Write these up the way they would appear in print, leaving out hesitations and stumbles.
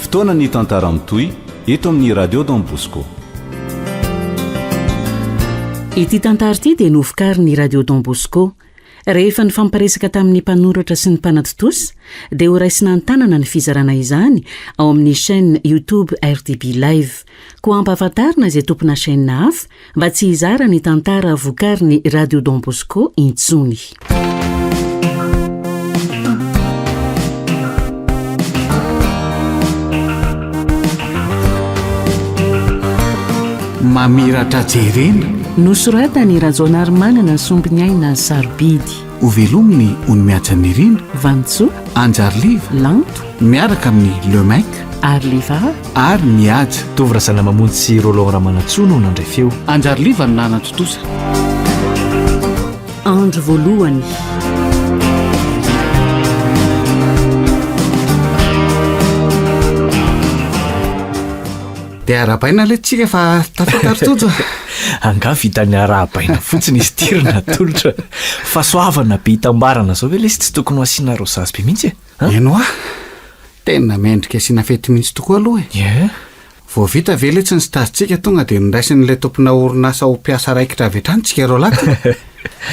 Fotoana ny tantara mitohy eto amin'ny Radio Don Bosco. Ity tantara ity dia novokarin'ny Radio Don Bosco. Rehefa nifampiresaka tamin'ny mpanoratra sy ny mpanatontosa dia horaisina an-tanana ny fizarana izany ao amin'ny chaîne YouTube RDB Live. Koa ampahafantarina izay tompona chaîne hafa mba tsy hizara ny tantara vokarin'ny Radio Don Bosco intsony. Mamiratra jerena. Nosoratan'i Rajaonarimanana Sombiniaina Sarobidy. Ho velominy Onimihaja Nirina. Vanintsoa. Anjariliva. Lanto. Miaraka amin'ny Le Mec. Ariliva. Ary Mihaja. Tovo Razanamamonjy sy Roland Ramanantsoa no nandray feo. Anjariliva no nanatontosa. Andro voalohany. Dia arahabaina ilay tsika fa tafita ry Tojo a. Angaha vitan'ny arahabaina fotsiny izy ity ry Natolotra. Fahasoavana be itambarana izao ve lesy tsy tokony ho asiana raozazy be mihitsy e? An? Eny hoa. Tena mendrika asiana fety mihitsy tokoa aloha e. Ie. Vao vita ve letsy ny stage-tsika tonga dia noraisin'ilay tompona orinasa ho mpiasa raikitra avy hatrany tsika roalahy ty.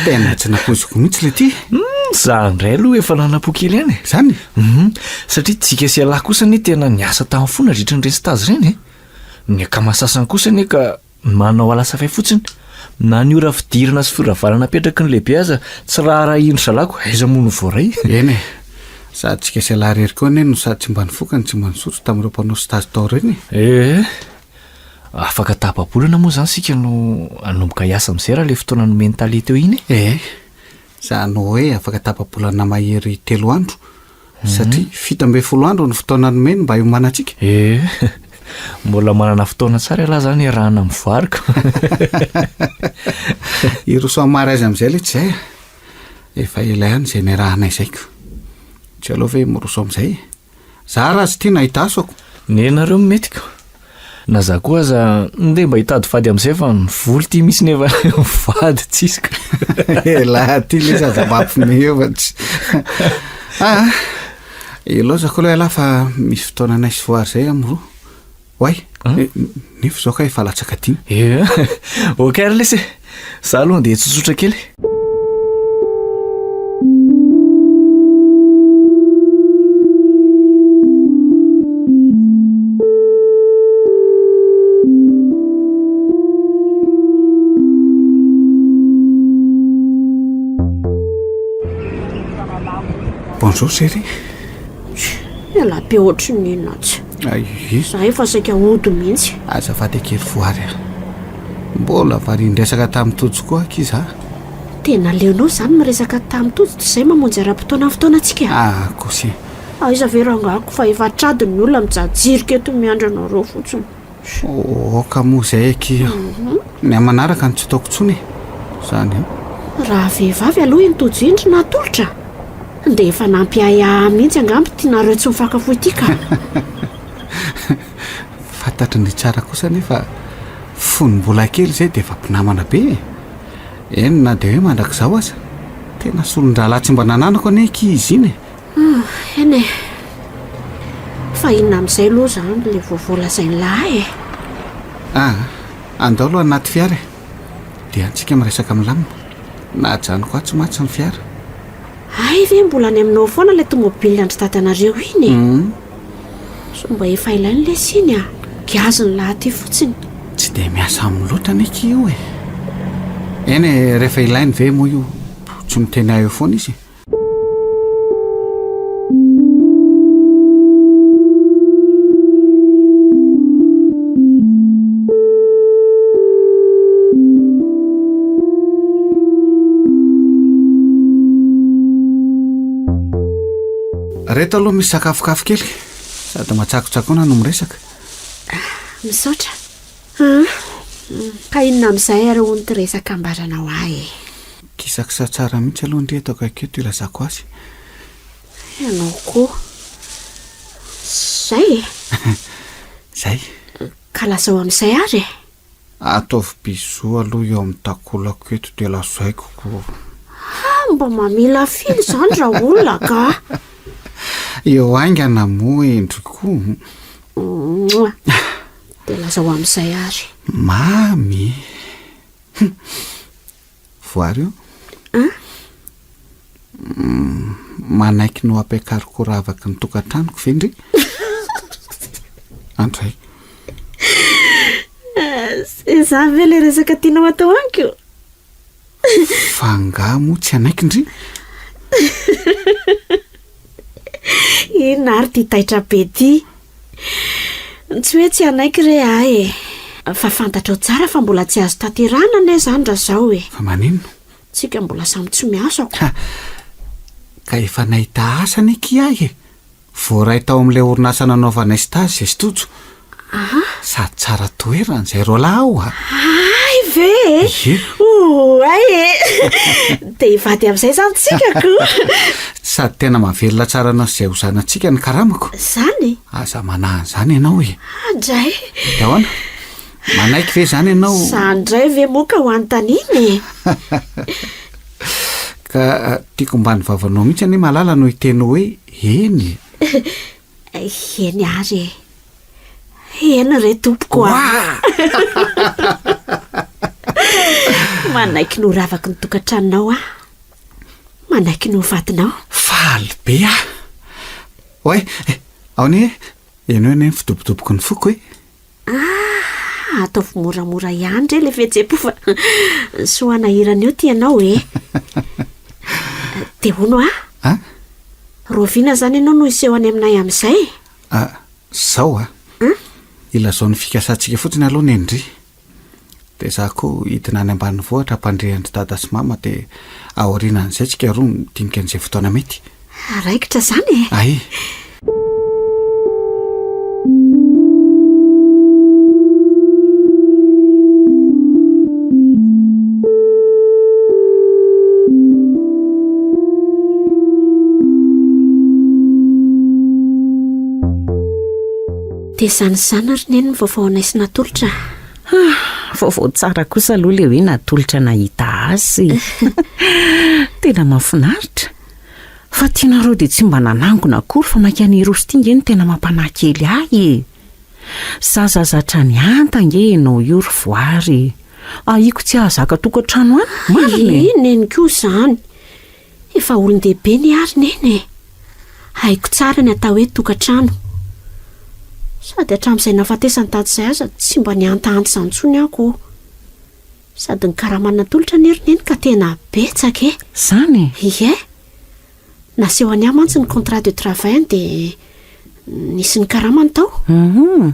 Tena tsy nampoiziko mihitsy le ty. Hum, za indray aloha efa nanam-po kely ihany e. Zany? Hum, satria tsika sy ialahy kosa anie tena niasa tamin'ny fo nandritra an'ireny stage ireny e. Ny akama sasany kosa anie ka Manao alasafay fotsiny. Na ny ora fidirana sy firavarana apetraky ny lehibe aza tsy raharahian-dry zalahy ko aiza moa no voaray. Eny e! Sady tsika sy ialahy irery koa anie no sady tsy mba nifoka no tsy mba nisotro tamin'ireo mpanao stage tao ireny e! Ee! Afaka tapa-bolana moa izany isika no hanomboka hiasa amin'izay raha ilay fotoana nomen'i tale teo iny e! Ee! Izany hoe afaka tapa-bolana mahery telo andro Satria 17 andro no fotoana nomeny mba hiomanantsika. Ee, mbola manana fotoana tsara ialahy zany iarahana mivoary ko. Hiroso amin'ny mariazy amin'izay ilay tsy izay a. Efa ela ihany izay niarahanay izay ko. Tsy aleo ve miroso amin'izay e? Za raha tsy tia nahita asako. Nenareo no mety ko. Na za koa aza ndeha mba hitady vady amizay fa ny vola ty misy nefa vady tsisy ka. Elah ty lesy aza mampime eo fa tsy. Ah, ilaozako aloha ialahy fa misy fotoana anay sy voary zay amin'ny roa. Oay, nefa izao kay efa latsaka dimy. Eh, ok ary lesy e. Za aloha andeha tsotsotra kely. Bonjour chérie. Ialahy be ohatry ny inona tsy. Ay, Za efa saika hody mihitsy. Azafady akia ry voary a. Mbola varian-dresaka tamin'i Tojo koa akia za. Tena aleonao izany miresaka tamin'i Tojo toy izay mamonjy ara-potoana ny fotoanantsika? Ah, kosa e. Aiza ve rangahako fa efa hatrady ny olona mijajirika eto miandry anareo fotsiny. Aoka moa izay akia. Ny amin'ny manaraka no tsy ataoko intsony e. Izany an. Raha vehivavy aloha iny Tojo iny ry Natolotra dia efa nampiahiahy mihitsy angamba ity nareo tsy mifankafohy ity ka. Fantatry ny tsara kosa anefa fony mbola kely izay dia efa mpinamana be e! Eny na dia hoe mandrakizao aza. Tena solon-drahalahy tsy mba nananako anie akia izy iny e! Ah, eny e! Fa inona amin'izay aloha izany ilay vaovao lazain'lah e? Ah, andao aloha anaty fiara e! Dia antsika miresaka milamina. Najanoko atsy mantsy ny fiara. Hay ve mbola any aminao foana ilay tomobile an-dry dadanareo iny e? Sao mba efa ilainy lesy iny a! Giaziny lahy aty fotsiny. Tsy dia miasa aminy loatra anie akia io e! Eny e, rehefa ilainy ve moa io tsy miteny ahy eo foana izy e! Reto aloha misy sakafokafo kely sady matsakotsakoana no miresaka. Misaotra. Ah, ka inona amin'izay ary hono ty resaka ambaranao ahy e? Kisakisa tsara mihitsy aloha ndry eto akaiky eto ilazako azy. Ianao koa. Zay e? Zay. Ka lazao amin'izay ary e. Ataovy bisous aloha eo amin'ny takolako eto dia lazaiko ko. Ah, mba mamilafila izany raolona ka. Eo haingana moa endry ko. Moa. Dia lazao amin'izay ary. Mamy. Hum. Voary io. An? Manaiky ny ho ampiakariko ho ravaky ny tokantranoko ve ndry? Andray. Izany ve ilay resaka tianao atao amiko? Fa angaha moa tsy hanaiky ndry? Inona ary ity taitra be ity? Tsy hoe tsy hanaiky re ahy e. Fa fantatrao tsara fa mbola tsy azo tanterahina anie izany raha izao e. Fa maninona? Tsika mbola samy tsy miasa ko. Ha! Ka efa nahita asa anie kia ahy e! Voaray tao amin'ilay orinasa nanaovanay stage izay sy Tojo. Sady tsara toerana izay roalahy ao a! Hay ve e! Ie. Oay e! Dia hivady amin'izay izany tsika ko! Sady tena mahavelona tsara anao sy izay ho zanatsika ny karamako. Izany? Aza manahy an'izany ianao e! Andray! Dia ahoana? Manaiky ve izany ianao? Izany indray ve moa ka ho anontaniana e? Ka tiako mba ny vavanao mihitsy anie Malala no hiteny hoe eny e! Eny ary e! Eny re tompoko a! Manaiky ny ho ravaky ny tokantranonao aho. Manaiky ny ho vadinao. Faly be aho! Oay! Ao anie, henoy anie ny fidobodoboky ny foko e! Ah, ataovy moramora ihany re le fihetseham-po fa soa hanahirana eo ty ianao e. Dia hono ah? Ah? Rahoviana izany ianao no hiseho any aminay amin'izay? Ah, zao ah. Ilazao ny fikasantsika fotsiny aloha Nendry. Dia za koa hidina any ambanivohitra hampandre an-dry dada sy mama dia aorianan'izay tsika roa midinika an'izay fotoana mety. Raikitra izany e! Ay! Dia izany izany ry Neny ny vaovao anay sy Natolotra a! Ah, vaovao tsara kosa aloha ilay hoe natolotra nahita azy. Tena mahafinaritra. Fa tianareo dia tsy mba nanangona akory fa mainka ny hiroso ity nge no tena mampanahy kely ahy e. Zaza zatra nihanta nge ianao io ry Voary e. Ahiako tsy hahazaka tokantrano any, marina e. Ii, Neny koa izany. Efa olon-dehibe ny ahy ry Neny e! Haiko tsara ny atao hoe tokantrano. Sady hatramin'izay nahafatesan'i Dada izay aza tsy mba nihantahanta izany intsony aho ko. Sady ny karama natolotra anie ry Neny ka tena betsaka e! Izany e? Ie. Nasehony ahy mantsy ny contrat de travail-ny dia nisy ny karamany tao. Hum.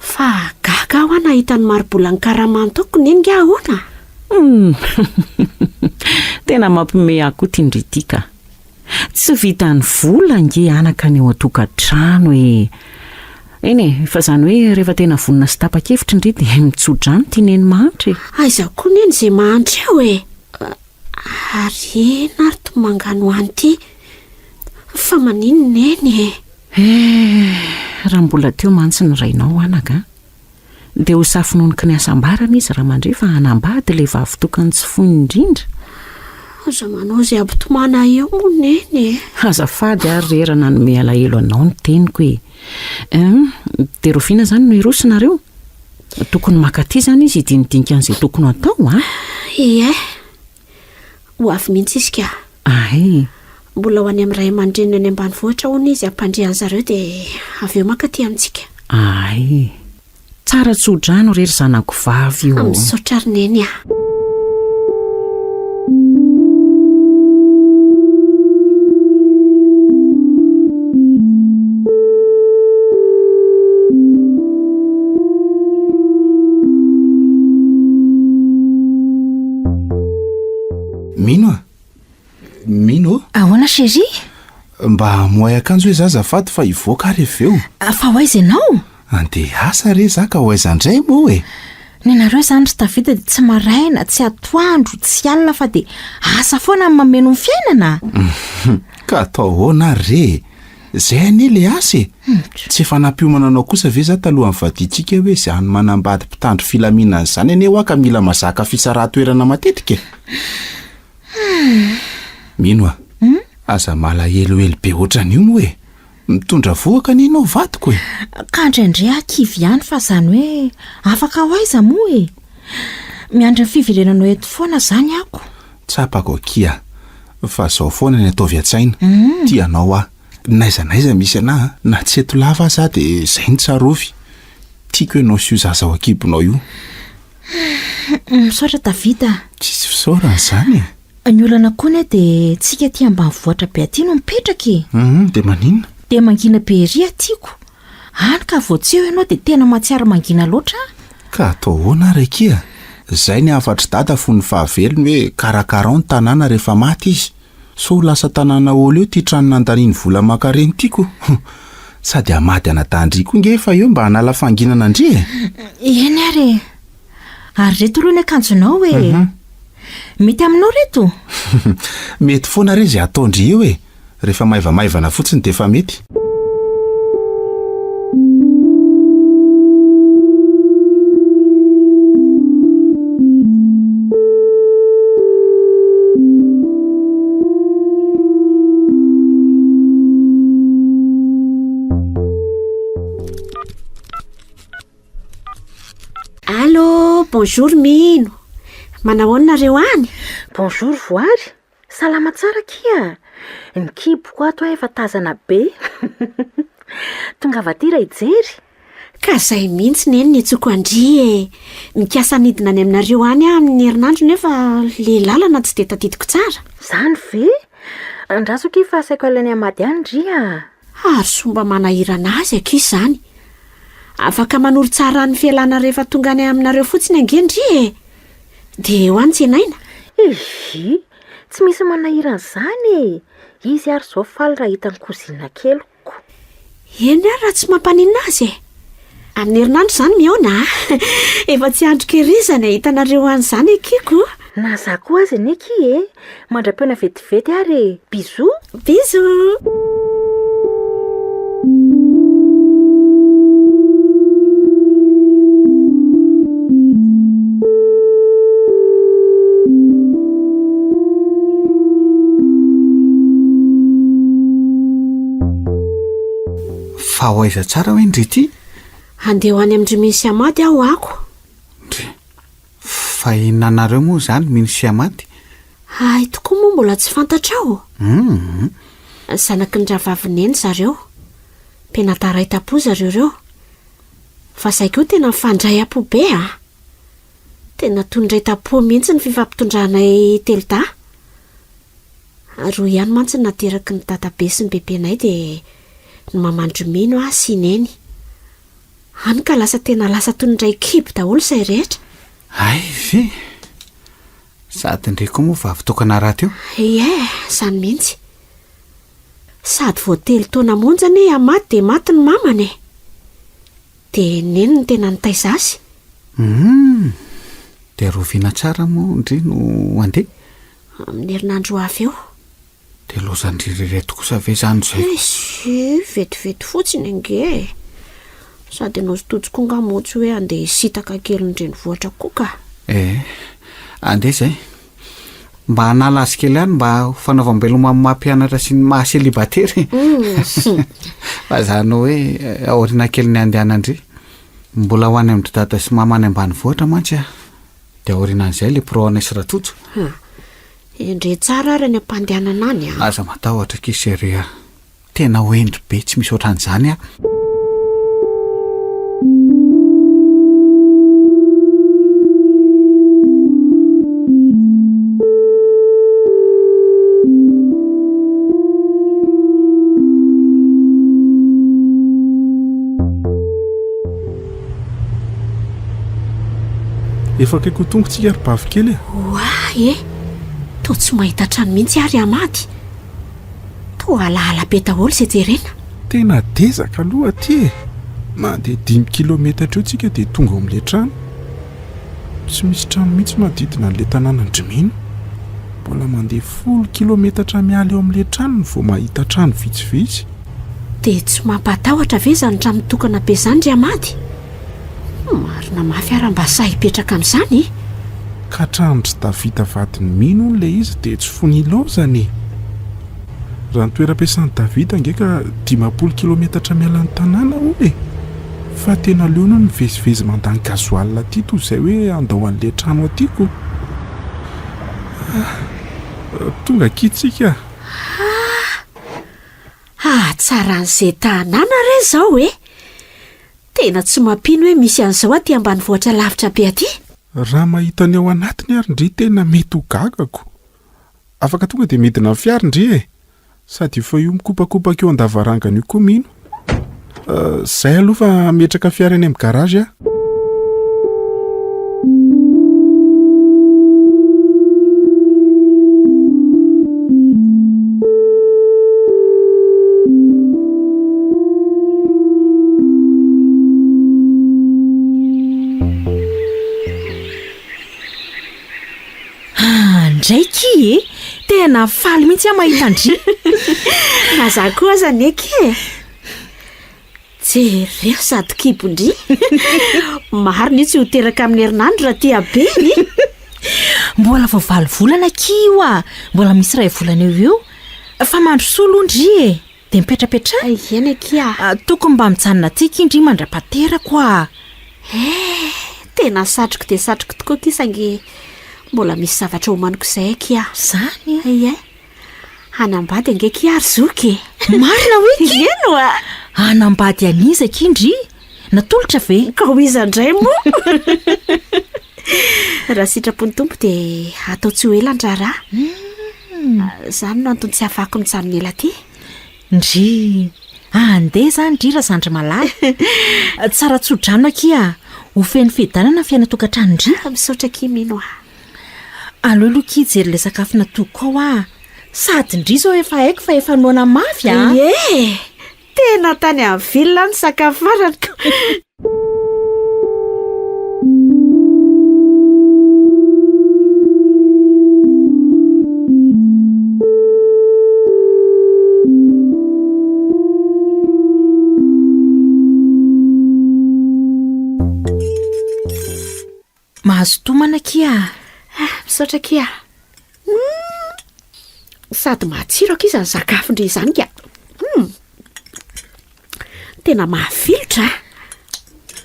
Fa gaga aho an nahita ny maribolan'ny karama antaoko neny nga ahoana? Humm tena mampiomehy ahy koa ty ndry ty ka. Tsy vitan'ny vola ange anaka ny ao an-tokantrano e. Eny e, fa zany hoe rehefa tena vonona sy tapa-kevitra ndry dia mitso-drano ty neny mahantra e. Aiza koa neny ze mahantra eo e. Ary ena ary ty manganohano ty. Fa maninona neny e? Eh, raha mbola teo mantsy ny rainao anaka a, dia ho safononoky ny hasambarana izy raha mandre fa hanambady ilay vavy tokany tsy foiny indrindra. Aza manao izay hampitomany ahy eo moa neny e. Azafady ary re raha nanome alahelo anao ny teniko e. Hum, dia rahoviana izany no hiroso nareo? Tokony maka aty izany izy hidinidinika an'izay tokony ho atao a. Ie. Ho avy mihitsy izy ka. Ay. Mbola ho any amin'ny ray aman-dreniny any ambanivohitra hono izy hampandre an-zareo dia avy eo maka aty amintsika. Ay. Tsara tso-drano re ry zanako vavy ô. Misaotra ry Neny a. Mino a! Mino ô! Ahoana chérie? Mba amohay akanjo hoe za azafady fa hivoaka ary avy eo. Fa ho aiza ianao? Andeha hiasa re za ka ho aiza indray moa e! Ny anareo izany ry Davida dia tsy maraina, tsy atoandro, tsy alina fa dia asa foana ny mameno ny fiainana? Ka atao ahoana ary re e! Zay anie le asa e! Tsy efa nampiomana anao kosa ve za talohan'ny vadiantsika hoe zany manambady mpitandro filaminana zany anie hoa ka mila mazaka fisarahan-toerana matetika e! Mino a! Aza malahelohelo be ohatran'io moa e! Mitondra vohoka anie ianao vadiko e! Ka indraindray aho kivy ihany fa izany hoe afaka ho aiza moa e! Miandry ny fiverenanao eto foana izany ako. Tsapako akia fa zao foana ny ataovy an-tsaina, tia anao aho, n'aiza n'aiza misy anah, na tsy eto lava aza aho dia zay no tsarovy, tiako ianao sy io zaza ao an-kibonao io. Misaotra David a! Tsisy fisaorana izany e! Ny olana koa anie dia tsika aty ambanivohitra be aty no mipetraka e! Hum, dia maninona? Dia mangina be ery aty ko! Hany ka vao tsy eo ianao dia tena mahatsiaro mangina loatra aho. Ka atao ahoana ary akia? Izay ny hafatr'i Dada fony fahavelony hoe karakarao ny tanàna rehefa maty izy. Sao ho lasa tanàna olo eo ity trano nandaniany vola aman-karena ity ko. Sady hamady anadahin-dry koa nge efa eo mba hanala fahanginana an-dry e! Eny ary e! Ary reto aloha ny akanjonao e! Mety aminao reto? Mety foana re izay ataon-dry eo e! Rehefa maivamaivana fotsiny dia efa mety. Allô, bonjour Mino. Manahoana nareo any? Bonjour Voary. Salama tsara akia! Ny kiboko ato efa tazana be. Tongava aty raha hijery. Ka zay mihitsy neny ny antsoiko an-dry e! Mikasa hanidina any aminareo any aho amin'ny herinandro nefa le lalana tsy dia tadidiko tsara. Zany ve? Andraso akia fa asaiko alain'i Amady any ndry a! Ary soa mba manahirana azy akia izany. Afaka manoro tsara ny fialana rehefa tonga any aminareo fotsiny ange ndry e! Dia eo any tsenaina. Ehe! Tsy misy manahirana izany e! Izy ary izao faly raha hita ny cousine keliko. Eny ary raha tsy mampaninona azy e! Amin'ny herinandro izany mihaona a! Efa tsy andriko ery izany hahita anareo any izany akia ko! Na za koa aza anie akia e! Mandra-pihaona vetivety ary e! Bisous! Bisous! Fa ho aiza tsara hoe ndry ity? Handeha ho any amin-dry Mino sy Amady aho ako. Ndry. Fa inona anareo moa izany Mino sy Amady? Hay tokoa moa mbola tsy fantatrao? Hum. Zanaky ny rahavavin'i Neny zareo. Mpianadahy iray tampo zareo ireo. Fa zay koa tena mifandray am-po be a! Tena toy ny iray tampo mihitsy ny fifampitondranay telodahy. Roa ihany mantsy ny nateraky ny dadabe sy ny bebenay dia ny maman-dry Mino aho sy i Neny. Hany ka lasa tena lasa toy ny iray kibo daholo izay rehetra. Hay ve? Sady ndry koa moa vavy tokana rahateo. Ie, izany mihitsy. Sady vao telo taona monja anie i Amady dia maty ny mamany e! Dia neny no tena nitaiza azy. Humm! Dia rahoviana tsara moa ndry no handeha? Amin'ny herinandro ho avy eo. Dia lozan-dry ireto kosa ve izany izay? Eish, vetivety fotsiny ange e! Sady ianao sy Tojo koa angaha moa tsy hoe handeha hisintaka kely ny renivohitra koa ka! Eh, andeha izay. Mba hanala azy kely ihany mba ho fanaovam-beloma amin'ny maha mpianatra sy ny maha célibataire e! Fa izany hoe aoriana kelin'ny handehanan-dry. Mbola ho any amin-dry dada sy mama any ambanivohitra mantsy aho. Dia aorianan'izay ilay pro anay sy Ratojo. Ha. Endre tsara ary any am-pandehanana any a! Aza matahotra akia chérie a! Tena ho hendry be tsy misy ohatran'izany aho. Efa akaiky ho tonga tsika ry bavy kely e. Oay e! Toa tsy mahita trano mihitsy ary Amady. Toa alahala be daholo izay jerena. Tena dezaka aloha aty e! Mandeha dimy kilometatra eo tsika dia tonga ao amin'ilay trano. Tsy misy trano mihitsy manodidina an'ilay tanànan-dry Mino. Mbola mandeha folo kilometatra miala eo amin'ilay trano no vao mahita trano vitsivitsy. Dia tsy mampatahotra ve izany trano mitokana be izany ry Amady? Marina mafy ary mba sahy hipetraka amin'izany e! Ka tranon-dry Davida vadin'i Mino hono ilay izy dia tsy fony ilaozana e! Raha ny toeram-piasan'i David ange ka 50 kilometatra miala ny tanàna hono e! Fa tena aleony hono mivezivezy mandany gasoil aty toy izay hoe handao an'ilay trano aty ko. Ah! Tonga akia tsika. Ah! Hahatsaran'izay tanàna re izao e! Tena tsy mampino hoe misy an'izao aty ambanivohitra lavitra be aty. Raha mahita ny ao anatiny ary ndry tena mety ho gagako. Afaka tonga dia midina amin'ny fiara ndry e! Sady efa io mikopakopaka eo an-davarangana io koa mino. Zay aloha fa hametraka fiara eny amin'ny garage aho. Andray ki e! Tena faly mihitsy aho mahita an-dry. Na za koa aza anie ki e! Jereo sady kibon-dry. Marina io tsy ho teraka amin'ny herinandro raha tia be ny. Mbola vao valo volana akia io a! Mbola misy iray volana eo ho eo. Fa mandrosoa aloha ndry e! Dia mipetrapetraha. Eny akia. Ah, tokony mba mijanona aty akia ndry mandra-paterako a! Eh, tena satriko dia satriko tokoa akia saingy mbola misy zavatra homaniko izay akia. Izany? Ie. Hanambady ange akia ry zoky e! Marina hoe akia? Eny oa! Hanambady an'iza akia ndry? Natolotra ve? Ka ho iza indray moa? Raha sitrapon'ny Tompo dia atao tsy ho ela ny raharaha. Izany no antony tsy ahafahako mijanona ela aty. Ndry! Andeha izany ndry Razandry malala. Tsara tso-drano akia. Ho feno fiadanana ny fiainan-tokantranon-dry. Misaotra akia Mino a. Aleo aloha akia hijery ilay sakafo natoko ao aho. Sady ndry izao efa haiko fa efa noana mafy a! Ie! Tena tany amin'ny ville aho nisakafo farany ko! Mahazo tomana akia a! Ah, misaotra akia. Hum, sady matsiro akia izany sakafon-dry izany ka. Hum, tena mahafilotra a!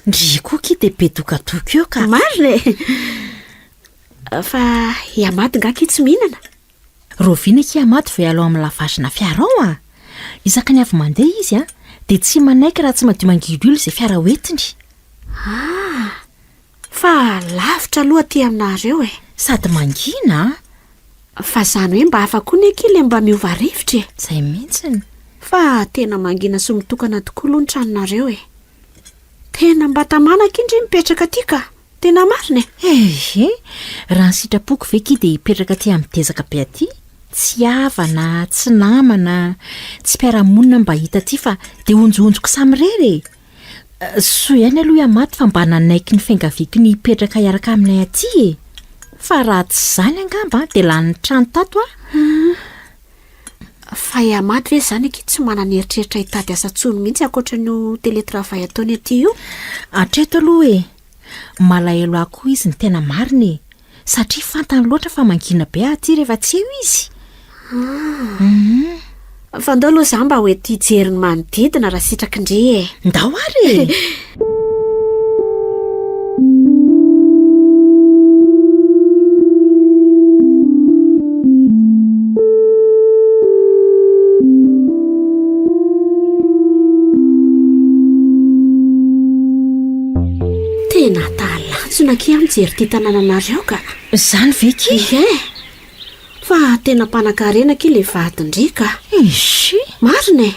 Ndry koa akia dia be dokadoka eo ka. Marina e! Fa i Amady nga akia tsy mihinana? Rahoviana akia Amady vao hiala ao amin'ny lavage-na fiara ao a? Isaky ny avy mandeha izy a, dia tsy manaiky raha tsy madio mangilihily izay fiara hoentiny. Ah! Fa lavitra aloha aty aminareo e! Sady mangina a! Fa zany hoe mba hafa koa ny akia le mba miova rivotra e! Zay mihitsiny. Fa tena mangina sy mitokana tokoa aloha ny tranonareo e! Tena mba tamana akia ndry mipetraka aty ka! Tena marina e! Ehe! Raha ny sitrapoko ve kia dia hipetraka aty amin'ny dezaka be aty? Tsy havana, tsy namana, tsy mpiara-monina mba hita aty fa dia honjohonjoko samirery e! Soa ihany aloha i Amato fa mba nanaiky ny fiangaviako ny hipetraka hiaraka aminay aty e! Fa raha tsy izany angamba dia lanin'ny trano tato aho. Fa i Amato ve izany akia tsy manana eritreritra hitady asa intsony mihitsy ankoatra an'io télétravail ataony aty io? Hatreto aloha e! Malahelo ahy koa izy ny tena marina e! Satria fantany loatra fa mangina be aho aty rehefa tsy eo izy. Ah. Fa ndao aloha za mba ho ety hijery ny manodidina raha sitraky ndry e. Ndao ary e! Tena talanjona akia mijery ity tanànanareo ka. Izany ve ki? Ie. Fa tena mpanankarena akia le vadin-dry ka. Ishi. Marina e.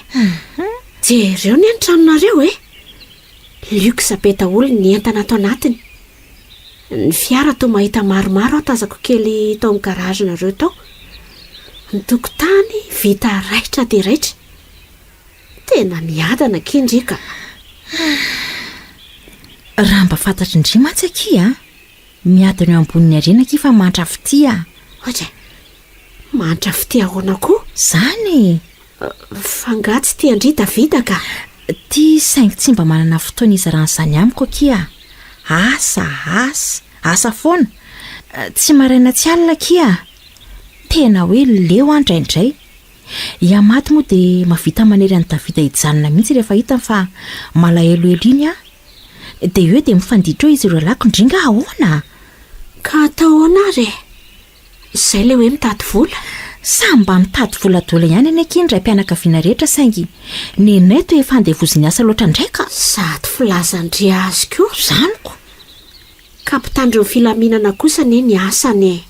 Jereo anie ny tranonareo e. Luxe be daholo ny entana ato anatiny. Ny fiara toa mahita maromaro aho tazako kely tao amin'ny garage-nareo tao. Ny tokotany vita raitra dia raitra. Tena miadana akia ndry ka. Raha mba fantatry ndry mantsy akia a! Miadana eo ambonin'ny harena akia fa mantra fitia a! Ohatra e! Mantra fitia ahoana koa? Zany e! Fa angaha tsy tia an-dry Davida ka? Tia saingy tsy mba manana fotoana hizarana izany amiko akia a! Asa, asa, asa foana! Tsy maraina tsy alina akia a! Tena hoe leo aho indraindray. I Amaty moa dia mahavita manery an'i Davida hijanona mihitsy rehefa hitany fa malahelohelo iny aho. Dia eo dia mifanditra eo izy ireo lako ndry nga ahoana? Ka atao ahoana ary e? Izay ilay hoe mitady vola. Samy mba mitady vola daholo ihany anie akia ny raim-pianakaviana rehetra saingy nenay toa efa andevozin'ny asa loatra indray ka. Sady filazan-dry azy koa. Izany ko. Ka mpitandro ny filaminana kosa anie ny asany e.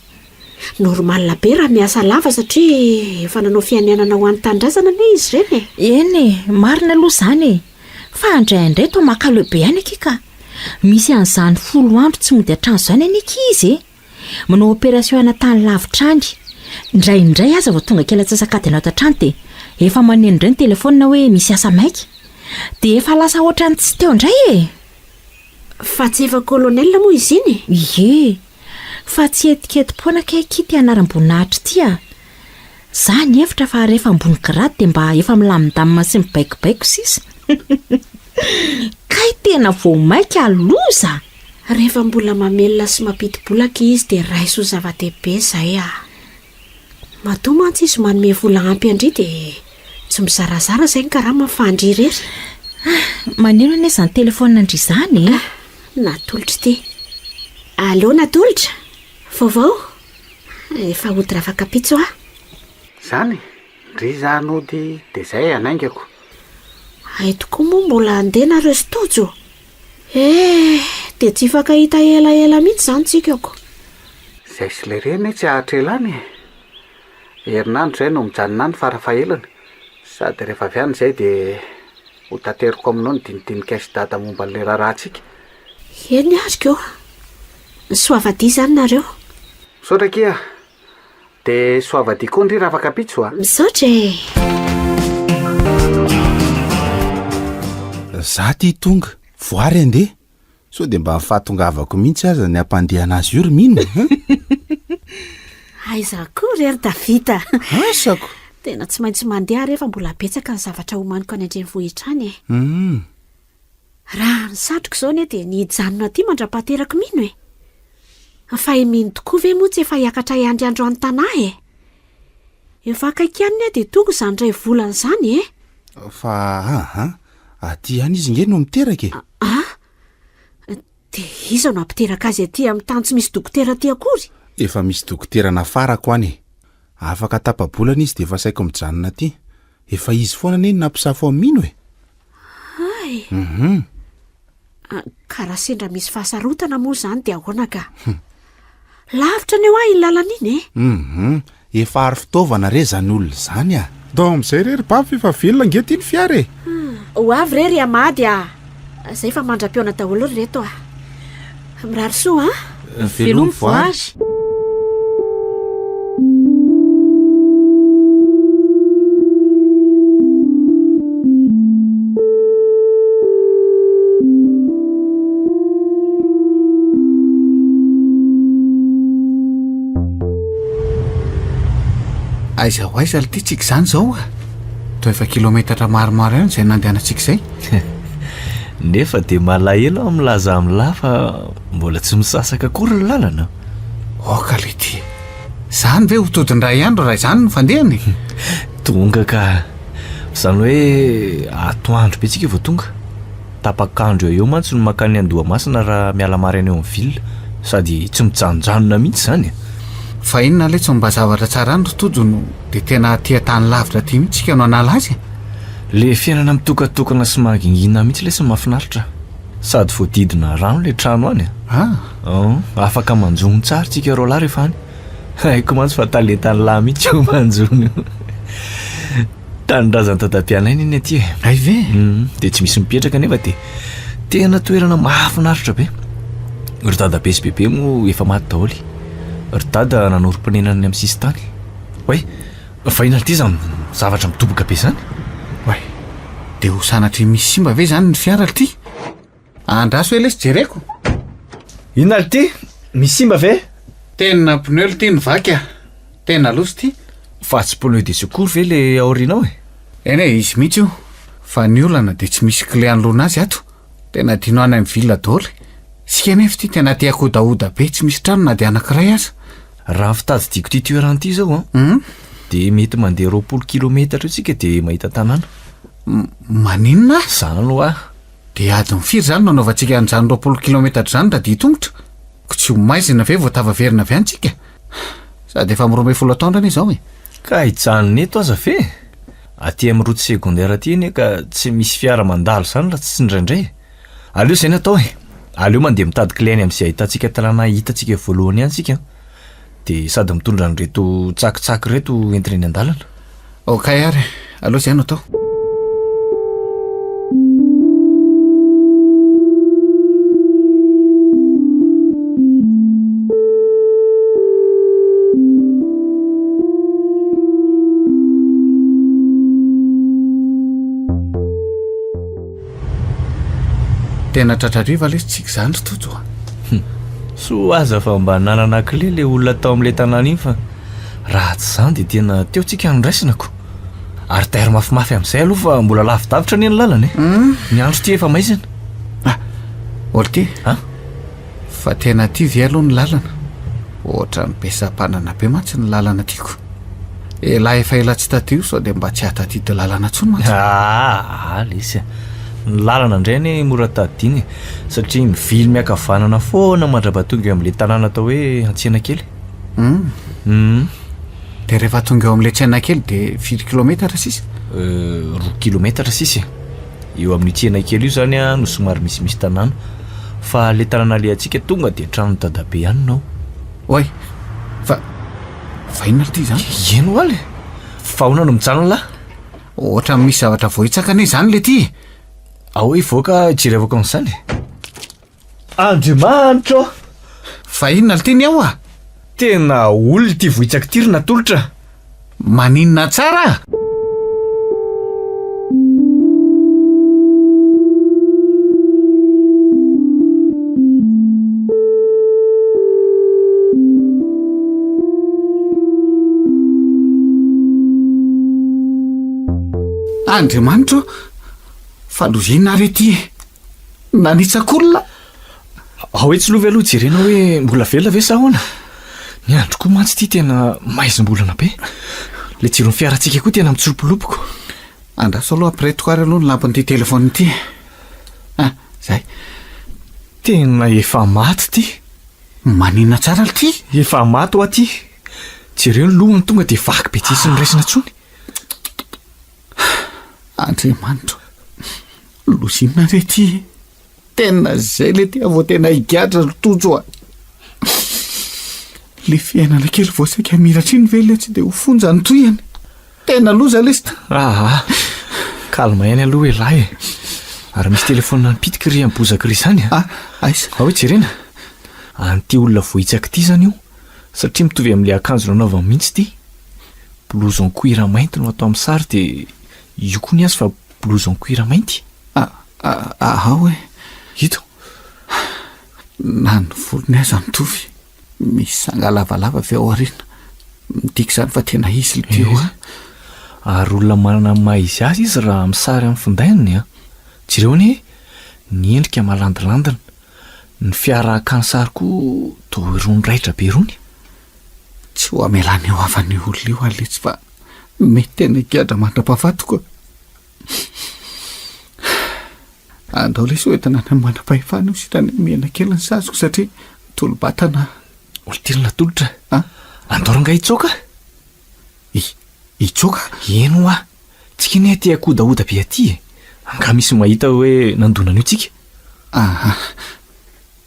Normal be raha miasa lava satria efa nanao fianianana ho an'ny tanindrazana anie izy ireny e. Eny e, marina aloha izany e. Fa indraindray toa makaleo be ihany akia ka. Misy an'izany folo andro tsy mody an-trano izany anie akia izy e. Manao opération any an-tany lavitra any. Indraindray aza vao tonga kely antsasak'adiny ato an-trano dia efa maneno indray ny telefaonina hoe misy asa maika. Dia efa lasa ohatran'ny tsy teo indray e! Fa tsy efa colonel moa izy iny e? Ie! Fa tsy etiketi-poana kay akia ity anaram-boninahitra ity a! Za nihevitra fa rehefa ambony grade dia mba efa milamindamina sy mibaikobaiko sisa. Kay tena vao maika loza! Rehefa mbola mamelona sy mampidi-bola akia izy dia raiso ho zava-dehibe izay ah. Matoa mantsy izy manome vola ampy an-dry dia tsy mizarazara izay ny karama fa an-dry irery. Ah, maneno anie izany telefaonina-ndry izany e! Ah, natolotra ity. Allo Natolotra? Vaovao? Efa hody rafakapitso aho. Zany? Ndry za nody de zay hanaingako. Hay tokoa moa mbola handeha nareo sy Tojo? Eh, dia tsy hifankahita elaela mihitsy izany tsika ko. Zay sy lery anie tsy haharitra ela any e. Herinandro zay no mijanona any farafahelany. Sady rehefa avy any zay de ho tateriko aminao ny dinidinikay sy dada momba an'ilay raharahantsika. Eny ary ko. Soavadia izany nareo. Misaotra akia. De soavadia koa ndry rafakapitso a. Misaotra e. Za ty tonga, voary andeha. Sao de mba ny fahatongavako mihitsy aza ny hampandehana azy io ry Mino a! Aiza koa re ry Davida? Asako! Tena tsy maintsy mandeha aho re fa mbola betsaka ny zavatra homaniko any an-drenivohitra any e. Hum. Raha ny satriko izao anie dia ny hijanona aty mandra-pahaterako Mino e! Fa i Mino tokoa ve moa tsy efa hiakatra hiandry andro any Tanà e? Efa akaiky ihany anie dia tonga izany iray volana izany e! Fa aa, aty ihany izy nge no miteraka e! Aa! Dia iza no hampiteraka azy aty amin'ny tany tsy misy dokotera aty akory? Efa misy dokotera nafarako any e! Afaka tapa-bolana izy dia efa saiko mijanona aty. Efa izy foana anie no nampisafo an'i Mino e! Hay! Hum. Ah, ka raha sendra misy fahasarotana moa izany dia ahoana ka? Lavitra anie hoa iny lalana iny e! Hum. Efa ary fitaovana re izany olona izany a! Ndao amin'izay re ry baba fa efa velona ange ity ny fiara e! Ho avy re ry Amady a! Zay fa mandra-pihaona daholo ry reto a! Mirary soa an! Veloma voary! Aiza ho aiza lty tsika izany izao a? Toa efa kilometatra maromaro ihany izay nandehanantsika izay. Nefa dia malahelo aho milaza amin'lah fa mbola tsy misasaka akory ny lalana. Aoka lty. Izany ve ho tody indray andro raha izany no fandehany e? Tonga ka. Izany hoe atoandro be tsika vao tonga. Tapak'andro eo eo mantsy no mankany Andohamasina raha miala maraina eo amin'ny ville. Sady tsy mijanonjanona mihitsy izany e. Fa inona letsy no mba zavatra tsara any ry Tojo no dia tena aty an-tany lavitra aty mihitsy tsika no hanala azy e? Le fiainana mitokatokana sy mangingina mihitsy lesy no mahafinaritra. Sady voadidina rano le trano any a. Ah. Afaka manjono tsara tsika roalahy rehefa any. Haiko mantsy fa talentan'lah mihitsy io manjono io. Tanindrazan'i dadabe anay iny aty e. Hay ve? Dia tsy misy mipetraka nefa dia tena toerana mahafinaritra be. Ry dadabe sy bebe moa efa maty daholo. Ry dada nanorim-ponenana any amin'ny sisin-tany. Oay, fa inona ity izany zavatra midoboka be izany? Oay, dia ho sanatria misy simba ve izany ny fiara ity? Andraso hoe lesy jereko. Inona ity? Misy simba ve? Tena pneu ity no vaky a! Tena loza ity. Fa tsy pneu de secours ve le aoriana ao e? Eny e, izy mihitsy io. Fa ny olana dia tsy misy clé anoloana azy ato. Tena adino any amin'ny ville daholo. Isika anefa ity tena aty ankodahoda be, tsy misy trano na dia anankiray aza. Raha ny fitadidiako ity toerana ity izao an, Dia mety mandeha 20 kilometatra eo tsika dia mahita tanàna. Maninona? Zany hoa. Dia adiny firy izany no anaovantsika an'izany 20 kilometatra izany raha dia tongotra? Ko tsy ho maizina ve vao tafaverina avy any tsika? Sady efa amin'ny 12 atoandro anie izao e. Ka hijanona eto aza ve? Aty amin'ny route secondaire aty anie ka tsy misy fiara mandalo izany raha tsy indraindray e. Aleo izay no atao e. Aleo mandeha mitady clé any amin'izay ahitantsika tanàna hitantsika voalohany any tsika an. Dia sady mitondra an'ireto tsakitsaky ireto entina eny an-dalana. Ok ary, aleo izay no atao. Tena tratra hariva lesy tsika izany ry Tojo a! Hum, soa aza fa mba nanana clé le olona tao amin'ilay tanàna iny fa raha tsy izany dia tena teo tsika no raisina ko. Ary tairo mafimafy amin'izay aloha fa mbola lavidavitra anie ny lalana e. Ny andro ity efa maizina. Ah, Olty. Ah? Fa tena aty ve aloha ny lalana? Ohatran'ny be sampanana be mantsy ny lalana tiako. Elah efa ela tsy taty io sao dia mba tsy hahatadidy lalana intsony mantsy. Ah, lesy a. Ny lalana indray anie mora tadidiana e, satria mivily miakavanana foana mandra-pahatonga eo amin'ilay tanàna atao hoe Antsenakely. Hum. Hum. Dia rehefa tonga eo amin'ilay tsenakely dia firy kilometatra sisa? Euh, roa kilometatra sisa e. Eo amin'io tsena kely io zany no somary misimisy tanàna. Fa le tanàna alehantsika tonga dia tranon'i dadabe ihany no ao. Oay! Fa fa inona ry ty izany? Eny ho'a le! Fa ahoana no mijanona lah? Ohatran'ny misy zavatra voahitsaka anie izany le ty e! Ao hivoaka hijerevako an'izany e! Andriamanitra ô! Fa inona ry ty ny ao a? Tena olona ity vohitsaka ity ry Natolotra! Maninona tsara a? Andriamanitra ô! Fa loza inona ary ity e? Nanitsak'olona? Ao etsy aloha ve aloha jerena hoe mbola velona ve sa ahoana? Ny andro koa mantsy ity tena maizim-bolana be. Le jiron'ny fiarantsika koa tena mitsoropolopoko. Andraso aloha ampiretiko ary aloha ny lampon'ity telefaonina ity. Ah, zay. Tena efa maty ity. Maninona tsara ity? Efa maty hoa ity. Jereo ny lohany tonga dia vaky be tsisy noraisina intsony. Andriamanitra o! Loza inona re ity e? Tena zay le ty vao tena higadra ry Tojo a! Le fiainana kely vao saika hamiratra iny ve le tsy de ho fonja ny tohiny? Tena loza lesy ty! Aa! Calme ihany aloha elah e! Ary misy telefaonina nipitika ry amin'ny bozaka ry izany a! Ah, aiza? Ao hoe jerena! An'ity olona voahitsaka ity izany io, satria mitovy amin'ilay akanjo nanaovany mihitsy ity. Blouson cuir mainty no atao amin'ny sary dia io koa ny azy fa blouson cuir mainty. Ao e. Ito. Na ny volony aza mitovy. Misy sanga lavalava avy ao aoriana. Midika izany fa tena izy ilay io a. Ary olona manana ny maha izy azy izy raha amin'ny sary amin'ny findainy a. Jereo anie, ny endrika malandilandina. Ny fiara hakany sary koa toa irony raitra be irony. Tsy ho amelana eo havan'io olona io aho letsy fa mety tena higadra mandra-pahafatiko a. Andao lesy ho entina any amin'ny manam-pahefana io sitrany mihena kely ny saziko satria tolo-batana. Olon-tiana natolotra. A? Andao rangahy hitsoaka. I, hitsoaka? Eny hoa. Tsika anie aty ankodahoda be aty e. Angaha misy mahita hoe nandona an'io tsika? Aha.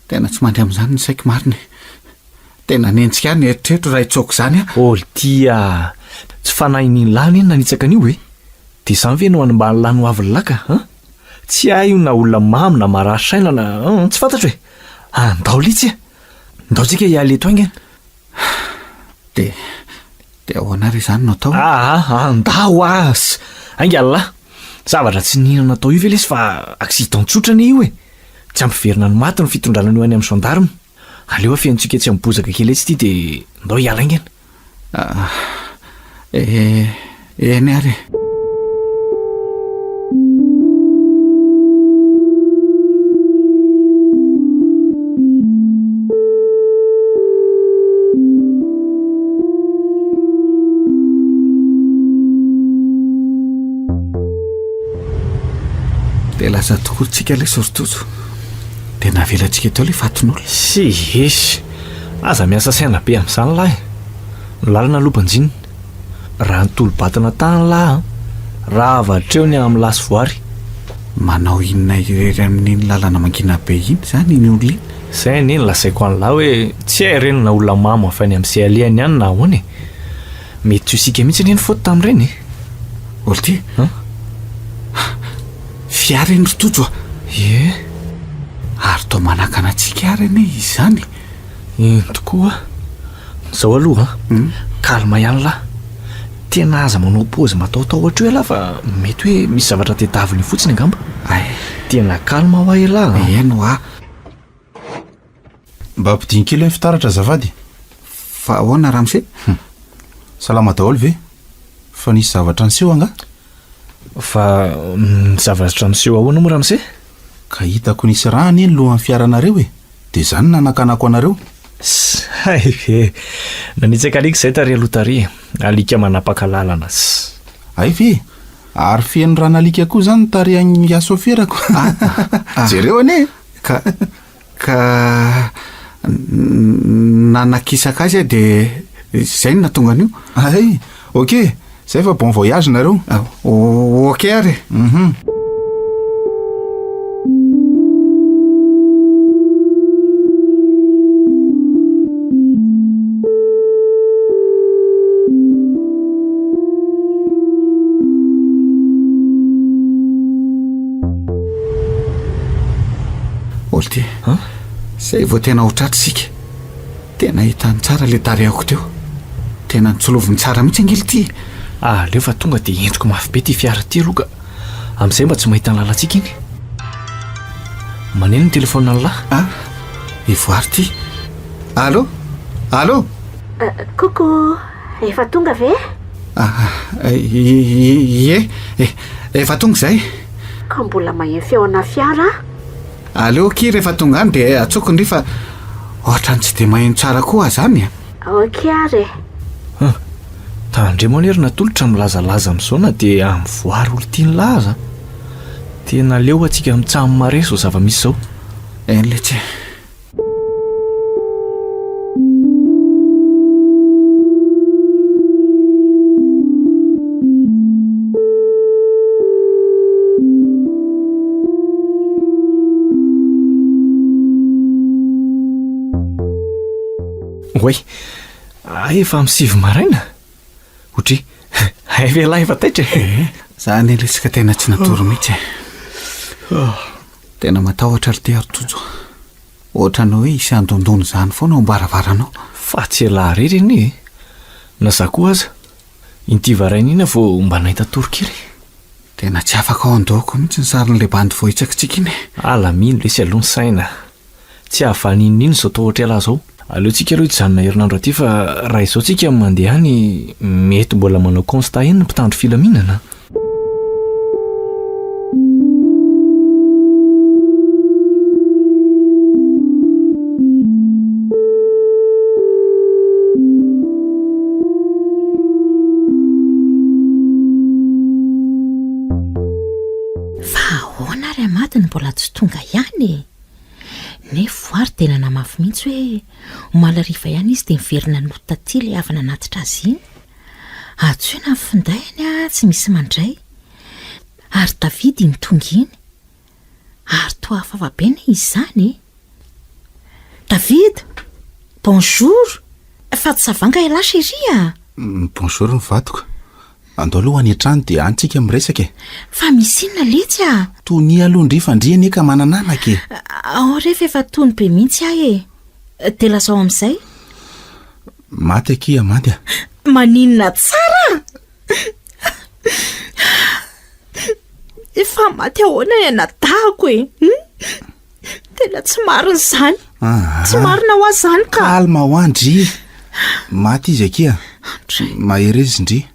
Tena tsy mandry amin'izany ny saiko marina e. Tena nenjika ahy ny eritreritro raha hitsoaka izany aho. Oltia a! Tsy fanahin'iny lahy anie no nanitsaka an'io e! Dia izany ve no hanimban'ny lahy ny hoavin'ny lahy ka an? Tsy hay io na olona mamo na marary saina na an, tsy fantatro e! Andao letsy a! Ndao tsika hiala eto haingana. Dia, dia ahoana ary izany no atao? Aa, andao az! Haingana lahy! Zavatra tsy niniana natao io ve lesy fa accident tsotra anie io e! Tsy hampiverina ny maty ny fitondrana an'io any amin'ny gendarme. Aleo afenontsika etsy amin'ny bozaka kely etsy ity dia ndao hiala haingana. Ah, eh, eny ary e. Dia lasa tokoa tsika ilay soritojo. Dia navelantsika teo ilay fatin'olona. Siisy! Aza miasa saina be amin'izany lahy. Ny lalana aloha banjinina. Raha nitolo-batana tany lahy an, rava hatreo ny amin'ny lasy voary. Manao inona irery amin'iny lalana mangina be iny izany iny olona iny? Izay anie no lazaiko an'lah hoe tsy hay ireny na olona mamo avy any amin'izay alehany any na ahoana e. Mety tsy ho isika mihitsy anie no faute tamin'ireny e. Olty? An? Fiara iny ry Tojo a! Ie. Ary toa manakana antsika ary anie izy izany e. Eny tokoa. Izao aloha an, calme ihany lahy. Tena aza manao pause matahotahotra eo ialahy fa mety hoe misy zavatra tedavina eo fotsiny angamba. Ay. Tena calme hoa ialahy an. Eny hoa. Mba ampidino kely hoe ny fitaratra azafady. Fa ahoana ramose? Hum. Salama daholo ve? Fa nisy zavatra niseho angaha? Fa ny zavatra miseho ahoana moa ramose? Ka hitako nisy rà anie ny lohan'ny fiaranareo e! Dia izany no nanakanako anareo. Hay ve! Nanitsaka alika izay tary aloha tary e! Alika manapaka lalana. Hay ve! Ary feno ràn'alika koa izany ny tarehin'ny soferako. Jereo anie e! Ka ka nanakisaka azy aho dia izay no nahatonga an'io. Hay! Ok! Zay fa bon voyage nareo. Ok ary e. Mhm. Olty, zay vao tena ho tratra isika. Tena hitany tsara le tarehako teo. Tena notsoloviny tsara mihitsy ange ity e. Aleo fa tonga dia entiko mafy be ity fiara ity aloha ka. Amin'izay mba tsy mahita ny lalantsika iny. Maneno ny telefaonina an'lah. Ah, Ivoary ity. Allô? Allô? Coucou, efa tonga ve? Ah, ie, efa tonga izay. Ka mbola maheno feo ana fiara aho. Aleo akia rehefa tonga any dia atsoko ndry fa ohatran'ny tsy dia maheno tsara koa aho zany a! Ok ary e! Hum! Tandremo anie ry Natolotra milazalaza amin'izao na dia amin'ny voary olon-tian'lah aza. Tena aleo antsika mitsam mare izao zava-misy izao. Eny letsy e! Oay, hay efa amin'ny sivy maraina? Otri, hay ve lahy efa taitra e? Eh, za anie lesy ka tena tsy natory mihitsy e. Tena matahotra ry ty ary Tojo. Ohatran'ny hoe hisy handondona izany foana ao am-baravaranao. Fa tsy elah irery anie e! Na za koa aza. Inty varaina iny aho vao mba nahita tory kely. Tena tsy afaka ao an-dohako mihitsy ny sarin'ilay bandy voahitsakitsika iny e! Alamino lesy aloha ny saina. Tsy hahavaha n'inon'inona izao tahotra ialahy izao. Aleontsika aloha hijanona herinandro aty fa raha izao tsika mandeha any mety mbola manao constat eny ny mpitandro filaminana. Fa ahoana ary Amady no mbola tsy tonga ihany e? Nefa voary dia nanamafy mihitsy hoe omaly hariva ihany izy dia niverina nody taty ilay avy nanatitra azy iny. Antsoina ny findainy tsy misy mandray. Ary David iny tonga iny. Ary toa hafahafa be anie izy izany e! David! Bonjour! Fa tsy ça va nga ialahy chérie a? Bonjour ny vadiko. Andao aloha any an-trano dia any tsika miresaka e! Fa misy inona letsy a? Tonia aloha ndry fa ndry anie ka manana anaka e! Ao re fa efa tony be mihitsy aho e! Dia lazao amin'izay. Maty akia Amady a! Maninona tsara? Efa maty ahoana ny anadahako e? Hum? Tena tsy marina izany. Tsy marina ho ahy izany ka. Calme hoa ndry. Maty izy akia. Mahereza ndry.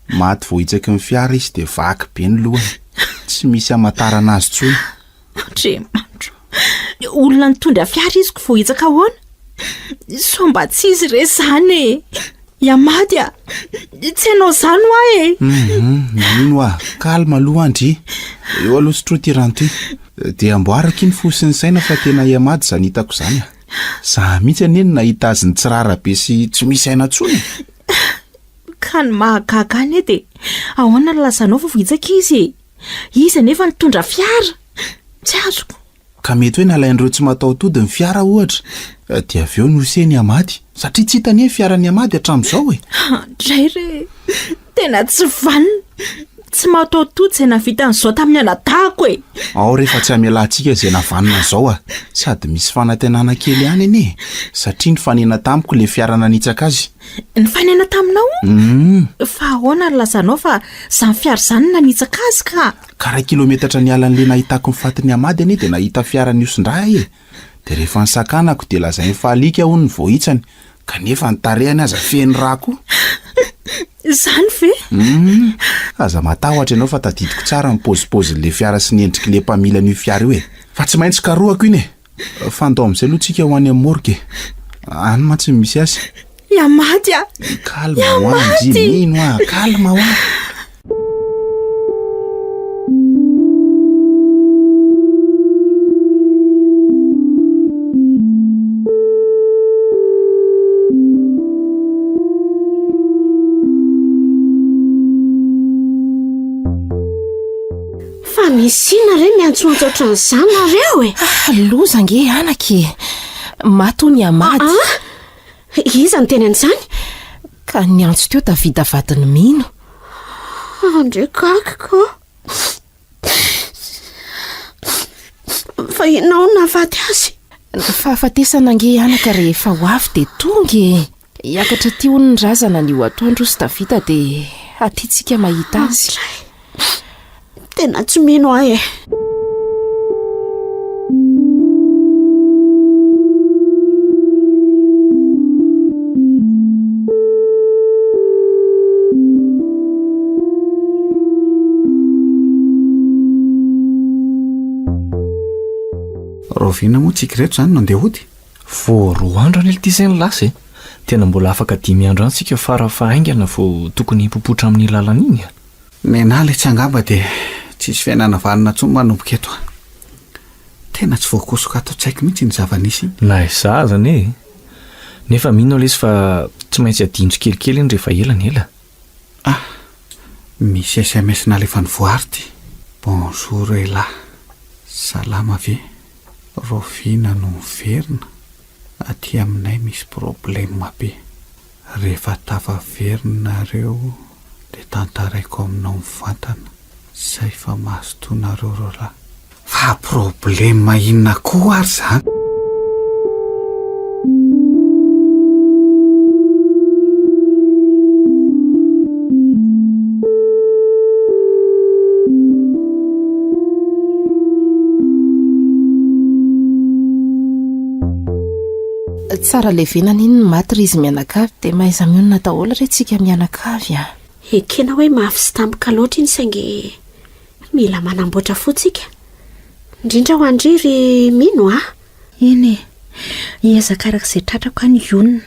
Maty voahitsaky ny fiara izy dia vaky be ny lohany. Tsy misy hamantarana azy intsony. Andriamanitro. Olona nitondra fiara izy ko voahitsaka ahoana? Sao mba tsy izy re izany e? Iamady a! Tsy hanao izany hoa e! Hum, mino aho. Calme aloha andry. Eo aloha sotroy ity rano ity. Dia amboarako iny fo sy ny saina fa tena Iamady izany hitako izany a. Za mihitsy anie no nahita azy nitsirara be sy tsy misy aina intsony e. Ka ny mahagaga ahy anie dia ahoana no lazanao fa vohitsaka izy e? Izy anefa nitondra fiara! Tsy azoko. Ka mety hoe nalain'ireo tsy mataho-tody ny fiara ohatra, dia avy eo nosehiny Amady, satria tsy hita anie ny fiaran'i Amady hatramin'izao e! Andray re! Tena tsy vanona! Tsy mataho-tody izay nahavita an'izao tamin'ny anadahako e! Ao re fa tsy hamelantsika izay navanona an'izao a! Sady misy fanantenana kely ihany anie e! Satria nifanena tamiko ilay fiara nanitsaka azy. Nifanena taminao? Hum! Fa ahoana no lazanao fa izany fiara izany no nanitsaka azy ka? Ka ray kilometatra niala an'le nahitako ny fatin'i Amady anie dia nahita fiara nihosin-drà ahy e! Dia rehefa nisakanako dia lazainy fa alika hono ny voahitsany, kanefa ny tarehiny aza feno rà koa. Izany ve? Humm! Aza matahotra ianao fa tadidiko tsara ny paozipaozin'le fiara sy ny endrik'le mpamily an'io fiara io e! Fa tsy maintsy karohako iny e! Fa andao amin'izay aloha tsika ho any amin'ny morgue e! Any mantsy no misy azy. Iamady a! Calme hoa ndry, mino aho, calme hoa! Fa misy inona re miantsoantso ohatran'izany nareo e? Ah, loza ange anaka e! Maty hono i Amady. Ah, iza no teny an'izany? Ka niantso teo Davida vadin'i Mino. Andre kakiko. Fa ianao no nahafaty azy? Ny fahafatesana ange anaka rehefa ho avy dia tonga e! Hiakatra aty hono ny razana anio atoandro hozy Davida dia aty tsika mahita azy. Tena tsy mino aho e. Rahoviana moa tsika ireto izany no andeha hody? Vao roa andro anie lty zay no lasa e! Tena mbola afaka dimy andro any tsika fara fahaingana vao tokony hipopotra amin'iny lalana iny a! Nenah le tsy angamba dia tsisy fiainana vanona intsony manomboka eto a! Tena tsy voakosoka ato an-tsaiko mihitsy iny zava-nisy iny. Na izaho aza anie e! Nefa mino aho lesy fa tsy maintsy adino tsikelikely iny rehefa ela ny ela. Ah! Misy sms nalefan'i Voary ity. Bonjour elah! Salama ve? Raoviana no miverina? Aty aminay misy problème be. Rehefa tafaverina nareo de tantaraiko aminao mivantana zay fa mazotoa nareo roalahy. Fa problème inona koa ary zany? Tsara levenana iny ny maty ry izy mianakavy dia mahaiza mionona daholo re tsika mianakavy a! Ekena hoe mafy sy tampoka loatra iny saingy mila manamboatra fo tsika. Indrindra ho an-dry ry Mino a! Eny e! Hiezaka araka izay tratrako aho ny hionona.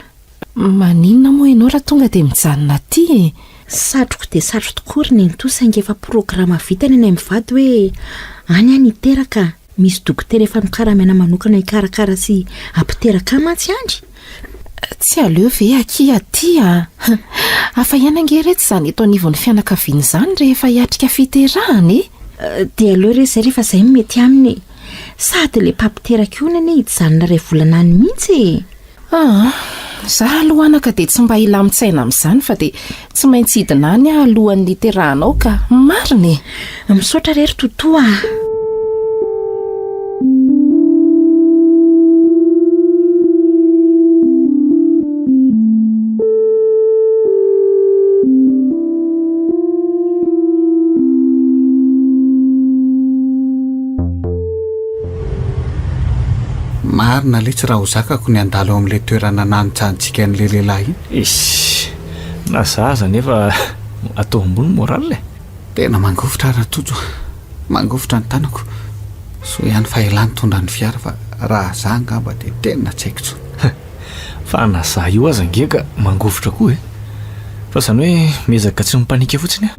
Maninona moa ianao raha tonga dia mijanona aty e? Satriko dia satro tokoa ry nenitoa saingy efa programa vita ny anay mivady hoe any aho no hiteraka, misy dokotera efa nokaramaina manokana hikarakara sy hampiteraka ahy mantsy any. Tsy aleo ve akia aty a? Hafa ihany ange retsy izany eto anivon'ny fianakaviana izany rehefa hiatrika fiterahana e! Dia aleo re izay rehefa izay no mety aminy e! Sady ilay mpampiteraka io anie hijanona iray volana any mihitsy e! Aa, za aloha anaka dia tsy mba hilamin-tsaina amin'izany fa dia tsy maintsy hidina any aho alohan'ny hiterahanao ka, marina e! Misaotra re ry Totoa a! Marina letsy raha ho zakako ny handalo eo amin'ilay toerana nanitsahantsika an'ilay lehilahy iny. Eish! Na za aza anefa atao ambony moral e! Tena mangovitra aho Ratojo a! Mangovitra ny tanako. Soa ihany fa elah nitondra ny fiara fa raha za angamba dia tena tsy haiko intsony. Fa na za io aza ange ka mangovitra koa e! Fa izany hoe miezaka tsy mipanika fotsiny aho.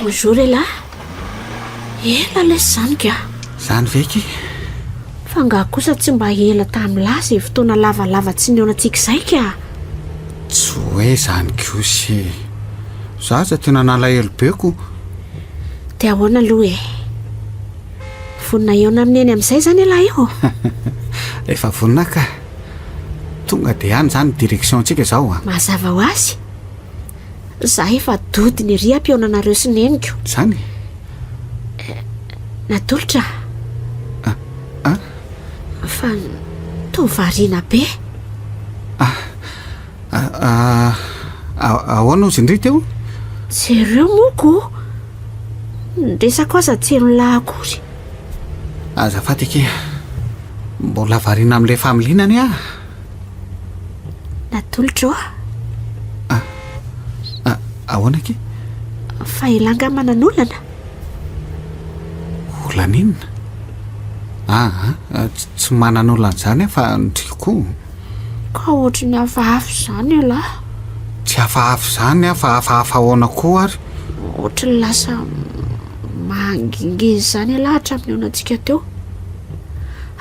Bonjour elah. Ela lesy izany ka. Izany ve ki? Fa angaha kosa tsy mba ela tamin'ny lasa e, fotoana lavalava tsy nihaonantsika izay ka. Tsy hoe izany kosa e. Za aza tena nalahelo be ko. Dia ahoana aloha e? Vonona hihaona amin'i Neny amin'izay izany ialahy io? Efa vonona ka. Tonga dia any izany direction-tsika izao a. Mazava ho azy. Za efa dodona ery hampihaona anareo sy neniko. Zany? Natolotra a. A? Fa toa variana be. Ah, ah, ahoana ozy indry teo? Jereo moa ko. Ny resako aza tsy henon'lah akory. Azafady akia. Mbola variana amin'ilay familiana anie aho. Natolotro ô. Ah, ah, ahoana akia? Fa elah angaha manan'olana? Olana inona? Ah, ah, tsy manan'olana izany aho fa ny tiako koa. Ka ohatry ny hafahafa izany elah. Tsy hafahafa izany aho fa hafahafa ahoana koa ary? Ohatry ny lasa mangingina izany elah hatramin'ny nihaonantsika teo.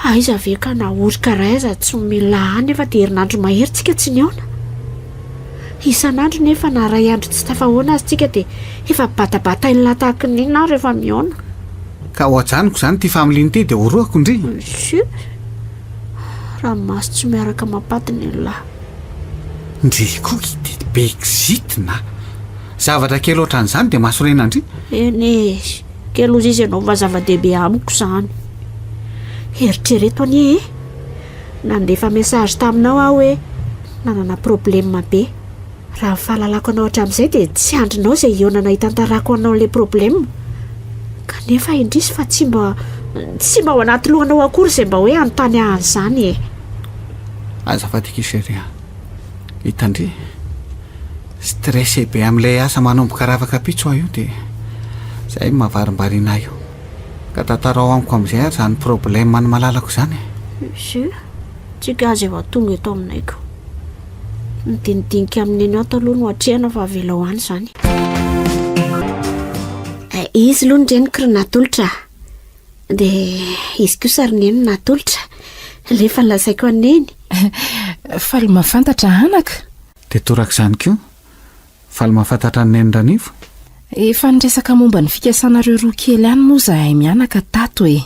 Aiza ve ka na orika iray aza tsy omela ahy nefa dia herinandro mahery tsika tsy nihaona. Isan'andro nefa na iray andro tsy tafahoana aza tsika dia efa batabatain'lah tahaky ny inona aho rehefa mihaona. Ka ho ajanoko izany ity familiana ity dia horohako ndry. Monsieur, ranomaso tsy miaraka mampaty ny an'lah. Ndry koa ity be kizitina. Zavatra kely ohatran'izany dia mahasorena ndry. Eny e, kely ozy izy ianao fa zava-dehibe amiko izany. Eritrereto anie e! Nandefa message taminao aho hoe nanana problème be. Raha ny fahalalako anao hatramin'izay dia tsy andrinao izay hihaonana hitantarako anao ilay problème. Kanefa indrisy fa tsy mba tsy mba ao anaty lohanao akory izay mba hoe hanontany ahy an'izany e. Azafady akia chérie a. Hitandria. Stressé be amin'ilay asa manomboka ravaka-pitso aho io dia izay no mahavarimbariana ahy io. Ka tantarao amiko amin'izay ary izany problème an'i malalako izany e. Monsieur, tsika aza efa tonga eto aminay ko. Ny dinidinika amin'i Neny ato aloha no atrehana fa avelao any izany. Eh, izy aloha ny reniko ry Natolotra. Dia izy kosa ry Neny no Natolotra. Ilay efa nolazaiko an'i Neny. Faly mahafantatra anaka. Dia torak'izany koa. Faly mahafantatra an'i Neny Ranivo. Efa niresaka momba ny fikasanareo roa kely ihany moa izahay mianaka tato e.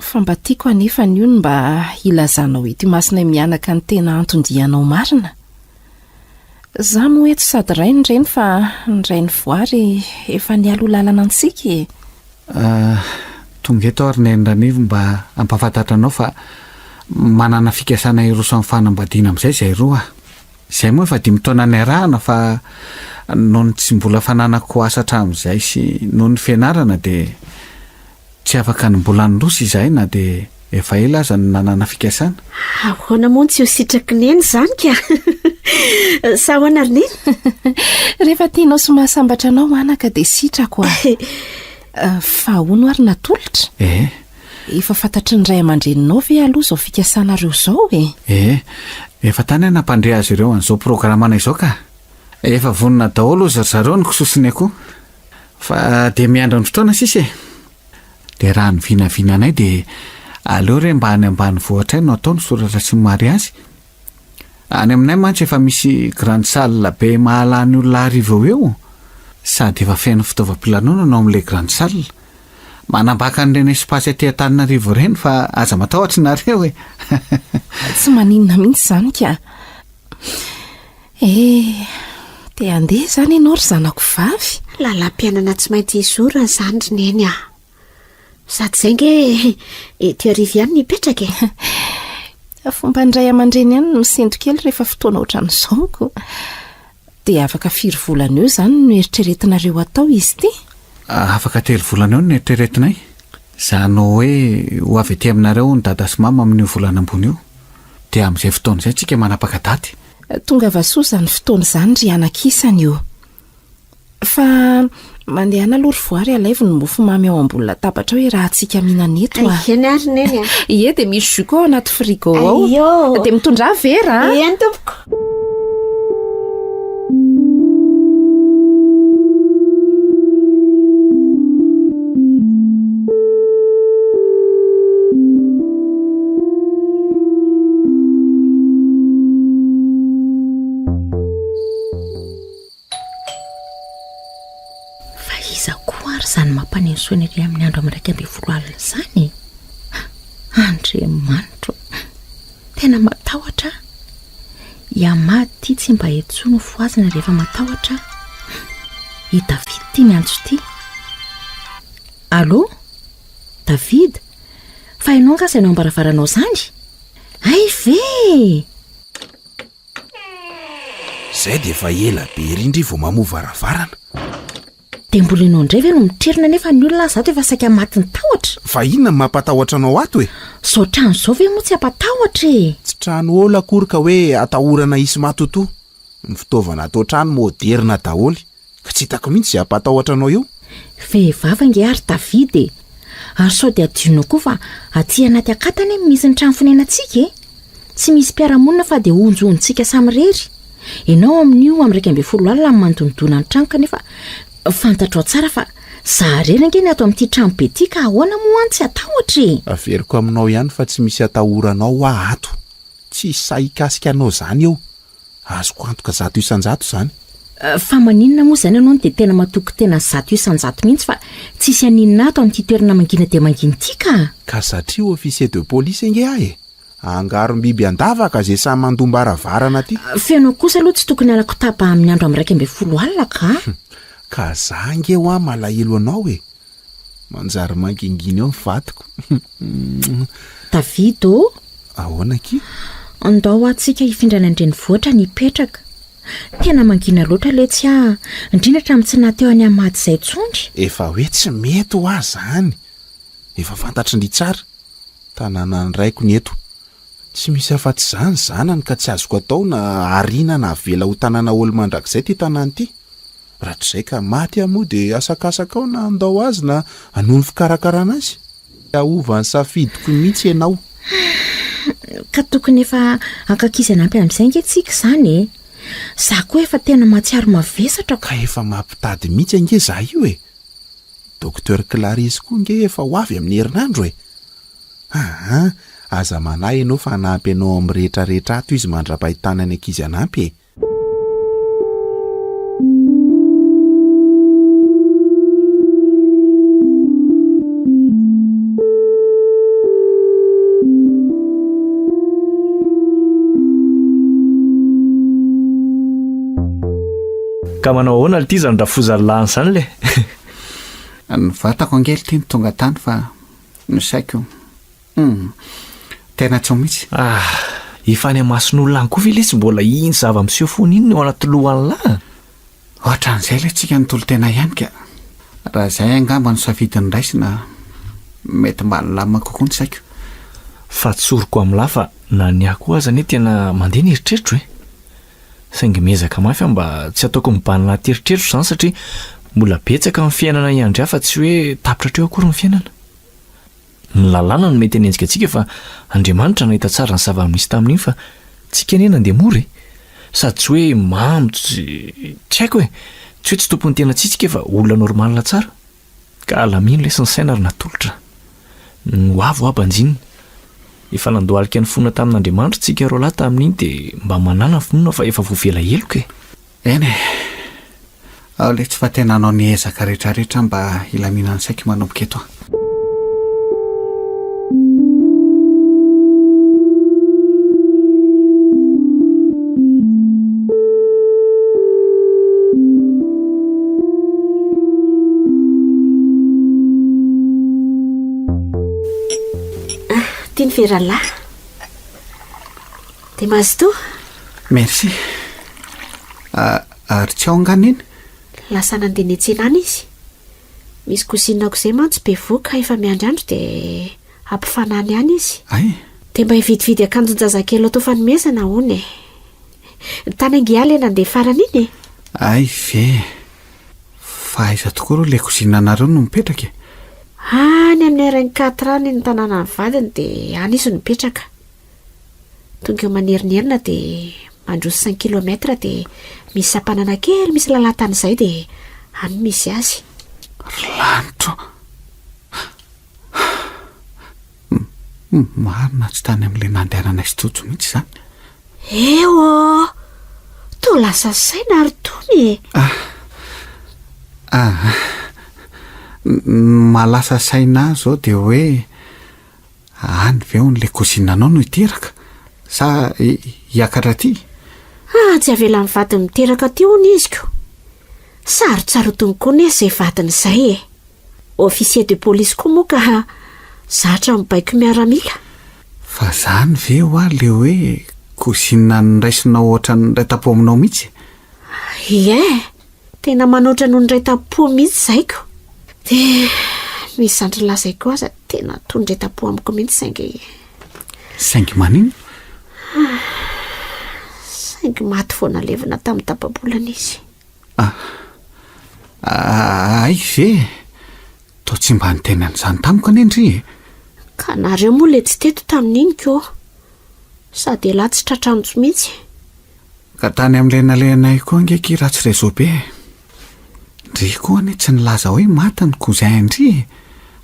Fa mba tiako anefa anio ny mba hilazanao eto imasonay mianaka ny tena anton-dianao marina. Za moa eto sady ray ny reny fa ny rain'i Voary efa nialoha lalana antsika e. Ah, tonga eto aho ry Neny Ranivo mba hampahafantatra anao fa manana fikasana hiroso amin'ny fanambadiana amin'izay izahay roa. Izay moa efa dimy taona niarahana fa noho ny tsy mbola fananako asa hatramin'izay sy noho ny fianarana dia tsy afaka ny mbola niroso izahay na dia efa ela aza no nanana fikasana. Ahoana moa no tsy ho sitraky Neny izany ka? Sa ahoana ry Neny? Rehefa tianao sy mahasambatra anao anaka dia sitrako a! Fa hono ary natolotra? Eh. Efa fantatry ny ray aman-dreninao ve aloha izao fikasanareo izao e? Eh, efa tany aho nampandre azy ireo an'izao programanay izao ka. Efa vonona daholo hozy ry zareo ny kisoa sy ny akoho. Fa dia miandry ny fotoana sisa e. Dia raha ny vinavinanay dia aleo re mba any ambanivohitra any no atao ny soratra sy ny mariazy. Any aminay mantsy efa misy grande salle be mahalany olona arivo eo eo, sady efa feno fitaovam-pilanonana ao amin'ilay grande salle. Manambaka an'ireny espace aty Antananarivo ireny fa aza matahotra nareo e! Tsy maninona mihitsy izany ka! Eh, te handeha izany ianao ry zanako vavy? Lalam-piainana tsy maintsy hizorana izany ry Neny a! Sady izay nge eto Iarivo ihany no hipetraka e! Fomban'ny ray aman-dreny ihany ny misento kely rehefa fotoana ohatran'izao ko. Dia afaka firy volana eo izany no eritreretinareo hatao izy ity? Afaka telo volana eo no eritreretinay. Izany hoe ho avy aty aminareo hono dada sy mama amin'io volana ambony io. Dia amin'izay fotoana izay tsika manapaka daty. Tongava soa izany fotoana izany ry anak'isany o! Fa mandehana aloha ry Voary alaivo ny mofo mamy ao ambony latabatra ao iarahantsika mihinana eto a! Eny ary Neny a! Ie dia misy jus koa ao anaty frigo ao. Aio! Dia mitondrà vera a! Eny tompoko! Fa iza koa ary izany mampaneno sonnerie amin'ny andro amin'ny 11 alina izany e? Andriamanitro! Tena matahotra aho. I Ahmad ity tsy mba intsony ho fohazina rehefa matahotra aho. I David ity miantso ity. Allô? David? Fa ianao angaha izay nao am-baravaranao izany? Hay ve e! Zay dia efa ela be ery ndry vao mamoha varavarana. Dia mbola ianao indray ve no mitrerona nefa ny olona aza ato efa saika matin'ny tahotra? Fa inona no mampatahotra anao ato e? Izao trano izao ve moa tsy hampatahotra e? Tsy trano ol akory ka hoe atahorana hisy matotoa. Ny fitaovana ato an-trano moderina daholo. Ka tsy hitako mihitsy izay hampatahotra anao eo. Vehivavy ange ary David e! Ary sao dia adinonao koa fa aty anaty akata anie misy ny trano fonenantsika e! Tsy misy mpiara-monina fa dia honjohontsika samirery. Ianao amin'io amin'ny 11 alina no mandondona ny trano kanefa fantatrao tsara fa za irery ange ny ato amin'ity trano be ity ka ahoana moa an tsy hatahotra e! Averiko aminao ihany fa tsy misy atahoranao hoa ato. Tsy hisy sahy hikasika anao izany eo. Azoko antoka 100% izany. Fa maninona moa izany ianao no dia tena matoky tena 100% mihitsy fa tsisy haninona ato amin'ity toerana mangina dia mangina ity ka! Ka satria officier de police ange aho e! Angarom-biby an-davaka izay samy mandom-baravarana aty. Fa ianao kosa aloha tsy tokony halako taba amin'ny andro amin'ny 11 alina ka! Ka za ange hoa malahelo anao e! Manjary mangingina eo ny vadiko. David ô! Ahoana akia? Andao hoa tsika hifindra any an-drenivohitra ny hipetraka. Tena mangina loatra letsy ah! Indrindra hatramin'ny tsy naha teo an'i Ahmad izay intsony. Efa hoe tsy mety hoa zany. Efa fantatry ndry tsara. Tanànan'ny raiko ny eto. Tsy misy afa-tsy za ny zanany ka tsy azoko atao na ariana na avela ho tanàna ol mandrakizay ity tanàna ity. Rahatrizay ka maty aho moa dia asakasaka ao na handao azy na hanohy ny fikarakarana azy. Hahova ny safidiko mihitsy ianao. Ka tokony efa ankakizy hanampy amin'izay ange tsika izany e! Za koa efa tena mahatsiaro mavesatra ko. Ka efa mampitady mihitsy ange za io e! Docteur Clarisse koa ange efa ho avy amin'ny herinandro e! Aa! Aza manahy ianao fa hanampy anao amin'ny rehetra rehetra ato izy mandra-pahitana ny ankizy hanampy e! Ka manao ahoana lty zany rafozan'ny lany zany le? Ny vatako ange lty no tonga tany fa ny saiko Humm. Tena tsy ao mihitsy. Ah! Efa any amason'olona any koa ve lesy mbola iny zava-miseho foana iny no ao anaty lohan'lah? Ohatran'izay ilay tsika nitolo-tena ihany ka. Raha izay angamba no safidy noraisina, mety mba nilamina kokoa ny saiko. Fa tsoriko amin'lah fa na ny ahy koa aza anie tena mandeha ny eritreritro e! Saingy miezaka mafy aho mba tsy ataoko mibanina anaty eritreritro izany satria mbola betsaka ny fiainana hiandry ahy fa tsy hoe tapitra hatreo akory ny fiainana. Ny lalàna no mety hanenjika antsika fa Andriamanitra nahita tsara ny zava-misy tamin'iny fa tsika anie nandeha mora e! Sady tsy hoe mamo tsy tsy haiko e! Tsy hoe tsy tompon'ny tena tsika fa olona normal tsara. Ka alamino lesy ny saina ry natolotra. Ny ho avy hoa banjinina. Efa nandohalika nifona tamin'Andriamanitra tsika roalahy tamin'iny dia mba manàna finoana fa efa voavela heloka e! Eny e! Ao letsy fa tena hanao ny ezaka rehetra rehetra mba hilaminan'ny saiko manomboka eto aho. Ah, ity ny veran'lahy. Dia mazotoa. Merci. Ary tsy ao angaha Neny? Lasa nandeha niantsena any izy. Misy cousine-ko izay mantsy bevohoka efa miandry andro dia hampifanany any izy. Hay. Dia mba hividividy akanjon-jazakely atao fanomezana hono e. Tany ange aho ilay nandeha farany iny e. Hay ve! Fa aiza tokoa aloha ilay cousine-nareo no mipetraka e? Any amin'ny RN quatre any ny tanànan'ny vadiny dia any izy no mipetraka. Tonga eo Manerinerina dia mandroso cinq kilomètre dia misy sampanana kely misy lalan-tany izay dia any no misy azy. Ry lanitra ô! Marina tsy tany amin'ilay nandehananay sy Jojo mihitsy izany. Eo ô! Toa lasa saina ry Tony e! Ah, ah, ny mahalasa saina ahy izao dia hoe any ve hono ilay cousine-nao no hiteraka sa hiakatra aty? Ah, tsy avelan'ny vadiny miteraka aty hono izy ko! Sarotsarotiny koa nefa izay vadiny izay e! Officier de police koa moa ka zatra mibaiko miaramila. Fa zany ve hoa le hoe cousine noraisinao ohatran'ny iray tampo aminao mihitsy e? Ie, tena manoatra noho ny iray tampo mihitsy zay ko. Dia misy zandry lahy zay koa aza tena toy ny iray tampo amiko mihitsy saingy. Saingy maninona? Saingy maty vao nalevina tamin'ny tapa-bolana izy. Ah, hay ve? Toa tsy mba niteny an'izany tamiko anie ndry e! Ka nareo moa le tsy teto tamin'iny ko! Sady elah tsy tratra antso mihitsy. Ka tany amin'ilay nalehanay koa ange akia ratsy réseau be e! Ndry koa anie tsy nilaza hoe maty ny cousin ndry e!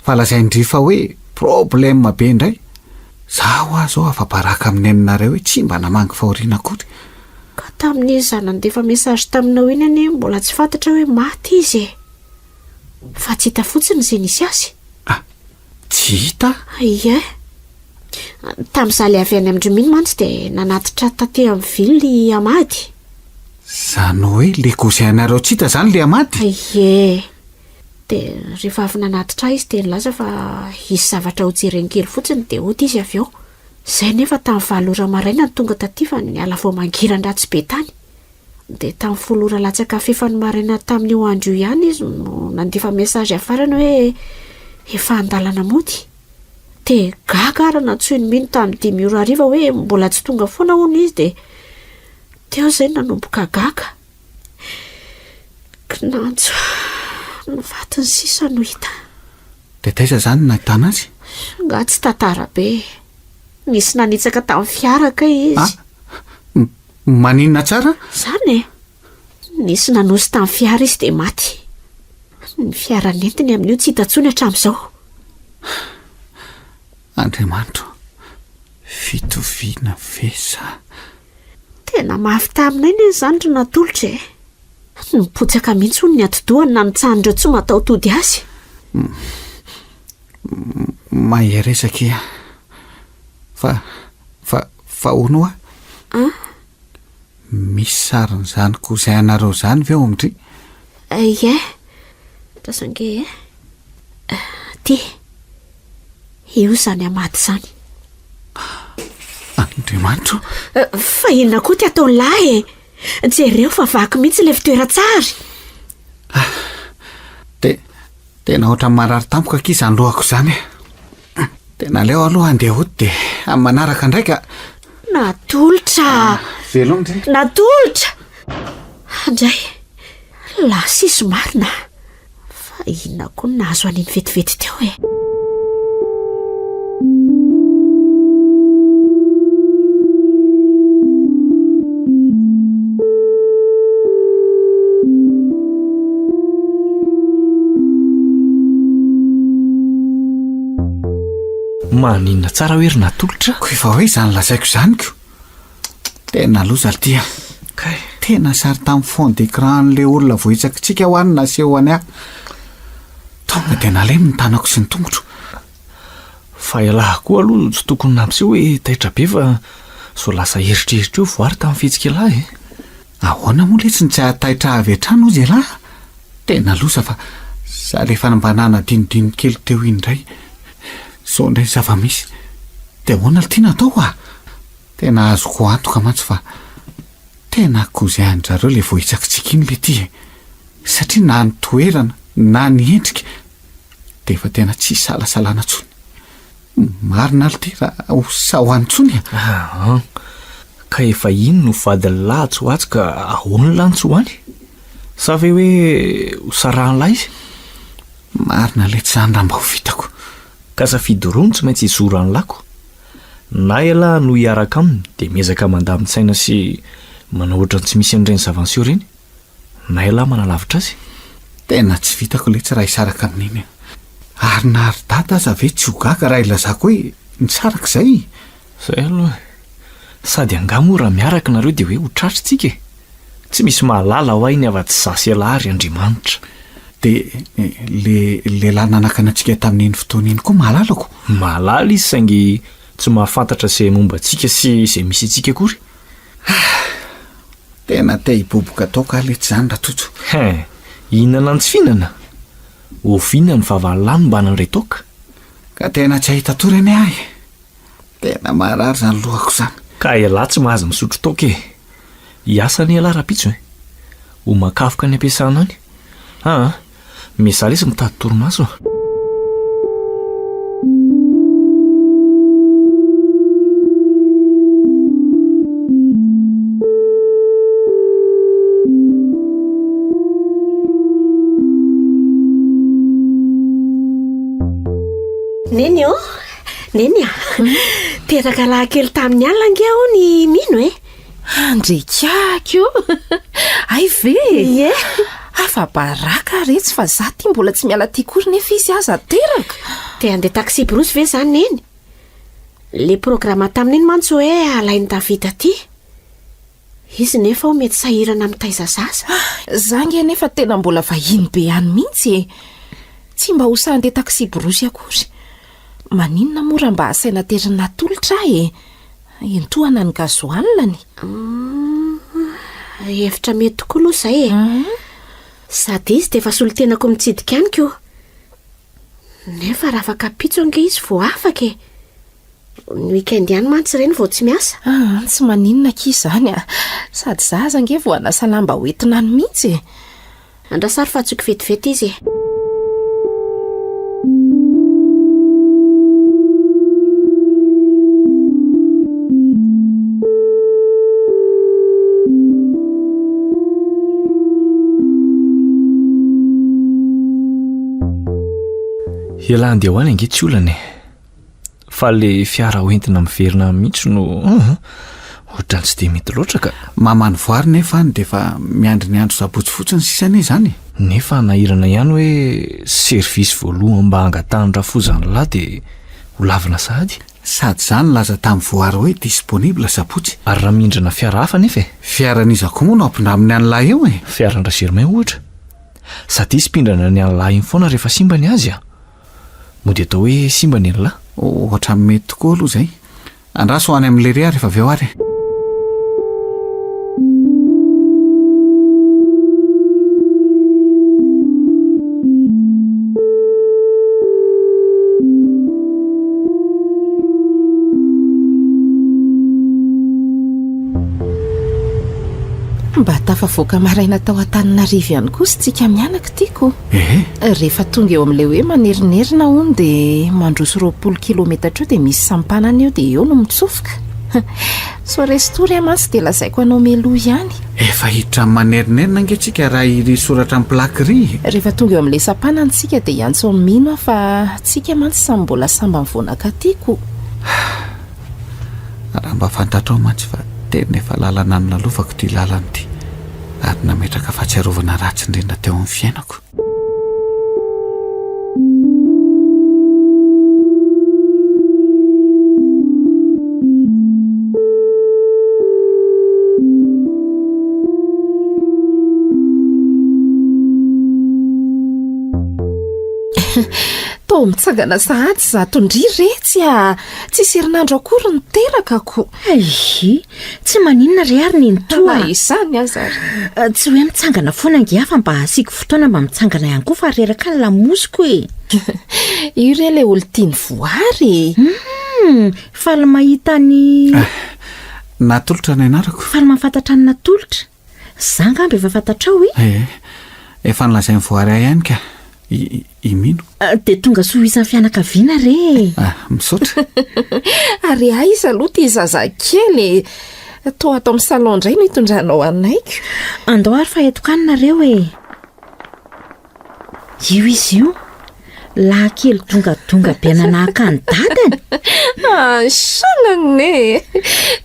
Fa lazain-dry fa hoe problème be indray! Za hoa zao afa-baraka amin'ny neninareo hoe tsy mba namangy fahoriana akory. Ka tamin'izy za nandefa message taminao iny anie mbola tsy fantatra hoe maty izy e! Fa tsy hita fotsiny izay nisy azy. Ah! Tsy hita? Ie. Tamin'izaho ilay avy any amin-dry Mino mantsy dia nanatitra taty amin'ny ville i Amady. Izany hoe ilay cousin-nareo tsy hita izany ilay Amady? Ie. Dia rehefa avy nanatitra ahy izy dia nilaza fa hisy zavatra hojereny kely fotsiny dia hody izy avy eo. Izay nefa tamin'ny valo ora maraina no tonga taty fa niala vao mangiran-dratsy be tany. Dia tamin'ny folo ora latsaka fefany maraina tamin'io andro io ihany izy no nandefa message farany hoe efa an-dalana mody. Dia gaga ary nantsoin'i Mino tamin'ny dimy ora hariva hoe mbola tsy tonga foana hono izy dia teo izay no nanomboka gaga. Kinanjo, ny vatony sisa no hita. Dia taiza izany no nahitana azy? Angaha tsy tantara be e. Nisy nanitsaka tamin'ny fiara kay izy. Ah! Maninona tsara? Izany e! Nisy nanosy tamin'ny fiara izy dia maty. Ny fiara nentiny amin'io tsy hita intsony hatramin'izao. Andriamanitro, fitoviana ve sa? Tena mafy taminay anie izany ry Natolotra e! Nipotsaka mihitsy hono ny atidohany nanitsahan'ireo tsy mataho-tody azy. Mahereza akia. Fa, fa, fa hono hoa? An? Misy sarin'izany cousin anareo izany ve ao amin-dry? Ie. Andraso ange e. Ty. Io izany Amady izany. Andriamanitro! Fa inona koa ty ataon'lahy e? Jereo fa vaky mihitsy ilay fitoeran-tsary. Ah, te, tena ohatran'ny marary tampoka akia izany lohako izany e. Tena aleo aloha handeha hody dia amin'ny manaraka indray ka. Natolotra! Ah, veloma ndry. Natolotra! Andray, lasa izy marina. Fa inona koa no nahazo an'iny vetivety teo e? Maninona tsara hoe ry Natolotra? Ko efa hoe izany lazaiko izany ko. Tena loza ry ty a. Kay. Tena sary tamin'ny fond d'écran an'ilay olona voahitsakitsika hoa no nasehony ahy. Tonga dia nalemy ny tanako sy ny tongotro. Fa ialahy koa aloha tsy tokony nampiseho hoe taitra be fa sao lasa eritreritra eo voary tamin'ny fihetsik'ialahy e. Ahoana moa letsy no tsy hahataitra avy hatrany hozy ialahy? Tena loza fa za le efa mba nanadinodino kely teo iny indray. Zao indray ny zava-misy. Dia ahoana ry tiana atao a? Tena azoko antoka mantsy fa tena cousin an-dry zareo le voahitsakitsika iny le ty e! Satria na ny toerana na ny endrika dia efa tena tsy isalasalana intsony. Marina aloha ity raha ho sa ho any intsony e. Aa, ka efa iny no vadin'ny lahy atsy ho atsy ka ahoana lahy no tsy ho any? Sa ve hoe ho sarahan'lahy izy? Marina letsy izany raha mba ho vitako. Ka safidy roa no tsy maintsy hizoran'ny lako. Na ialahy no hiaraka aminy dia miezaka mandamin-tsaina sy manao ohatran'ny tsy misy an'ireny zava-niseho ireny. Na ialahy manalavitra azy? Tena tsy vitako letsy raha hisaraka amin'iny aho. Ary na ry dada aza ve tsy ho gaga raha ilazako hoe nisaraka izay? Izay aloha e. Sady angaha moa raha miaraka nareo dia hoe ho tratry tsika e? Tsy misy mahalala hoa iny afa-tsy za sy ialahy ary Andriamanitra. Dia le lehilahy nanakana antsika tamin'iny fotoana iny koa mahalala ko? Mahalala izy saingy tsy mahafantatra izay momba antsika sy izay misy antsika akory. Tena te hiboboka toaka aho letsy zany Ratojo. Hein! Hihinana ny tsy fihinana? Oviana ny vavan'lah no mba nandray toaka? Ka tena tsy hahita tory anie aho e! Tena marary zany lohako zany. Ka elah tsy mahazo misotro toaka e! Hiasa anie elah rahampitso e! Ho makafoka any am-piasana any. Aa! Mizaha lesy mitady torimaso a! Neny ô! Neny a! Teraka lahy kely tamin'ny alina ange aho ny mino e! Andriakako o! Hay ve e! Ie! Afa-baraka retsy fa za ty mbola tsy miala aty akory nefa izy aza teraka! Te handeha taxi-brousse ve zany Neny? Le programa tamin'iny mantsy hoe alain'i David aty. Izy nefa ao mety sahirana mitaiza zaza. Za nge nefa tena mbola vahiny be any mihitsy e! Tsy mba ho sahy handeha taxi-brousse akory. Maninona moa raha mba asaina aterin'i Natolotra aho e? Entohana ny gasoil-ny. Humm, hevitra mety tokoa aloha izay e. Sady izy dia efa solontenako mitsidika any ko. Nefa raha afaka ampitso ange izy vao afaka e. Ny week-end ihany mantsy ireny vao tsy miasa. Ah, tsy maninona akia izany a. Sady za aza ange vao hanasa lamba hoentina any mihitsy e. Andraso ary fa antsoiko vetivety izy e. Ialahy andeha ho any ange tsy olana e. Fa le fiara hoentina miverina mihitsy no ohatran'ny tsy dia mety loatra ka. Mamany voary nefa any dia efa miandry ny andro sabotsy fotsiny sisa anie izany e. Nefa hanahirana ihany hoe service voalohany mba hangatahan'ny rafozan'lah dia ho lavina sahady. Sady za nilaza tamin'i voary hoe disponible sabotsy. Ary raha mindrana fiara hafa nefa e? Fiaran'iza koa moa no ampindraminy an'lah eo e? Fiaran-dRagermain ohatra. Sady izy mpindrana ny an'lah iny foana rehefa simba ny azy a! Mody atao hoe simba ny an'lah. Ohatran'ny mety tokoa aloha izay. Andraso ho any amin'i Lery aho rehefa avy eo ary e. Mba tafavoaka maraina tao Antananarivo ihany kosa tsika mianaka tiako. Ehe. Rehefa tonga eo amin'ilay hoe manerinerina hono dia mandroso 20 kilometatra eo dia misy sampanana eo dia eo no mitsofoka. Sao resy tory aho mantsy dia lazaiko anao mialoha ihany. Efa hiditra amin'ny manerinerina ange tsika raha iry soratra amin'ny plaque iry e. Rehefa tonga eo amin'ilay sampanana tsika dia hiantso an'i Mino aho fa tsika mantsy samy mbola sambany vao nakaty ko. Raha mba fantatrao mantsy fa tena efa lalana nolalovako ity lalana ity ary nametraka fahatsiarovana ratsy indrindra teo amin'ny fiainako. Toa mitsangana sahady izato ndry retsy a! Tsisy herinandro akory ny teraka ko. Aii, tsy maninona re ary nenitoa a! Izany aza ary. Eh, tsy hoe mitsangana foana ange aho fa mba asiako fotoana mba mitsangana ihany koa fa reraka ny lamosiko e. Io re ilay olon-tian'i Voary e. Hum, faly mahita ny. Eh, Natolotra ny anarako. Faly mahafantatra ny Natolotra. Za angamba efa fantatrao e. Eh, efa nolazain'i Voary ahy ihany ka. I, i Mino. Dia tonga soa ho isan'ny fianakaviana re e! Ah, misaotra. Ary aiza aloha ity zazakely e? Toa ato amin'ny salon indray no itondranao anay ko. Andao ary fa eto kany nareo e! Io izy io, lahy kely dongadonga be nanahaka an'i dadany. Ansanana e!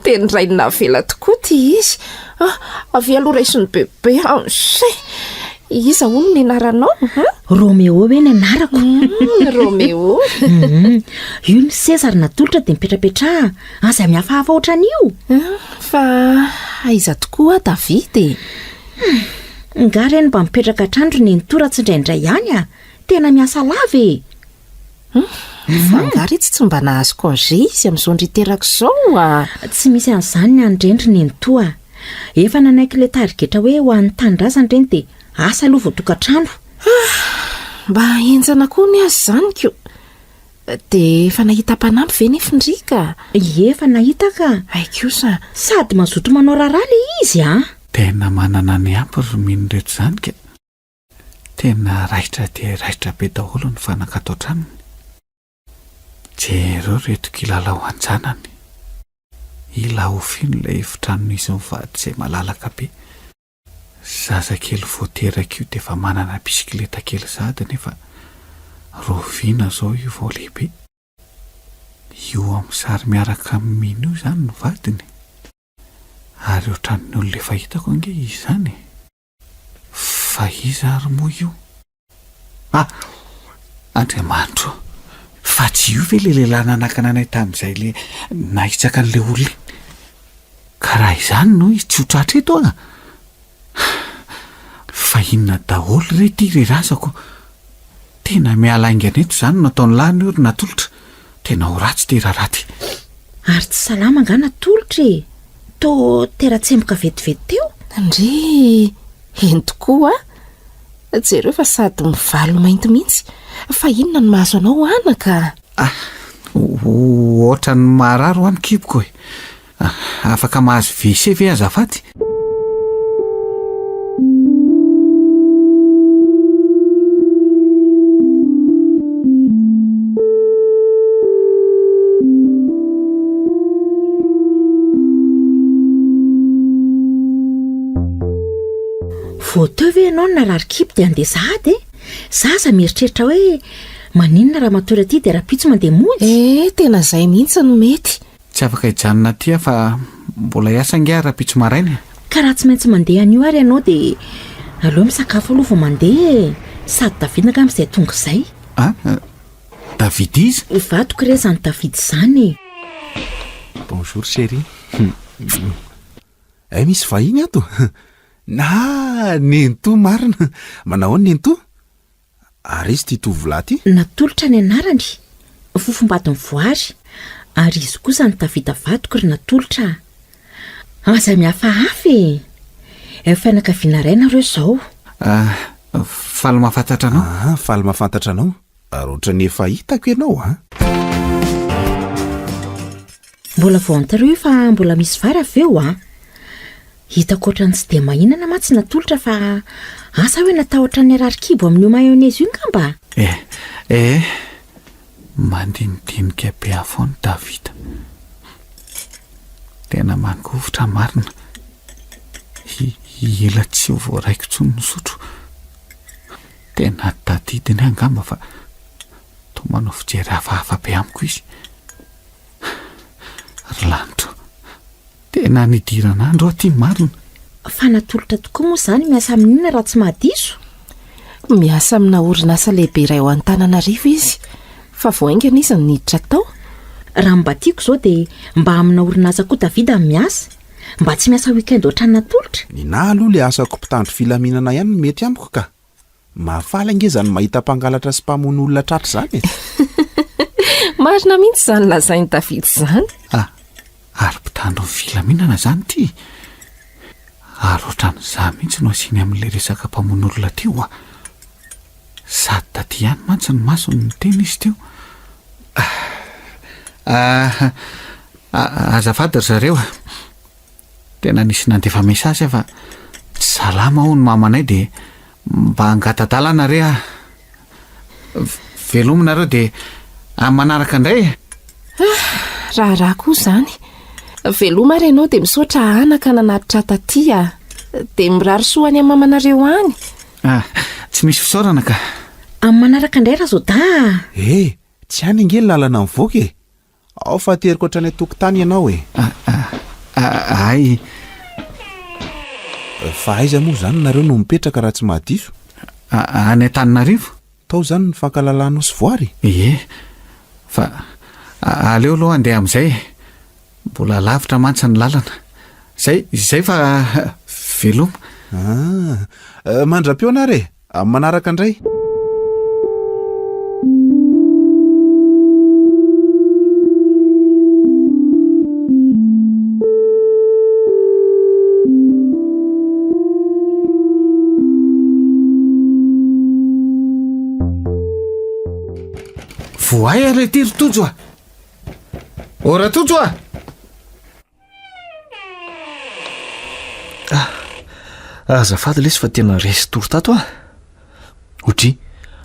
Teny rainy navela tokoa ity izy. Ah, avia aloha raisin'i bebe anse. Iza hono ny anaranao? Roméo hoe ny anarako. Mm, Roméo. Mm, io ny seza ry natolotra dia mipetrapetraha. Aza mihafahafa ohatran'io. Ah, fa aiza tokoa David e? Hmm. Nga reny mba mipetraka hatrany ry nenitoa raha tsy indraindray ihany a! Tena miasa lava e! Hum, fa angaha re tsy tsy mba nahazo congé izy amin'izao ndry teraka izao a! Tsy misy an'izany ny an'ireny ry nenitoa a! Efa nanaiky ilay tarigetra hoe ho an'ny tanindrazana ireny dia asa aloha vao tokantrano. Ah! Mba henjana koa ny azy izany ko! Dia efa nahita mpanampy ve nefa ndry ka? Ie, efa nahita ka! Hay kosa! Sady mazoto manao raharaha ilay izy a! Tena manana ny ampy ry mino reto zany ka! Tena raitra dia raitra be daholo ny fanaka ato an-tranony. Jereo reto kilalao an-janany. Ila ho feno ilay efitranon'izy mivady izay malalaka be. Zazakely vao teraka io dia efa manana bisikileta kely sahady nefa rahoviana izao io vao lehibe? Io amin'ny sary miaraka amin'i Mino io izany no vadiny? Ary ohatran'ny olona efa hitako ange izy izany e! Fa iza ary moa io? Ah! Andriamanitro ô! Fa tsy io ve ilay lehilahy nanakana anay tamin'izay ilay nahitsaka an'ilay olona iny? Ka raha izany no izy tsy ho tratra eto aho! Fa inona daholo re ity ry razako? Tena miala haingana eto izany no ataon'ny lahy ny ry Natolotra. Tena ho ratsy ity raharaha ity. Ary tsy salama angaha Natolotra e? Toa tera-tsemboka vetivety teo? Ndry! Eny tokoa a! Jereo fa sady mivalo mainty mihitsy. Fa inona no mahazo anao anaka? Ah! Ohatran'ny marary hoa ny kiboko e! Afaka mahazo WC ve azafady? Vao teo ve ianao no narary kibo dia handeha sahady e? Za aza mieritreritra hoe maninona raha matory aty dia rahampitso mandeha mody? Eh, tena izay mihitsy no mety. Tsy afaka hijanona aty aho fa mbola hiasa ange aho rahampitso maraina e. Ka raha tsy maintsy mandeha anio ary ianao dia aleo misakafo aloha vao mandeha e! Sady David angamba izay tonga izay. Ah? David iza? Vadiko re izany David izany e! Bonjour chérie. Eh misy vahiny ato? Ah, nenitoa marina. Manao ahoana nenitoa? Ary iza ity tovolahy ity? Natolotra ny anarany, fofombadin'i Voary, ary izy kosa no Davida vadiko ry Natolotra a! Aza mihafahafa e! Fianakaviana iray nareo izao. Ah, faly mahafantatra anao. Ah, faly mahafantatra anao. Ary ohatran'ny efa hitako ianao an! Mbola vao antareo io fa mbola misy vary avy eo an! Hitako ohatran'ny tsy dia mahinana mantsy Natolotra fa asa hoe natahotra ny harary kibo amin'io mayonnaise io ngamba? Eh, eh, mandinidinika be ahy foana Davida. Tena mangovitra marina. Ela tsy ho voaraiko intsony ny sotro. Tena tadidiny ahy angamba fa toa manao fijery hafahafa be amiko izy. Ry lanitro, tena nidiran'andro aho ity marina. Fa natolotra tokoa moa izany miasa amin'inona raha tsy mahadiso? Miasa amina orinasa lehibe iray ao Antananarivo izy, fa vao haingana izy no niditra tao. Raha mba tiako izao dia mba amina orinasa koa Davida no miasa. Mba tsy miasa week-end ohatran'ny natolotra. Ninahy aloha le asako mpitandro filaminana ihany no mety amiko ka. Mahafaly ange izany mahita mpangalatra sy mpamono olona tratra izany e! Marina mihitsy izany lazain'i David izany. Ah, ary mpitandro ny filaminana izany ity? Ary ohatran'izaho mihitsy no asiany amin'ilay resaka mpamono olona teo a! Sady taty ihany mantsy ny masony niteny izy teo. Ah, ah, azafady ry zareo a! Tena nisy nandefa message aho fa tsy salama hono mamanay dia mba angata-dalana re aho. Veloma nareo dia amin'ny manaraka indray e! Ah, raharaha koa izany. Veloma ary ianao dia misaotra anaka nanatitra taty a. Dia mirary soa any amin'ny mamanareo any. Ah, tsy misy fisaorana ka. Amin'ny manaraka indray Razoda a! Eh, tsy any ange ny lalana mivoaka e! Ao fa ateriko hatrany an-tokotany ianao e! Hay. Fa aiza moa izany nareo no mipetraka raha tsy mahadiso? Any Antananarivo. Tao izany ny fankalalanao sy voary? Ie. Fa aleo aloha handeha amin'izay e. Mbola lavitra mantsy ny lalana. Izay, izay fa veloma. Ah, mandra-pihaona ary e! Amin'ny manaraka indray. Voay ary ity ry Tojo a! Ô Ratojo a! Ah, azafady lesy fa tena resy tory tato ah. Otri,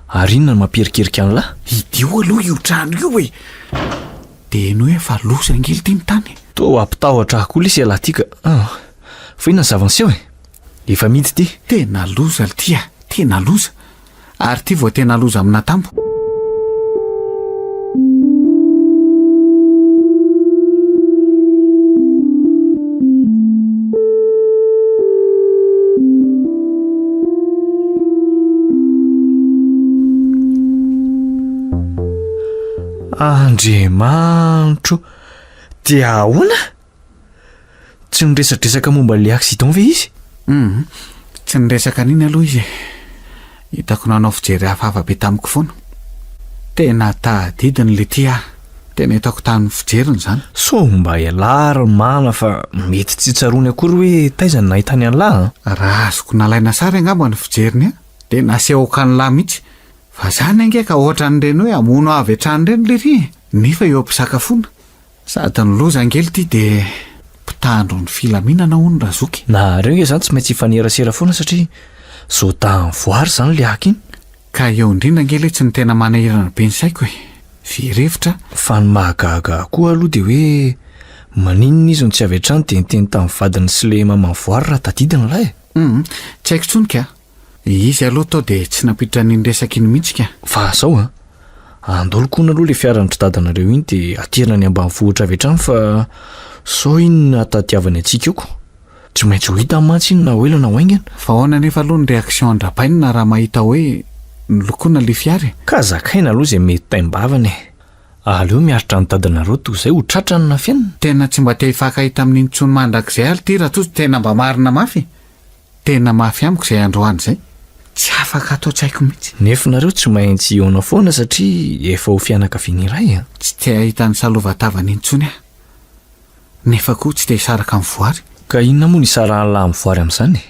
ary inona no mampierikerika an'lah? Idio aloha io trano io e! Dia henoy hoe fa loza ange ity ny tany e! Toa hampitahotra ahy koa lesy ialahy ity ka. Ah, fa inona ny zava-niseho e? Efa mihidy ity. Tena loza ity ah, tena loza. Ary ity vao tena loza amin'atambo. Andriamanitro, dia ahoana? Tsy niresadresaka momba ilay accident ve izy? Hum, tsy niresaka an'iny aloha izy e. Hitako nanao fijery hafahafa be tamiko foana. Tena tadidiny le ty ah. Tena hitako tamin'ny fijeriny izany. Sao mba ialahy ry mana fa mety tsy tsaroany akory hoe taiza no nahitany an'lah an? Raha azoko nalaina sary angamba ny fijeriny ahy dia nasehoko an'lah mihitsy. Fa zany ange ka ohatran'ireny hoe hamono avy hatrany ireny lery e! Nefa eo am-pisakafoana. Sady ny loza ange lty de mpitandro ny filaminana hono razoky. Nareo nge zany tsy maintsy hifanerasera foana satria zodahin'ny voary zany le haka iny. Ka eo indrindra ange letsy no tena manahirana be ny saiko e! Very hevitra aho. Fa ny mahagaga ahy koa aloha de hoe maninona izy no tsy avy hatrany de niteny tamin'ny vadiny sy le maman'ny voary raha tadidiny lahy e? Hum, tsy haiko intsony ka. Izy aloha tao dia tsy nampiditra an'iny resaka iny mihitsy ka. Fa zao an, andao lokoina aloha le fiaran'dry dadanareo iny dia aterina any ambanivohitra avy hatrany fa sao iny no ahatadiavany antsika eo ko. Tsy maintsy ho hitany mantsy iny na ho ela na ho haingana. Fa ahoana anefa aloha ny réaction an-dRabainina raha mahita hoe nolokoina le fiara e? Ka zakaina aloha izay mety taim-bavany e. Aleo miaritra ny dadanareo toy izay ho tratra ny nafenina. Tena tsy mba te hifankahita amin'iny intsony mandrakizay ary ity Ratojo tena mba marina mafy e. Tena mafy amiko izay androany izay. Tsy afaka ato an-tsaiko mihitsy. Nefa nareo tsy maintsy hihaona foana satria efa ho fianakaviana iray an. Tsy te hahita ny salovan-tavany intsony aho. Nefa koa tsy te hisaraka amin'ny voary. Ka inona moa no hisarahan'lah amin'ny voary amin'izany e?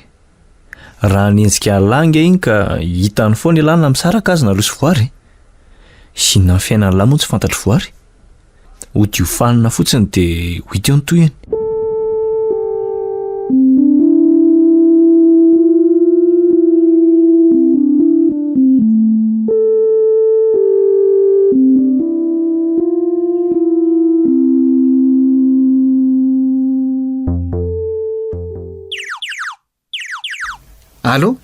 Raha hanenjika an'lah ange iny ka hitany foana ialahy na misaraka aza nareo sy voary e. Inona amin'ny fiainan'lah moa tsy fantatr'i voary? Odio fanina fotsiny dia ho hita eo ny tohiny. Allô?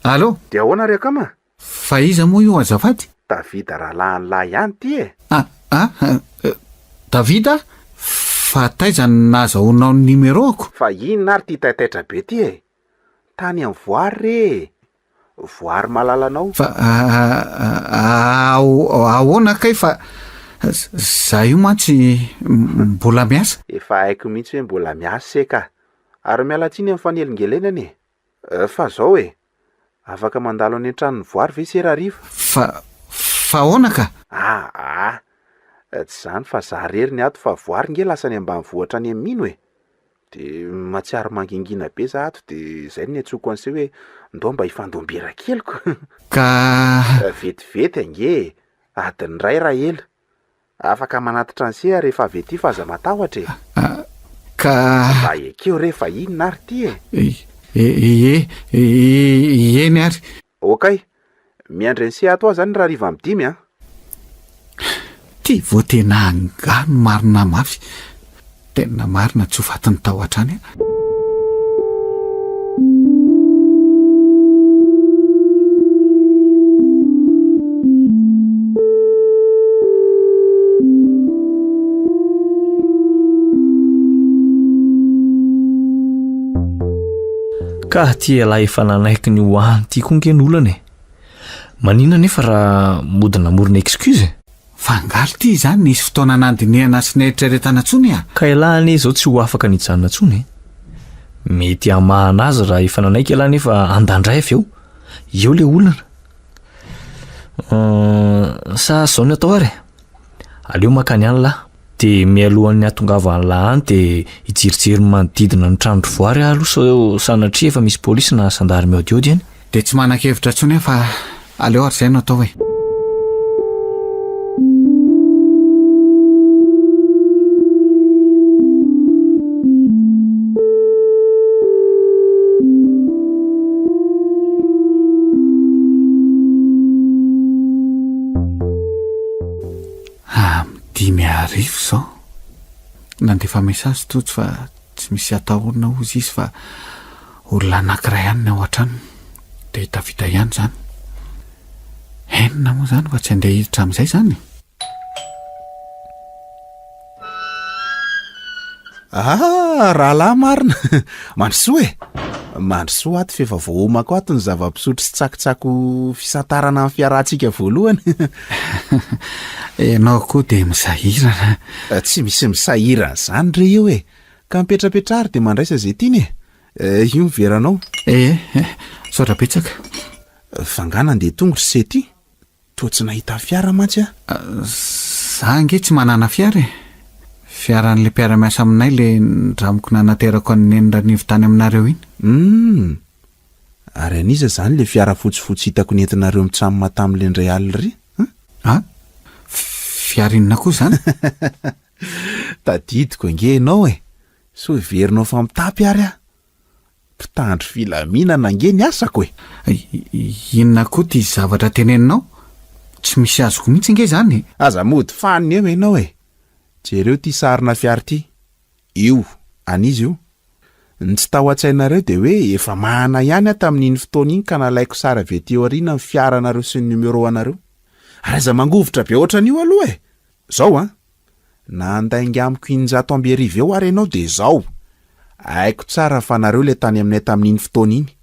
Allô? Dia ahoana ry akama? Fa iza moa io azafady? Davida rahalahin'lah ihany ity e! Ah ah Davida? Fa taiza no nahazahoanao ny numéro-ko? Fa inona ary ity taitaitra be ity e? Tany amin'ny voary re e! Voary malalanao. Fa ahoana kay fa za io mantsy mbola miasa. Efa haiko mihitsy hoe mbola miasa se ka! Ary miala tsiny amin'ny fanelingelenana e! Fa zao e! Afaka mandalo any an-tranon'i Voary ve se rahariva? Fa, fa ahoana ka? Aa! Tsy izany fa za rery ny ato fa Voary nge lasa any ambanivohitra any amin'i Mino e! De mahatsiaro mangingina be za ato de zay no niantsoako an'se hoe ndao mba hifandom-bera kely ko! Ka. Vetivety ange e! Adiny iray raha ela! Afaka manatitra an'se aho rehefa avy aty fa aza matahotra e! Ka. Mba ekeo re fa inona ary ity e! Ie, eny ary. Okay! Miandry an'se ato aho zany rahariva amin'ny dimy an! Ty vao tena angano marina mafy. Tena marina tsy ho fatin'ny tao hatrany aho. Ka ty ialahy efa nanaiky ny ho any ty koa nge ny olana e. Maninona nefa raha mody namorona excuse e? Fa angaha ity izany nisy fotoana nandinihana sy neritreretana intsony a? Ka ialahy anie izao tsy ho afaka ny hijanona intsony e. Mety hamahana azy raha efa nanaiky ialahy nefa handà indray avy eo. Eo le olana. Sa izao ny atao ary e? Aleo mankany any lahy. Dia mialohan'ny hahatongavan'ny lahy any dia hijerijery ny manodidina ny tranon-dry Voary aho aloha sao sanatria efa misy polisy na zandary mihaodihaody eny. Dia tsy manan-kevitra intsony aho fa aleo ary izay no atao e. Amin'ny 5000 izao. Nandefa message Tojo fa tsy misy atahorana hozy izy fa olona anankiray ihany ny ao an-tranony. Dia i Davida ihany izany. Henona moa izany fa tsy handeha hiditra amin'izay izany e. Ah, rahalahy marina. Mandrosoa e. Mandrosoa ato f'efa voaomako ato ny zava-pisotro sy tsakitsako fisantarana ny fiarahantsika voalohany. Ianao koa dia misahirana. Eh, tsy misy misahirana izany re io e. Ka mipetrapetraha ary dia mandraisa izay tiana e. Eh, io ny veranao. Eh, eh, misaotra betsaka. Fa angaha nandeha tongotra se ty? Toa tsy nahita fiara mantsy aho. Za ange tsy manana fiara e! Fiaran'le mpiara-miasa aminay le nindramiko nanaterako an'i Neny Ranivo tany aminareo iny. Humm! Ary an'iza izany le fiara fotsifotsy hitako nentinareo mitsam tamin'le indray alina iry an? An? Fiara inona koa izany? Tadidiko ange ianao e! Sao heverinao fa mitapy ary aho? Mpitandro filaminana ange ny asako e! Inona koa ity zavatra teneninao? Tsy misy azoko mihitsy ange izany e! Aza mody fanina eo ianao e! Jereo ity sarina fiara ity. Io, an'iza io? Ny tsy tao an-tsainareo dia hoe efa mahana ihany aho tamin'iny fotoana iny ka nalaiko sary avy aty aoriana ny fiaranareo sy ny numéro anareo. Ary aza mangovitra be ohatran'io aloha e! Zao an! Na handainga amiko 1600 eo ary ianao dia zao! Haiko tsara fa nareo ilay tany aminay tamin'iny fotoana iny.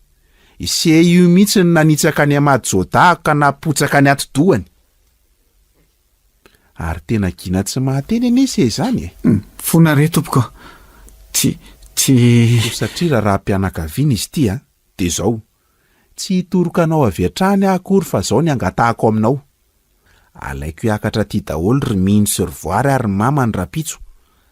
Ise io mihitsy no nanitsaka an'i Ahmad Jodahako ka napotsaka ny atidohany. Ary tena gina tsy mahateny anie ise izany e! Mifona re tompoko a! Tsy, tsy. Koa satria raharaham-pianakaviana izy ity an, dia zao. Tsy hitoroka anao avy hatrany aho akory fa zao ny angatahako aminao. Alaiko hiakatra aty daholo ry Mino sy ry Voary ary ny mamany rahampitso,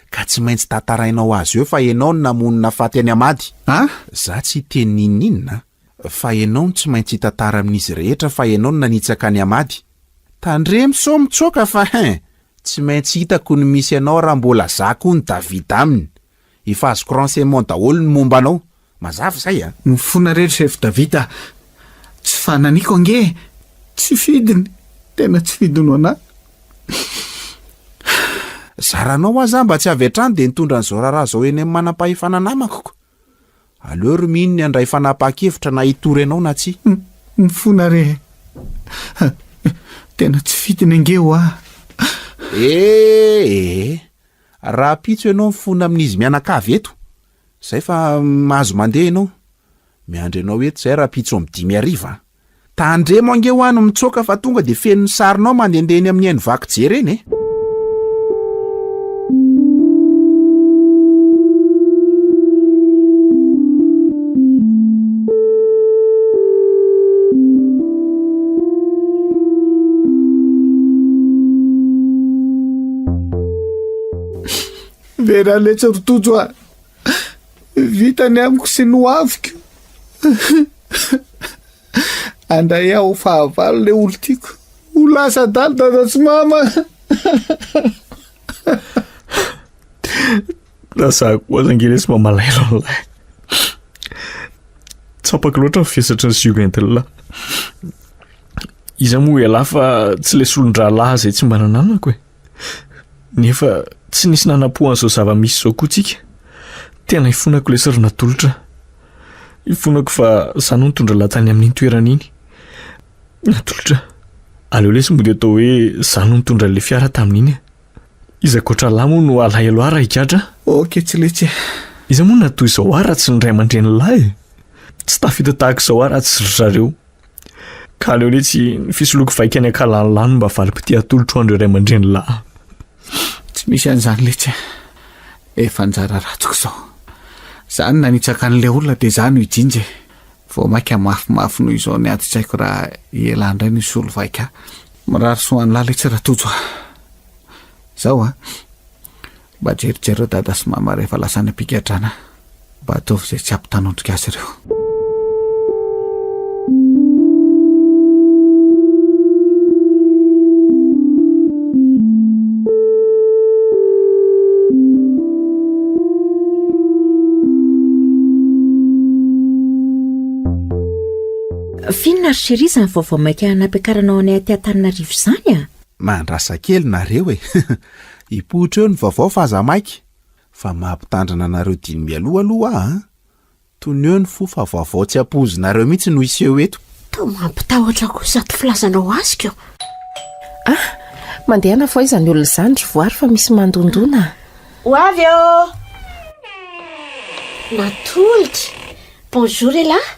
ka tsy maintsy tantarainao azy eo fa ianao no namono nafaty an'i Amady. A! Za tsy hiteny n'inon'inona fa ianao no tsy maintsy hitantara amin'izy rehetra fa ianao no nanitsaka an'i Amady. Tandremo sao mitsoaka fa hein! Tsy maintsy hitako ny misy anao raha mbola za koa no David aminy. Efa azoko renseignement daholo ny momba anao. Mazava izay a! Mifona re ry Chef David a! Tsy fananiko ange e! Tsy fidiny! Tena tsy fidiny ho anah! Zaranao aza mba tsy avy hatrany dia nitondra an'izao raharaha izao eny amin'ny manam-pahefana namako ko! Aleo ry Mino ny handray fanapahan-kevitra na hitory anao na tsia. Mifona re e! Tena tsy fidiny ange ho ahy! Ee! Rahampitso ianao mifona amin'izy mianakavy eto. Zay fa mahazo mandeha ianao. Miandry anao eto zay rahampitso amin'ny dimy hariva an. Tandremo ange hoa no mitsoaka fa tonga dia feno ny sarinao mandehandeha eny amin'ny haino vaky jery eny e. Vera letsy ry Tojo a! Vita ny amiko sy ny hoaviko. Andray aho ho fahavalo le olon-tiako. Ho lasa adala dada sy mama. Na za koa aza ange lesy mba malahelo an'ilay. Tsapako loatra ny vesatry ny zioga entin'lah. Iza moa ialahy fa tsy ilay solon-drahalahy izay tsy mba nananako e. Nefa tsy nisy nanam-po an'izao zava-misy izao koa tsika. Tena ifonako lesy ry Natolotra. Ifonako fa za no nitondra lahy tany amin'iny toerana iny. Natolotra, aleo lesy mody atao hoe za no nitondra an'ilay fiara tamin'iny e. Iza ankoatra lahy moa no alahelo ahy raha higadra? Ok tsy letsy e. Iza moa no natoy izao ahy raha tsy ny ray aman-drenin'lahy e? Tsy tafita tahaka izao ahy raha tsy ry zareo. Ka aleo letsy ny fisoloiko vaika any ankalan'lahy no mba valim-pitia atolotro an'ireo ray aman-drenin'lahy. Tsy misy an'izany letsy e. Efa anjara ratsiko izao. Za no nanitsaka an'ilay olona dia za no hijinja e. Vao mainka mafimafy noho izao ny adin-tsaiko raha ialahy indray no hisolo vaika ahy. Mirary soa an'lah letsy Ratojo a! Zao a! Mba jerijereo dada sy mama rehefa lasa any am-pigadrana. Mba ataovy izay tsy hampitanondrika azy ireo. F'inona ry chérie izany vaovao maika nampiakaranao anay aty Antananarivo izany a? Mandrasa kely nareo e! Hipoitra eo ny vaovao fa aza maika! Fa mampitandrina anareo diny mialoha aloha aho an! Toneo ny fo fa vaovao tsy ampoizinareo mihitsy no hiseho eto. Toa mampitahotra koa izato filazanao azy ko! Ah! Mandehana fa aiza ny olona izany ry Voary fa misy mandondona a! Ho avy ô! Natolotra! Bonjour elah!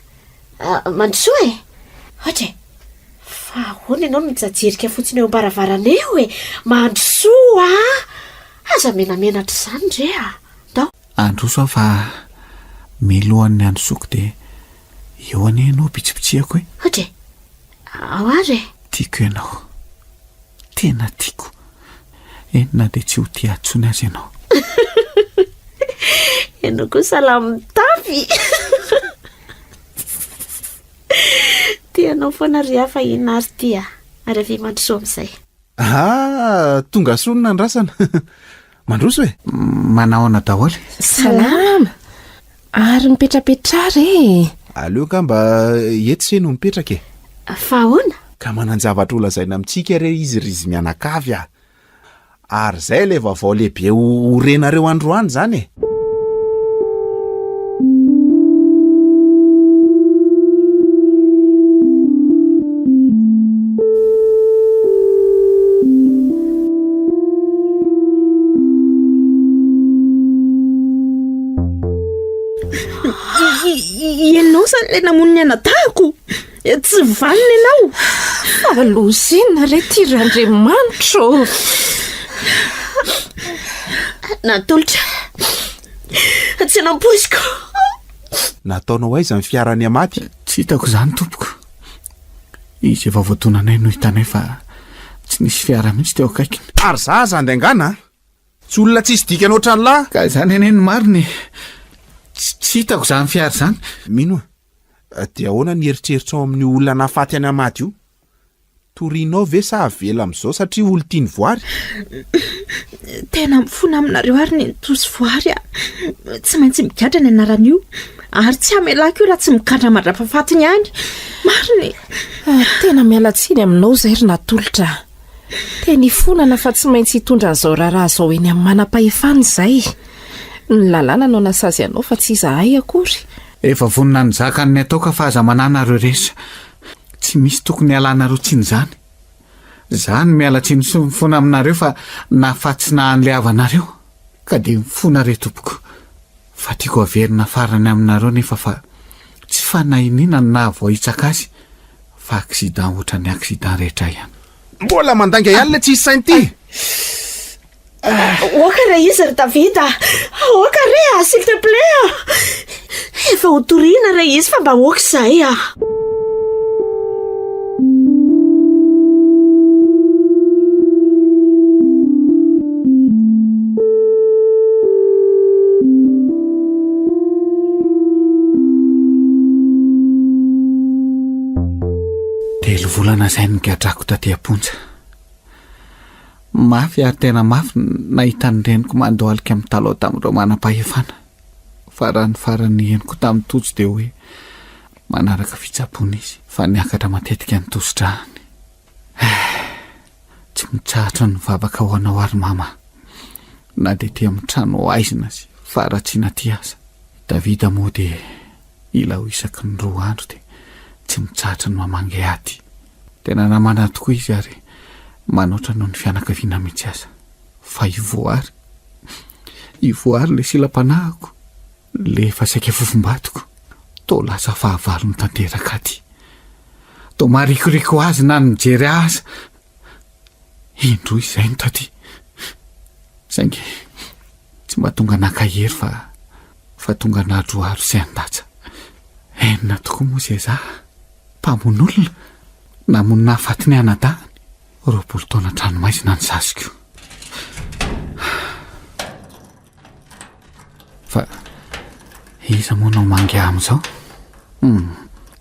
Mandrosoa e! Ohatra e! Fa ahoana ianao no mijajerika fotsiny eo am-baravarana eo e! Mandrosoa a! Aza menamenatra izany re a! Ndao! Handroso aho fa milohan'ny handrosoako dia eo anie ianao bitsibitsihako e! Ohatra e! Ao ary e! Tiako ianao. Tena tiako. Eny na dia tsy ho tia ahy intsony aza ianao. Ianao koa salamo mitafy. Tia anao foana ry aho fa inona ary ity a? Ary avia mandrosoa amin'izay. Ah, tonga soa ny nandrasana. Mandroso e! Manahoana daholo? Salama! Ary mipetrapetraha re e! Aleo angamba eto se no mipetraka e! Fa ahoana? Ka manan-javatra ho lazaina amintsika re izy ry izy mianakavy a! Ary izay ilay vaovao lehibe ho renareo androany izany e! Ianao izany ilay namono ny anadahiko? Tsy vanona ianao! Fa loza inona re ity ry Andriamanitra ô! Natolotra. Tsy nampoiziko. Nataonao aiza ny fiaran'i Amady? Tsy hitako izany tompoko. Izy efa voadonanay no hitanay fa tsy nisy fiara mihitsy teo akaikiny. Ary za aza andaingana a! Tsy olona tsisy dikany ohatran'lah! Ka izany anie no marina e! Tsy hitako izany fiara izany. Mino a! Dia ahoana ny eritreritrao amin'io olona nahafaty an'i Amady io? Torianao ve sa avela amin'izao satria olon-tian'i Voary? Tena mifona aminareo ary nenitoa sy Voary a! Tsy maintsy migadra ny anaran'io ary tsy hamelako io raha tsy migadra mandra-pahafatiny ihany. Marina e! Tena miala tsiny aminao izay ry Natolotra a! Tena ifonana fa tsy maintsy hitondra an'izao raharaha izao eny amin'ny manam-pahefana izay. Ny lalàna no hanasazy anao fa tsy izahay akory. Efa vonona nizaka ny ataoko fa aza manahy nareo rehetra. Tsy misy tokony hialanareo tsiny izany. Za no miala tsiny sy mifona aminareo fa nahafatsina an'ilay havanareo. Ka dia mifona re tompoko. Fa tiako averina farany aminareo nefa fa tsy fanahiniana no nahavoahitsaka azy fa accident ohatran'ny accident rehetra ihany. Mbola mandainga ihany ilay tsisy saina ity! Aoka re izy ry David a! Aoka re a! S'il te plaît a! Efa ho toriana re izy fa mba aoka izay a! Telo volana izay nigadrako taty am-ponja. Mafy ary tena mafy ny nahita ny reniko mandohalika mitalaho tamin'ireo manam-pahefana. Fa raha ny farany henoko tamin'i Tojo dia hoe manaraka fitsaboana izy fa niakatra matetika ny tosi-dràny. Tsy mitsahatra ny mivavaka ho anao ary mama na dia aty amin'ny trano haizina sy faharatsiana aty aza. Davida moa dia ila ho isaky ny roa andro dia tsy mitsahatra ny mamangy ahy aty. Tena namana tokoa izy ary manoatra noho ny fianakaviana mihitsy aza. Fa i Voary, i Voary ilay silam-panahiko, ilay efa saika fofombadiko, toa lasa fahavalony tanteraka aty. Toa marikoriko azy na ny mijery ahy aza. Indroa izay no taty. Saingy tsy mba tonga nankahery fa fa tonga nadroaro sy handatsa. Enina tokoa moa izay za. Mpamono olona, namono nahafaty ny anadahiny. 20 taona an-tranomaizina ny saziko. Fa iza moa no mangy ahy amin'izao? Hum,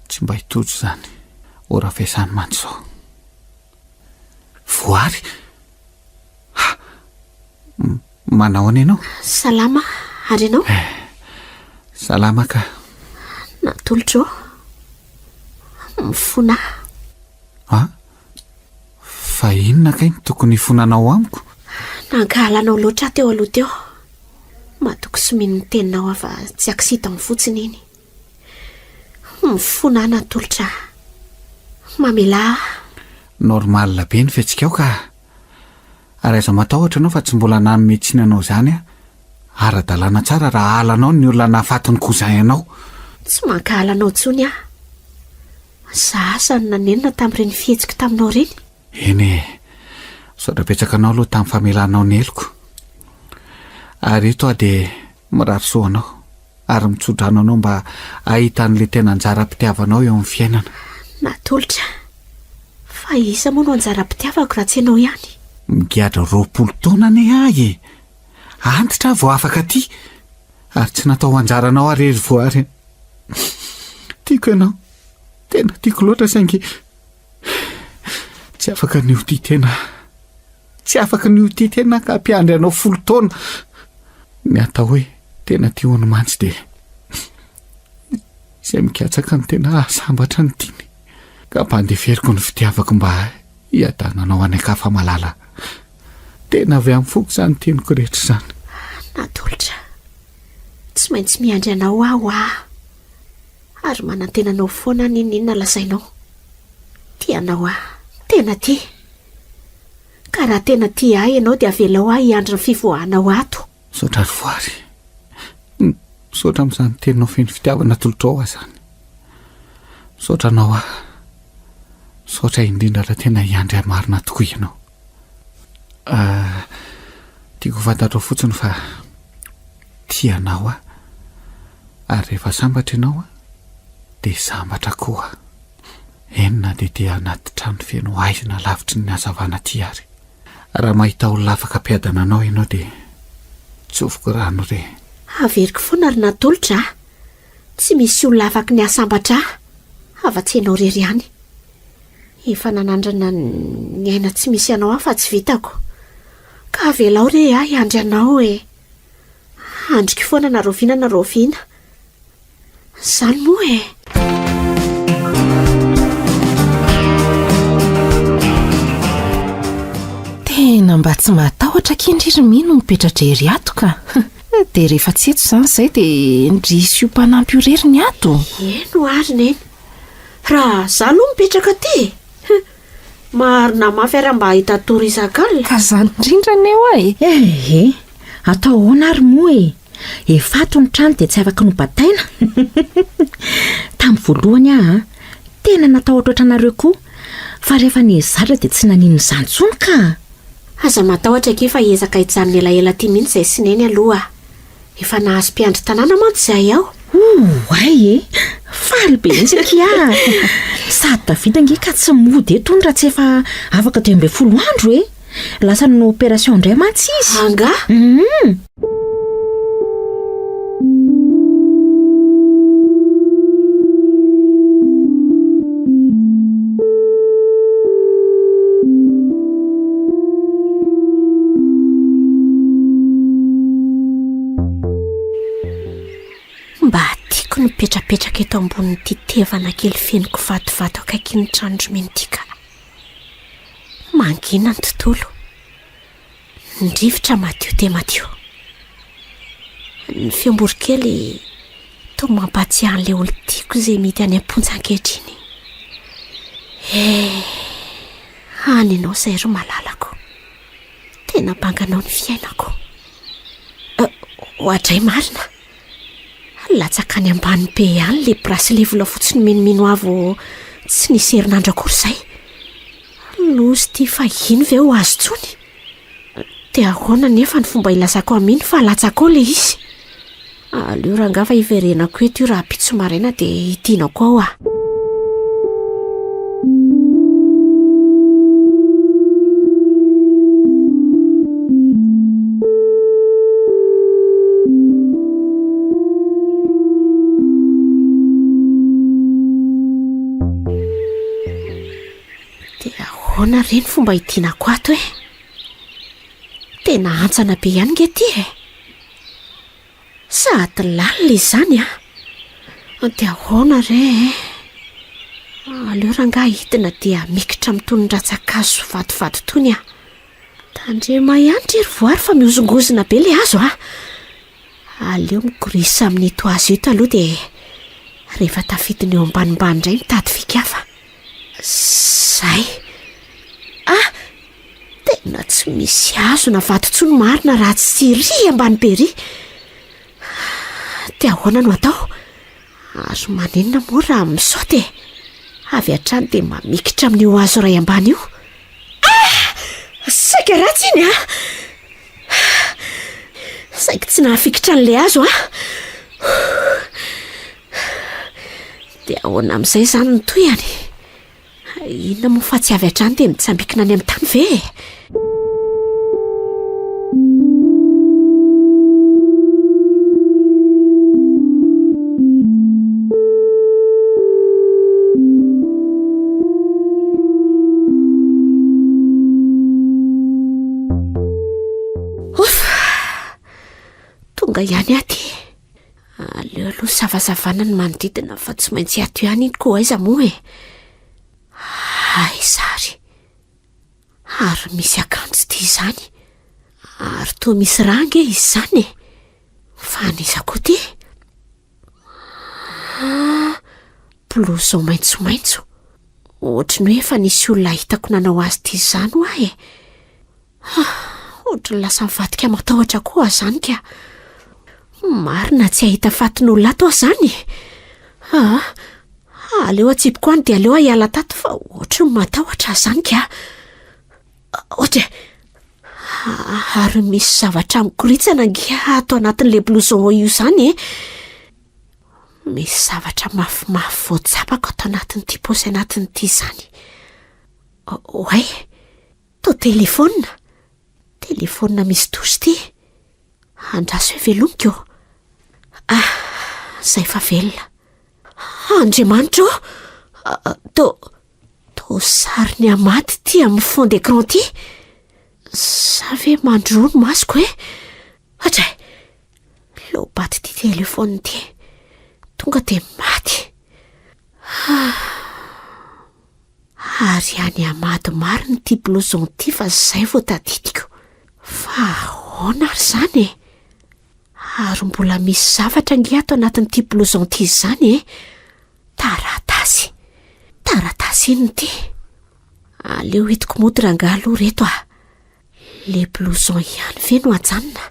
tsy mba hitojo izany. Ora fiasany mantsy izao. Voary? Ha! Manahoana ianao? Salama, ary ianao? Eh, salama ka. Natolotro. Mifona. Ah? Fa inona kay no tokony hifonanao amiko? Nankahala anao loatra aho teo aloha teo. Matoky sy mino ny teninao aho fa tsy accident fotsiny iny. Mifona aho natolotra. Mamelà ahy. Normal be ny fihetsikao ka. Ary aza matahotra ianao fa tsy mbola nanome tsiny anao izany aho. Ara-dalàna tsara raha halanao ny olona nahafaty ny cousin anao. Tsy mankahala anao intsony aho. Za asa no nanenina tamin'ireny fihetsiko taminao ireny. Eny e. Misaotra betsaka anao aloha tamin'ny famelanao ny heloko. Ary eto aho dia mirary soa anao ary mitsodrano anao mba hahita an'ilay tena anjaram-pitiavanao eo amin'ny fiainana. Natolotra. Fa iza moa no anjaram-pitiavako raha tsy ianao ihany? Migadra 20 taona anie aho e! Antitra aho vao afaka aty. Ary tsy natao ho anjaranao aho re ry Voary a! Tiako ianao, tena tiako loatra saingy tsy afaka ny ho tia tena aho. Tsy afaka ny ho tia tena aho ka hampiandry anao folo taona. Ny atao hoe tena tia hono mantsy dia izay mikatsaka ny tena hahasambatra ny tiany. Ka ampandeferiko ny fitiavako mba hiadananao any an-kafa malala. Tena avy amin'ny foko izany teniko rehetra izany. Natolotra. Tsy maintsy miandry anao aho hoa. Ary manantena anao foana aho n'inon'inona lazainao. Tia anao aho. Tena tia. Ka raha tena tia ahy ianao dia avelao aho hiandry ny fivoahanao ato. Misaotra ry Voary. Misaotra amin'izany teninao feno fitiavana atolotrao ahy izany. Misaotra anao aho. Misaotra indrindra raha tena hiandry ahy marina tokoa ianao. Ah, tiako ho fantatrao fotsiny fa tia anao aho. Ary rehefa sambatra ianao aho, dia sambatra koa aho. Eny na dia te anaty trano feno haizina lavitry ny hazavana aty ary. Raha mahita olona afaka ampiadana anao ianao dia tsofiko rano re. Averiko foana ry Natolotra a! Tsy misy olona afaky ny hahasambatra ahy afa-tsy ianao irery ihany. Efa nanandrana niaina tsy misy anao aho fa tsy vitako. Ka avelao re aho hiandry anao e! Handriko foana na rahoviana na rahoviana. Izany moa e! Tena mba tsy mahatahotra akia ndry ry Mino mipetra-drery ato ka. Dia rehefa tsy eto izany izay dia ndry sy io mpanampy io irery ny ato. Eny ho'a ry Neny. Raha za aloha mipetraka aty e! Marina mafy ary mba hahita tory isak'alina. Ka zany indrindra anie hoa e! Ehe! Atao ahoana ary moa e! Efa ato ny trano dia tsy afaka nobataina. Tamin'ny voalohany aho an, tena natahotra ohatranareo koa, fa rehefa nihezatra dia tsy naninona izany intsony ka! Aza matahotra akia fa hiezaka hijanona elaela aty mihitsy izay sy Neny aloha. Efa nahazo mpiandry tanàna mantsy izahay ao. Oay e! Faly be mihitsy akia a! Sady Davida ange ka tsy mody eto hono raha tsy efa afaka 15 andro e! Lasa nanao opération indray mantsy izy. Angaha? Hum! Mba tiako ny mipetrapetraka eto ambonin'ity tevana kely feno kivatovato akaikin'ny tranon-dry Mino ity ka. Mangina ny tontolo. Ny rivotra madio dia madio. Ny feom-boronkely toa mampahatsiahy an'ilay olon-tiako izay mihidy any am-ponja ankehitriny. Eh, any ianao izay ry malalako. Tena banganao ny fiainako. Oadray marina. Latsaka any ambany be any ilay bracelet volafotsy nomenomeno avo tsy nisy herinandro akory izay. Loza ity fa iny ve ho azo intsony? Dia ahoana anefa ny fomba hilazako amin'iny fa latsaka ao ilay izy? Aleo rangahy fa hiverenako eto io rahampitso maraina dia hidinako ao aho. Dia ahoana re ny fomba hidinako ato e? Tena hantsana be ihany nge ty e! Sady lalina izany an! Dia ahoana re e? Aleo rangahy hidina dia mikitra amin'itony rantsan-kazo vatovavy itony aho. Tandrema ihany ry voary fa mihozongozona be ilay hazo a! Aleo migorisa amin'ito hazo ito aloha dia rehefa tafidina eo ambanimbany indray mitady fika hafa. Zay. Ah! Tena tsy misy hazo na vato intsony marina raha tsy iry ambany be iry. Dia ahoana no atao? Ary maninona moa raha misaoty e? Avy hatrany dia mamikitra amin'io hazo iray ambany io. Ah! Saika ratsy iny ah! Saiky tsy nahafikitra an'ilay hazo ah! Dia ahoana amin'izay izany ny tohiny? Inona moa fa tsy avy hatrany dia mitsambikina any amin'ny tany ve e? Tonga ihany aty. Aleo aloha savasavana ny manodidina fa tsy maintsy ato ihany iny koa aiza moa e. Aiza ary? Ary misy akanjo ity izany. Ary toa misy rà ange izy izany e. Fa an'iza koa ity? Ah, blouson maitsomaitso. Ohatry ny hoe efa nisy olona hitako nanao azy ity izany hoa e. Ohatry ny lasa mivadika matahotra koa aho izany ka. Marina tsy hahita fatin'olona ato aho izany e. Ah, aleo atsipiko any dia aleo aho hiala tato fa ohatry ny matahotra aho izany ka. Ohatra e, ary misy zavatra mikoritsana ange ato anatin'ilay blouson io izany e. Misy zavatra mafimafy vao tsapako ato anatin'ity paosy anatin'ity izany. Oay! Toa telefaonina. Telefaonina misy touche ity. Andraso hoe velomiko ô. Ah, zay fa velona. Andriamanitra ô! Toa, toa sarin'i Amady ity amin'ny fond d'écran ity. Sa ve mandroa ny masoko e? Hatray! Lobaty ity telefaonina ity. Tonga dia maty. Ah. Ary any Amady marina ity blouson ity fa zay vao tadidiko. Fa ahoana ary izany e? Ary mbola misy zavatra ange ato anatin'ity blouson ity izany e? Taratasy. Taratasy inona ity? Aleo entiko mody rangahy aloha reto a. Le blouson ihany ve no ajanona?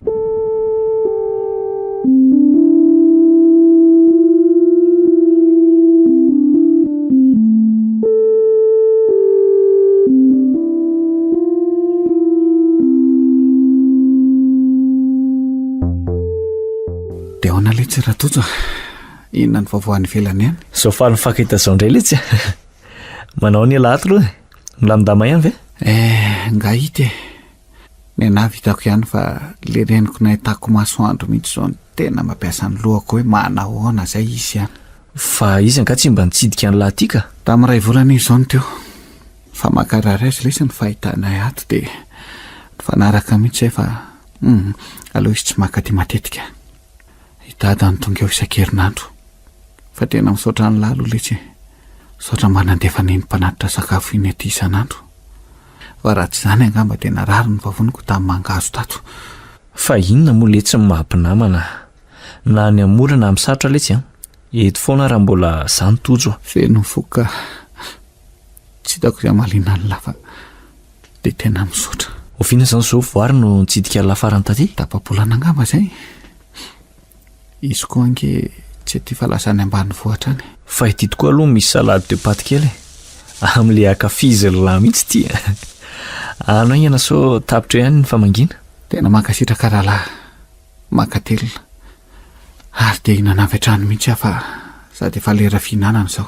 Dia ahoana letsy Ratojo a? Inona ny vaovao any ivelany any? Zao faly mifankahita zao indray letsy a. Manao ny elah ato aloha e. Milamindama ihany ve? Eh, nga hita e. Ny anah vitako ihany fa le reniko nahitako masoandro mihitsy zao no tena mampiasa ny lohako hoe manahoana zay izy an. Fa izy angaha tsy mba nitsidika an'lah aty ka? Tamin'ny iray volana izy zao no teo. Fa mankarary azy lesy ny fahitanay ato dia nifanaraka mihitsy zay fa hum, aleo izy tsy maka aty matetika. I dada no tonga eo isan-kerinandro. Fa tena misaotra an'lah aloha letsy e. Misaotra mba nandefa an'iny mpanatitra sakafo iny aty isan'andro. Fa raha tsy izany angamba dia narary ny vavoniko tamin'ny mangahazo tato. Fa inona moa letsy ny maha mpinamana? Na any amin'ny mora na amin'ny sarotra letsy an! Eto foana raha mbola za no tojo a! Feno ny foko ka tsy hitako izay hamaliana an'lah fa dia tena misaotra. Oviana izany izao voary no nitsidika an'lah farany taty? Tapa-bolana angamba izay. Izy koa ange tsy aty fa lasa any ambanivohitra any. Fa ity tokoa aloha misy salade de pâtes kely e! Amin'ilay ankafizin'lah mihitsy ity a! Ano haingana sao tapitra eo ihany ny famangiana. Tena mankasitraka rahalahy. Mankatelina. Ary dia hihinana avy hatrany mihitsy aho fa sady efa lera fihinanana izao.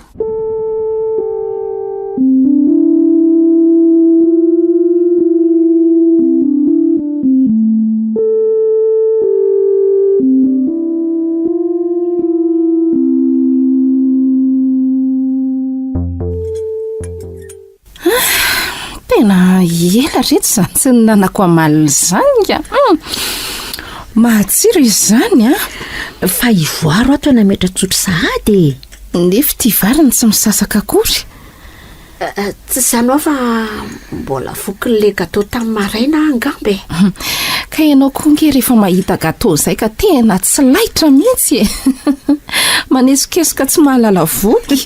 Tena ela reto izany tsy ninanako amalona izany ka. Hmm. Matsiro izy izany an. Fa ivoaro ato nametra tsotro sahady e. Nefa ity vary ny tsy misasaka akory. Eh, tsy izany hoa fa mbola vokin'ilay gâteau tamin'ny maraina aho angamba e. Ka ianao koa nge rehefa mahita gâteau izay ka tena tsy laitra mihitsy e. Manesokesoka tsy mahalala voky.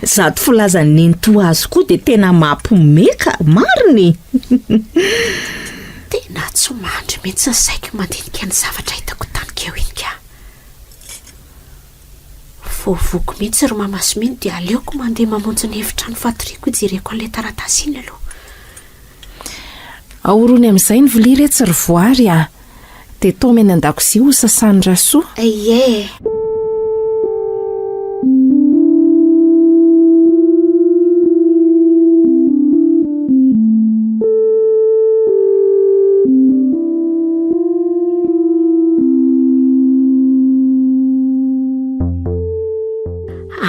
Zato filazan'i nenitoa azy koa dia tena mampiomehy ka, marina e. Tena tsy mandry mihitsy ny saiko mandinika ny zavatra hitako tany keo iny ka. Vao voky mihitsy ry mama sy mino dia aleoko mandeha mamonjy ny efitrano fatoriako hijereko an'ilay taratasy iny aloha. Ahorony amin'izay ny vilia re tsy ry voary a! Dia taomy any an-dakozia ho sasan'i Rasoa. Ie e!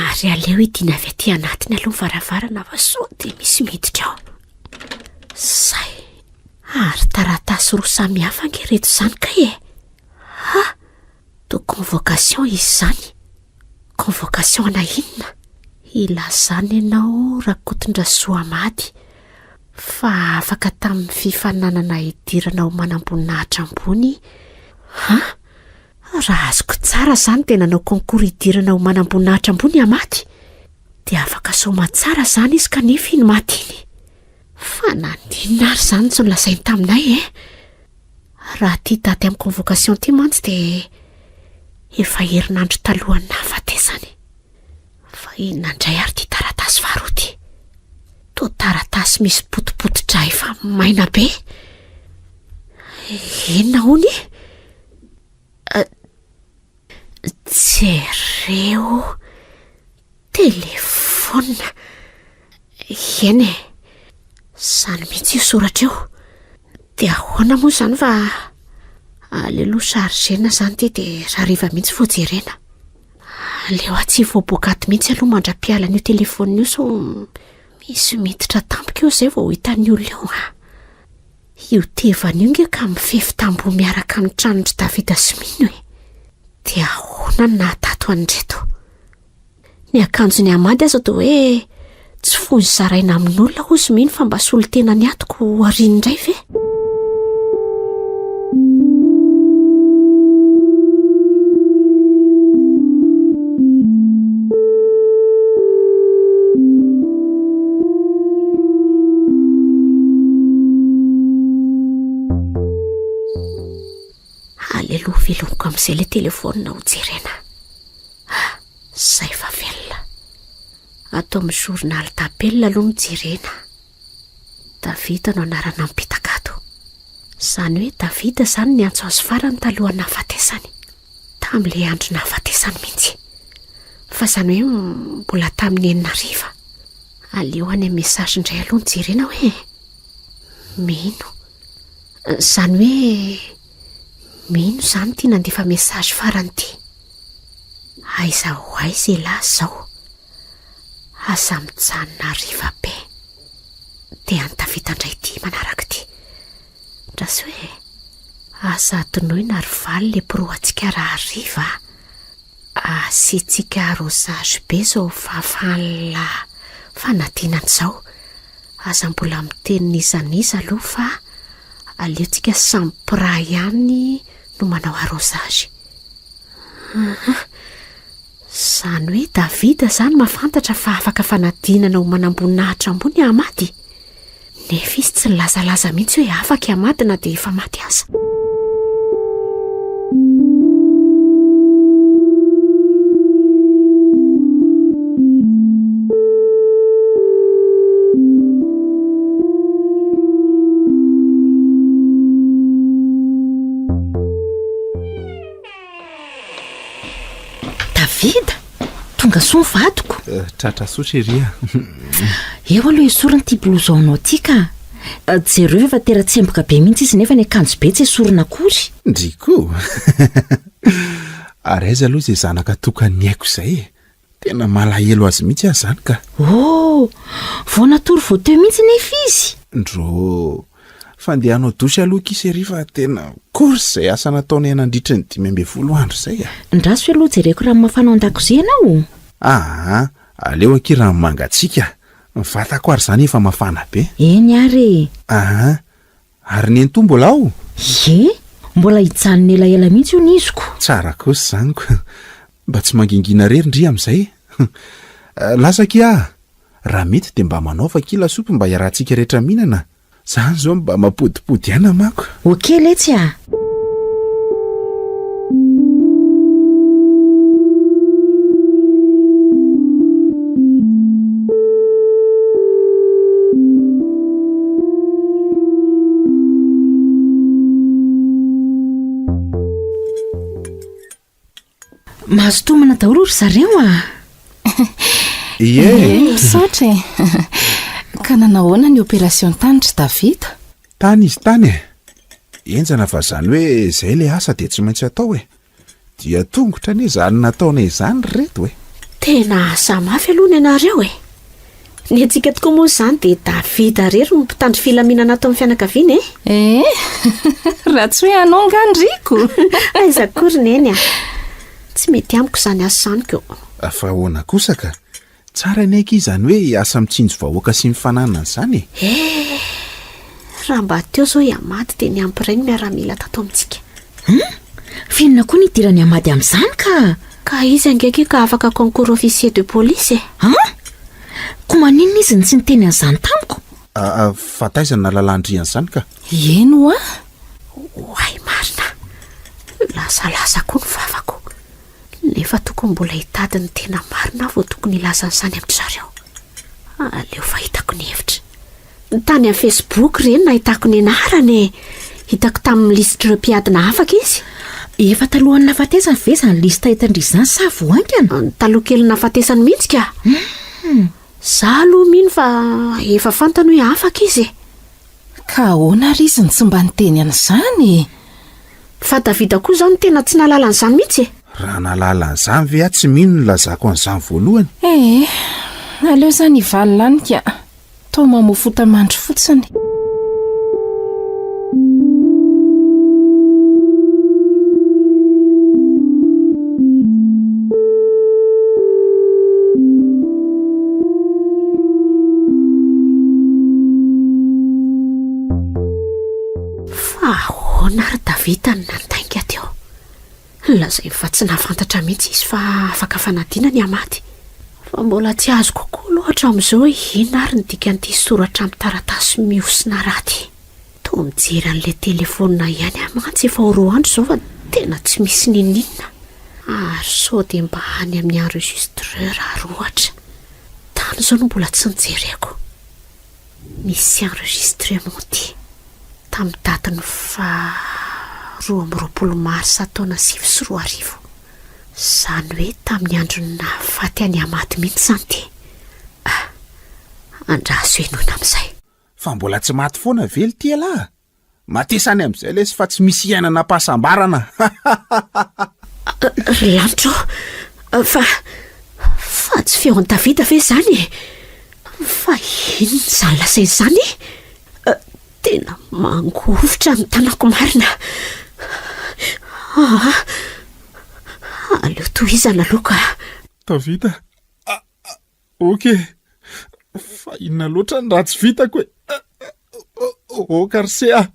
Ary aleo hidiana avy aty anatiny aloha ny varavarana fa sao dia misy miditra ao. Zay. Ary taratasy roa samy hafa ange ireto izany kay e. Ha! Toa convocation izy izany. Convocation ana inona? Ilazana ianao Rakotondrasoa Amady fa afaka tamin'ny fifaninanana hidirana ho manamboninahitra ambony. Ha? Raha azoko tsara izany dia nanao concours hidirana ho manamboninahitra ambony i Amady. Dia afaka soamantsara izany izy kanefa iny maty iny. Fa naninona ary izany tsy nolazainy taminay e? Raha ity daty amin'ny convocation ity mantsy dia efa herinandro talohan'ny nahafatesany. Fa inona indray ary ity taratasy faharoa ity? Toa taratasy misy potipotidraha efa maina be. Inona hono e? Jereo telefaonina. Eny e, izany mihitsy io soratra io. Dia ahoana moa izany fa aleo aloha chargena izany ity dia rahariva mihitsy vao jerena. Aleo aho tsy hivoaboaka ato mihitsy aloha mandra-pialan'io telefaonina io sao misy miditra tampoka eo izay vao ho hitan'ny olona eo an. Io tevana io nge ka mifefy tamboho miaraka amin'ny tranon-dry Davida sy Mino e. Dia ahoana no nahatato an'ireto? Ny akanjon'i Amady aza toa hoe tsy foiny zaraina amin'olona hozy mino fa mba solontenany atoko ho ariany indray ve? Aleloha velomiko amin'izay ilay telefaonina ho jerena. Zay fa velona. Ato amin'ny journal d'appel aloha no jerena. Davida no anarana mipetaka ato. Izany hoe Davida izany niantso azy farany talohan'ny nahafatesany. Tamin'ilay andro nahafatesany mihitsy. Fa izany hoe mbola tamin'ny 6 hariva. Aleo any amin'ny message indray aloha no jerena hoe. Mino. Izany hoe mino izany ity nandefa message farany ity. Aiza ho aiza elah zao? Aza mijanona hariva be. Dia an'i Davida indray ity manaraka ity. Ndraso hoe aza adinoina ry valy le pro antsika rahariva a. Asiantsika arrosage be izao fahafahan'lah fanadinana izao. Aza mbola miteny n'iza n'iza aloha fa aleontsika samy mpiray ihany no manao arrosage. Aha. Izany hoe Davida izany mahafantatra fa afaka fanadinana ho manamboninahitra ambony i Ahmad? Nefa izy tsy nilazalaza mihitsy hoe afaka i Ahmad na dia efa maty aza. Davida, tonga soa ny vadiko. Eh, tratra soa chérie a. Eo aloha esorina ity blouson-nao ity ka. Eh, jereo fa efa tera-tsemboka be mihitsy izy nefa ny akanjo be tsy esorina akory. Ndry koa. Ary aiza aloha izay zanaka tokan'ny aiko izay e? Tena malahelo azy mihitsy aho izany ka. Oh! Vao natory vao teo mihitsy nefa izy. Ndrô! Fa ndeha hanao douche aloha akia chérie fa tena course izay asa nataonay nandritry ny 15 andro izay a! Ndraso aloha jereko rano mafana ao an-dakozia ianao. Aa! Aleo akia rano mangatsiaka, ny vatako ary izany efa mafana be. Eny ary e! Aa! Ary nenitoa mbola ao? Ie! Mbola hijanona elaela mihitsy hono iziko. Tsara kosa izany ko! Mba tsy mangingina irery ndry amin'izay e! Lasa akia ah! Raha mety dia mba manaova akia lasopy mba iarahantsika rehetra mihinana. Izany izao mba mampodipody aina manko. Ok letsy ah! Mazotoa homana daholo ry zareo a! Ie! Eh, misaotra e! Ka nanao ahoana ny opération tany ry Davida? Tany izy tany e! Henjana fa zany hoe zay le asa dia tsy maintsy atao e! Dia tongotra anie izany nataonay izany ry reto e! Tena asa mafy aloha ny anareo e! Ny antsika tokoa moa izany dia Davida irery no mpitandro filaminana ato amin'ny fianakaviana e! Eh! Raha tsy hoe anao angaha ndriko! Aiza akory Neny a! Tsy mety amiko izany asa izany ko! Fa ahoana kosa ka? Tsara anie akia izany hoe asa mitsinjo vahoaka sy mifananana izany e! Eh! Raha mba teo izao i Amady dia niampy iray ny miaramila tato amintsika. Hum! F'inona koa ny idiran'i Amady amin'izany ka? Ka izy ange akia ka afaka concours officier de police e! An! Koa maninona izy no tsy niteny an'izany tamiko? Ah, fa taiza no nahalalan-dry an'izany ka? Eny hoa! Oay marina! Lasalasa koa ny vavako. Nefa tokony mbola hitady ny tena marina aho vao tokony hilaza an'izany amin-dry zareo. Aleo fa hitako ny hevitra. Tany amin'ny Facebook ireny nahitako ny anarany e! Hitako tamin'ny lisitr'ireo mpiadina afaka izy. Efa talohan'ny nahafatesany ve izany lista hitan-dry izany sa vao haingana? Taloha kelin'ny nahafatesany mihitsy ka! Za aloha mino fa efa fantany hoe afaka izy e! Ka ahoana ary izy no tsy mba niteny an'izany e? Fa Davida koa izao no tena tsy nahalala an'izany mihitsy e! Raha nahalala an'izany ve aho tsy mino ny nilazako an'izany voalohany? Ee, aleo izany hivalona any ka! Toa mamoa fota-mandry fotsiny. Fa ahoana ary Davida no nandainga teo? Lazainy fa tsy nahafantatra mihitsy izy fa afaka fanadinana i Hamady. Fa mbola tsy azoko koa aloha hatramin'izao hoe inona ary ny dikan'ity soratra amin'ny taratasy mihosina rà ity. Toa mijery an'ilay telefaonina ihany aho mantsy efa ho roa andro izao fa tena tsy misy n'inon'inona. Ary sao dia mba any amin'ny enregistreur ary ohatra. Tany izao no mbola tsy nojereko. Misy enregistrement ity. Tamin'ny datin'ny faha 22 marsa taona 2009. Izany hoe tamin'ny andron'ny nahafaty an'i Ahmad mihitsy izany ity. Ah, andraso henoina amin'izay. Fa mbola tsy maty foana ve lty elah? Matesa any amin'izay lesy fa tsy misy iainana am-pahasambarana Ry lanitra ô, fa fa tsy feon'i Davida ve izany e? Fa inona izany lazainy izany e? Tena mangovitra ny tanako marina. Aa, aleo tohizana aloha ka. Davida, Ok. Fa inona loatra ny ratsy vitako e? Ok ry se a!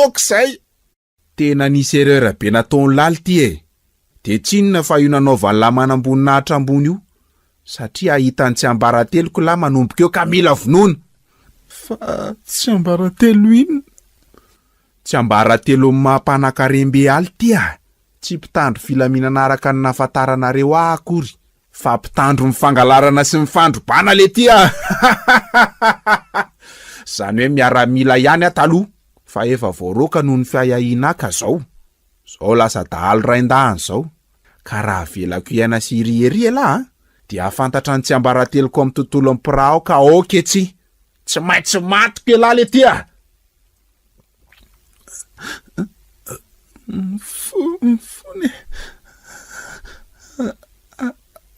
Ok izay! Tena nisy erreur be nataon'i Laly ty e! De tsy inona fa io nanaovan'i lahy manamboninahitra ambony io, satria hahita ny tsiambarateloko lahy manomboka eo ka mila vonoina! Fa tsiambaratelo inona? Tsiambaratelon'ny maha mpanankarem-be aly ty a! Tsy mpitandro filaminana araka ny nahafantaranareo ahy akory, fa mpitandro ny fangalarana sy ny fandrobana le ty a! Zany hoe miaramila ihany aho taloha, fa efa voaroaka noho ny fiahiahiana ahy ka zao. Zao lasa dahalo raindahiny zao. Ka raha avelako hiaina sy hirihiry elah a, dia hahafantatra ny tsiambarateloko amin'ny tontolon'ny mpiraha ao ka ok tsy! Tsy maintsy matiko elah le ty a! Mifona e!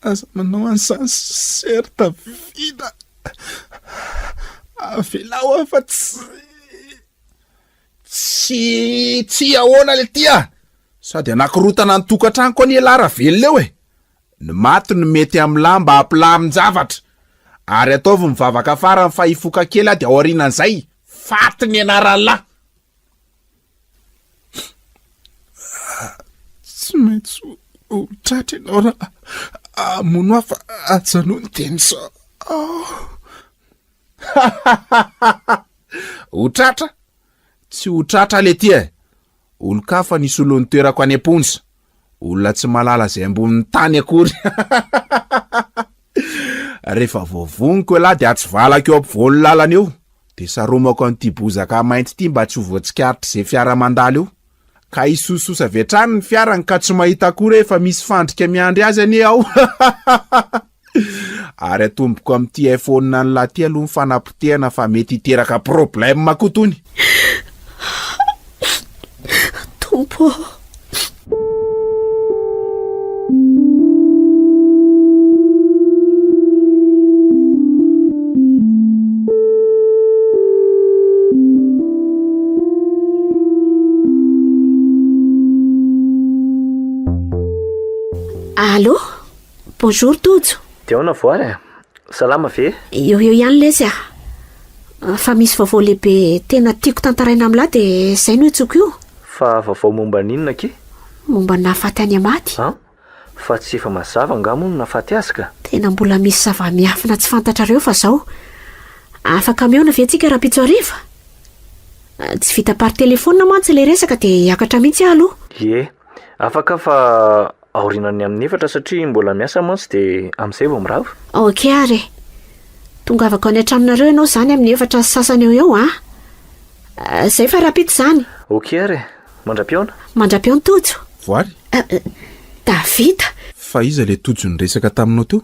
Aza manao an'izany Sœur Davida! Avelao aho fa tsy tsy tsy ahoana le ty a! Sady anakorotana ny tokantranoko anie lah raha velona eo e! Ny maty no mety amin'lah mba hampilamin-javatra. Ary ataovy ny vavaka farany fa hifoka kely aho dia aorianan'izay, faty ny anaran'lah. Tsy maintsy ho tratra ianao raha hamono ahy fa ajanony dieny izao. Ho tratra? Tsy ho tratra letia e! Olon-kafa ny solon'ny toerako any am-ponja. Olona tsy mahalala izay ambonin'ny tany akory. Rehefa voavoniko ialahy dia atsivalako eo ampovoan'ny lalana eo. Dia saromako an'ity bozaka mainty ity mba tsy ho voatsikaritr'izay fiara mandalo eo. Ka hisososa avy hatrany ny fiarany ka tsy mahita akory hoe efa misy fandrika miandry azy anie ao. Ary atomboko amin'ity iPhone an'lah ity aloha ny fanapotehana fa mety hiteraka problème koa tony. Tompo ô! Allô? Bonjour Tojo. Dia ahoana Voary a? Salama ve? Eo eo ihany lesy a. Fa misy vaovao lehibe tena tiako tantaraina amin'lah dia izay no iantsoako io. Fa vaovao momba ny inona akia? Momba ny nahafaty an'i Amady. An? Fa tsy efa mazava angaha moa ny nahafaty azy ka? Tena mbola misy zava-miafina tsy fantatrareo fa zao. Afaka mihaona ve tsika rahampitso hariva? Tsy vita par téléphone mantsy ilay resaka dia hiakatra mihitsy aho aloha. Ie, afaka fa aorianan'ny amin'ny efatra satria mbola miasa mantsy dia amin'izay vao mirava. Ok ary e. Tongavako any an-tranonareo ianao izany amin'ny efatra sy sasany eo eo an. Izay fa rahampitso izany. Ok ary e. Mandra-pihaona. Mandra-pihaona Tojo. Voary? Davida. Fa iza ilay Tojo niresaka taminao teo?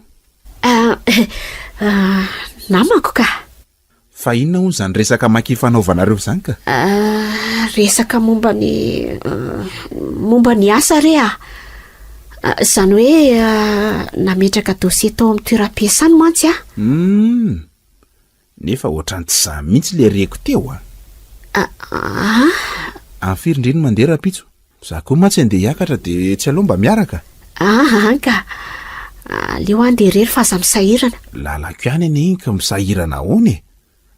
Namako ka. Fa inona hono izany resaka maika ifanaovanareo izany ka? Resaka momba ny momba ny asa re ah. Izany hoe nametraka dossier tao amin'ny toeram-piasany mantsy aho. Humm. Nefa ohatran'ny tsy za mihitsy le reko teo a. Ah. Amin'ny firy ndry no mandeha rahampitso? Za koa mantsy andeha hiakatra dia tsy aleo mba miaraka? Aa ka! Aleo aho andeha irery fa aza misahirana. Lalako ihany anie iny ka misahirana ahoana e!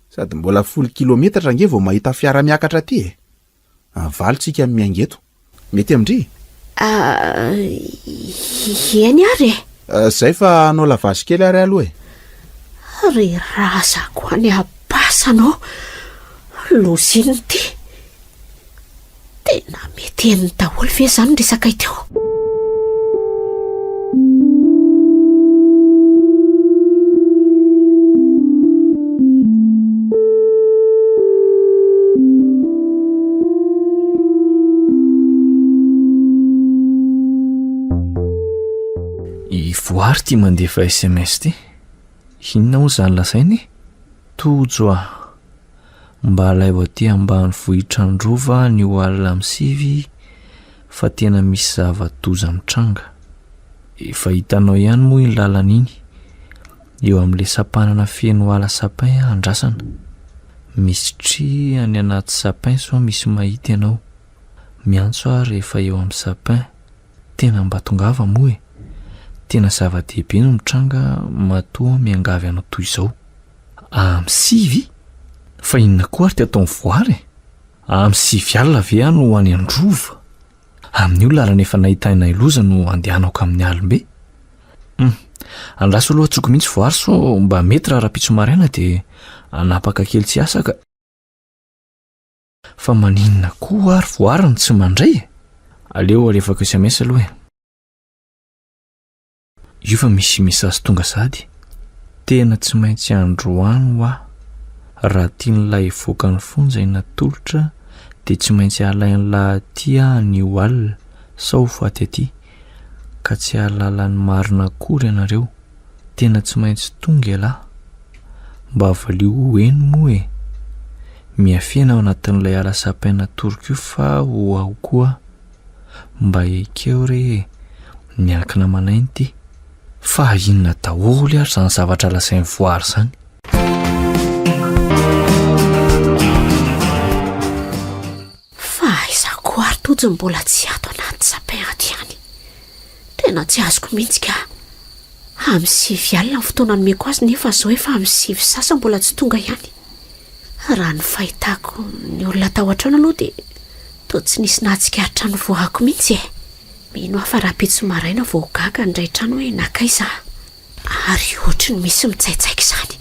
Sady mbola folo kilometatra ange vao mahita fiara miakatra aty e! Amin'ny valo tsika no miainga eto. Mety amin-dry? Eny ary e! Zay fa hanao lavage kely ary aloha e! Ry razako any am-pasana ô! Loza inona ity? Tena mety henony daholo ve izany ny resakay teo? I Voary ity mandefa sms ity. Inona moa izany lazainy e? Tojo a! Mba alaivo aty ambanivohitr'Androva anio alina amin'ny sivy fa tena misy zava-doza mitranga. Efa hitanao ihany moa iny lalana iny, eo amin'ilay sampanana feno ala sapin andrasana. Misy tri any anaty sapin sao misy mahita ianao. Miantso aho rehefa eo amin'ny sapin. Tena mba tongava moa e! Tena zava-dehibe no mitranga matoa miangavy anao toy izao. Amin'ny sivy? Fa inona koa ary ty ataon'i Voary e? Amin'ny sivy alina ve aho no ho any an-drova? Amin'io lalana efa nahitainay loza no andehanako amin'ny alim-be? Hum, andraso aloha antsoiko mihitsy Voary sao mba mety raha rahampitso maraina dia hanapaka kely tsy hiasa ka. Fa maninona koa ary Voary no tsy mandray e? Aleo alefako sms aloha e. Io fa misy message tonga sahady. Tena tsy maintsy androany hoa. Raha tian'ilay hivoaka ny fonja i Natolotra dia tsy maintsy alain'lah aty aho anio alina sao ho faty aty. Ka tsy hahalala ny marina akory ianareo. Tena tsy maintsy tonga ialahy. Mba valio ho eny moa e. Miafena ao anatin'ilay ala sapin natoroko io fa ho ao koa aho. Mba ekeo re e! Miankina aman'aina ity. Fa inona daholo ary izany zavatra lazain'i Voary izany? Fa aiza koa ary Tojo no mbola tsy ato anaty sapin ato ihany? Tena tsy azoko mihitsy ka! Amin'ny sivy alina ny fotoana nomeko azy nefa izao efa amin'ny sivy sasany mbola tsy tonga ihany. Raha ny fahitako ny olona tao an-trano aloha dia toa tsy nisy nahatsikaritra ny voahako mihitsy e! Mino aho fa rahampitso maraina vao ho gaga ny iray trano hoe nankaiza aho. Ary ohatry ny misy mitsaitsaika izany.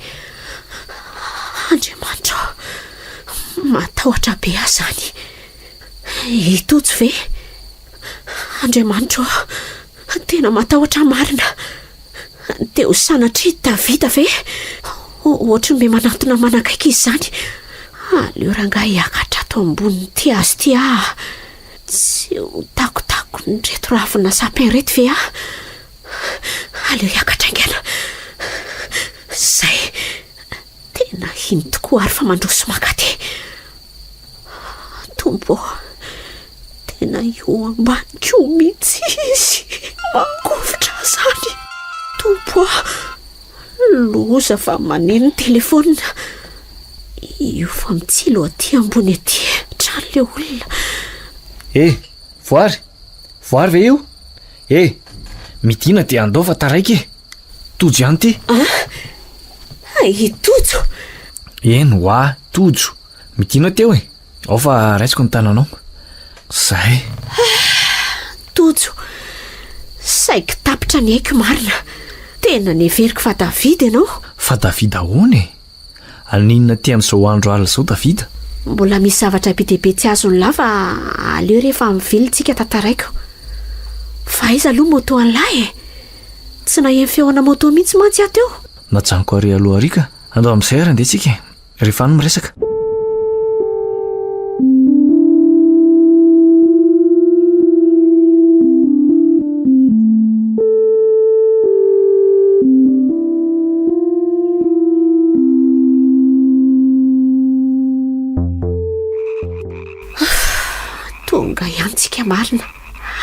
Andriamanitra ô! Matahotra be aho izany. I Tojo ve? Andriamanitra ô! Tena matahotra aho marina. Dia ho sanatria i Davida ve? Ohatry ny miha manantona manakaiky izy izany. Aleo rangahy hiakatra ato ambonin'ity hazo ity aho. Tsy ho takotakon'ireto ravina sapin ireto ve aho? Aleo hiakatra haingana. Izay. Tena iny tokoa ary fa mandroso mankaty. Tompo ô, tena eo ambaniko eo mihitsy izy. Mangovitra ahy izany. Tompo ô, loza fa maneno ny telefaonina. Io fa mitsilo aty ambony aty hatrany ilay olona. Eh, Voary! Voary ve io? Eh, midina dia andao fa taraiky e! Tojo ihany ity. Ah, i Tojo! Eny hoa, Tojo. Midina teo e. Ao fa raisiko ny tananao. Zay. Ah, Tojo, saiky tapitra ny aiko marina. Tena neveriko fa David ianao. Fa David ahoana e? Aninona aty amin'izao andro alina izao Davida? Mbola misy zavatra be dia be tsy azon'lah fa aleo rehefa mivily tsika tantaraiko. Fa aiza aloha moto an'lah e? Tsy naheno feona moto mihitsy mantsy aho teo. Najanoko ary aloha ary ka. Andao amin'izay ary andeha tsika e. Rehefa any miresaka. Tonga ihany tsika marina.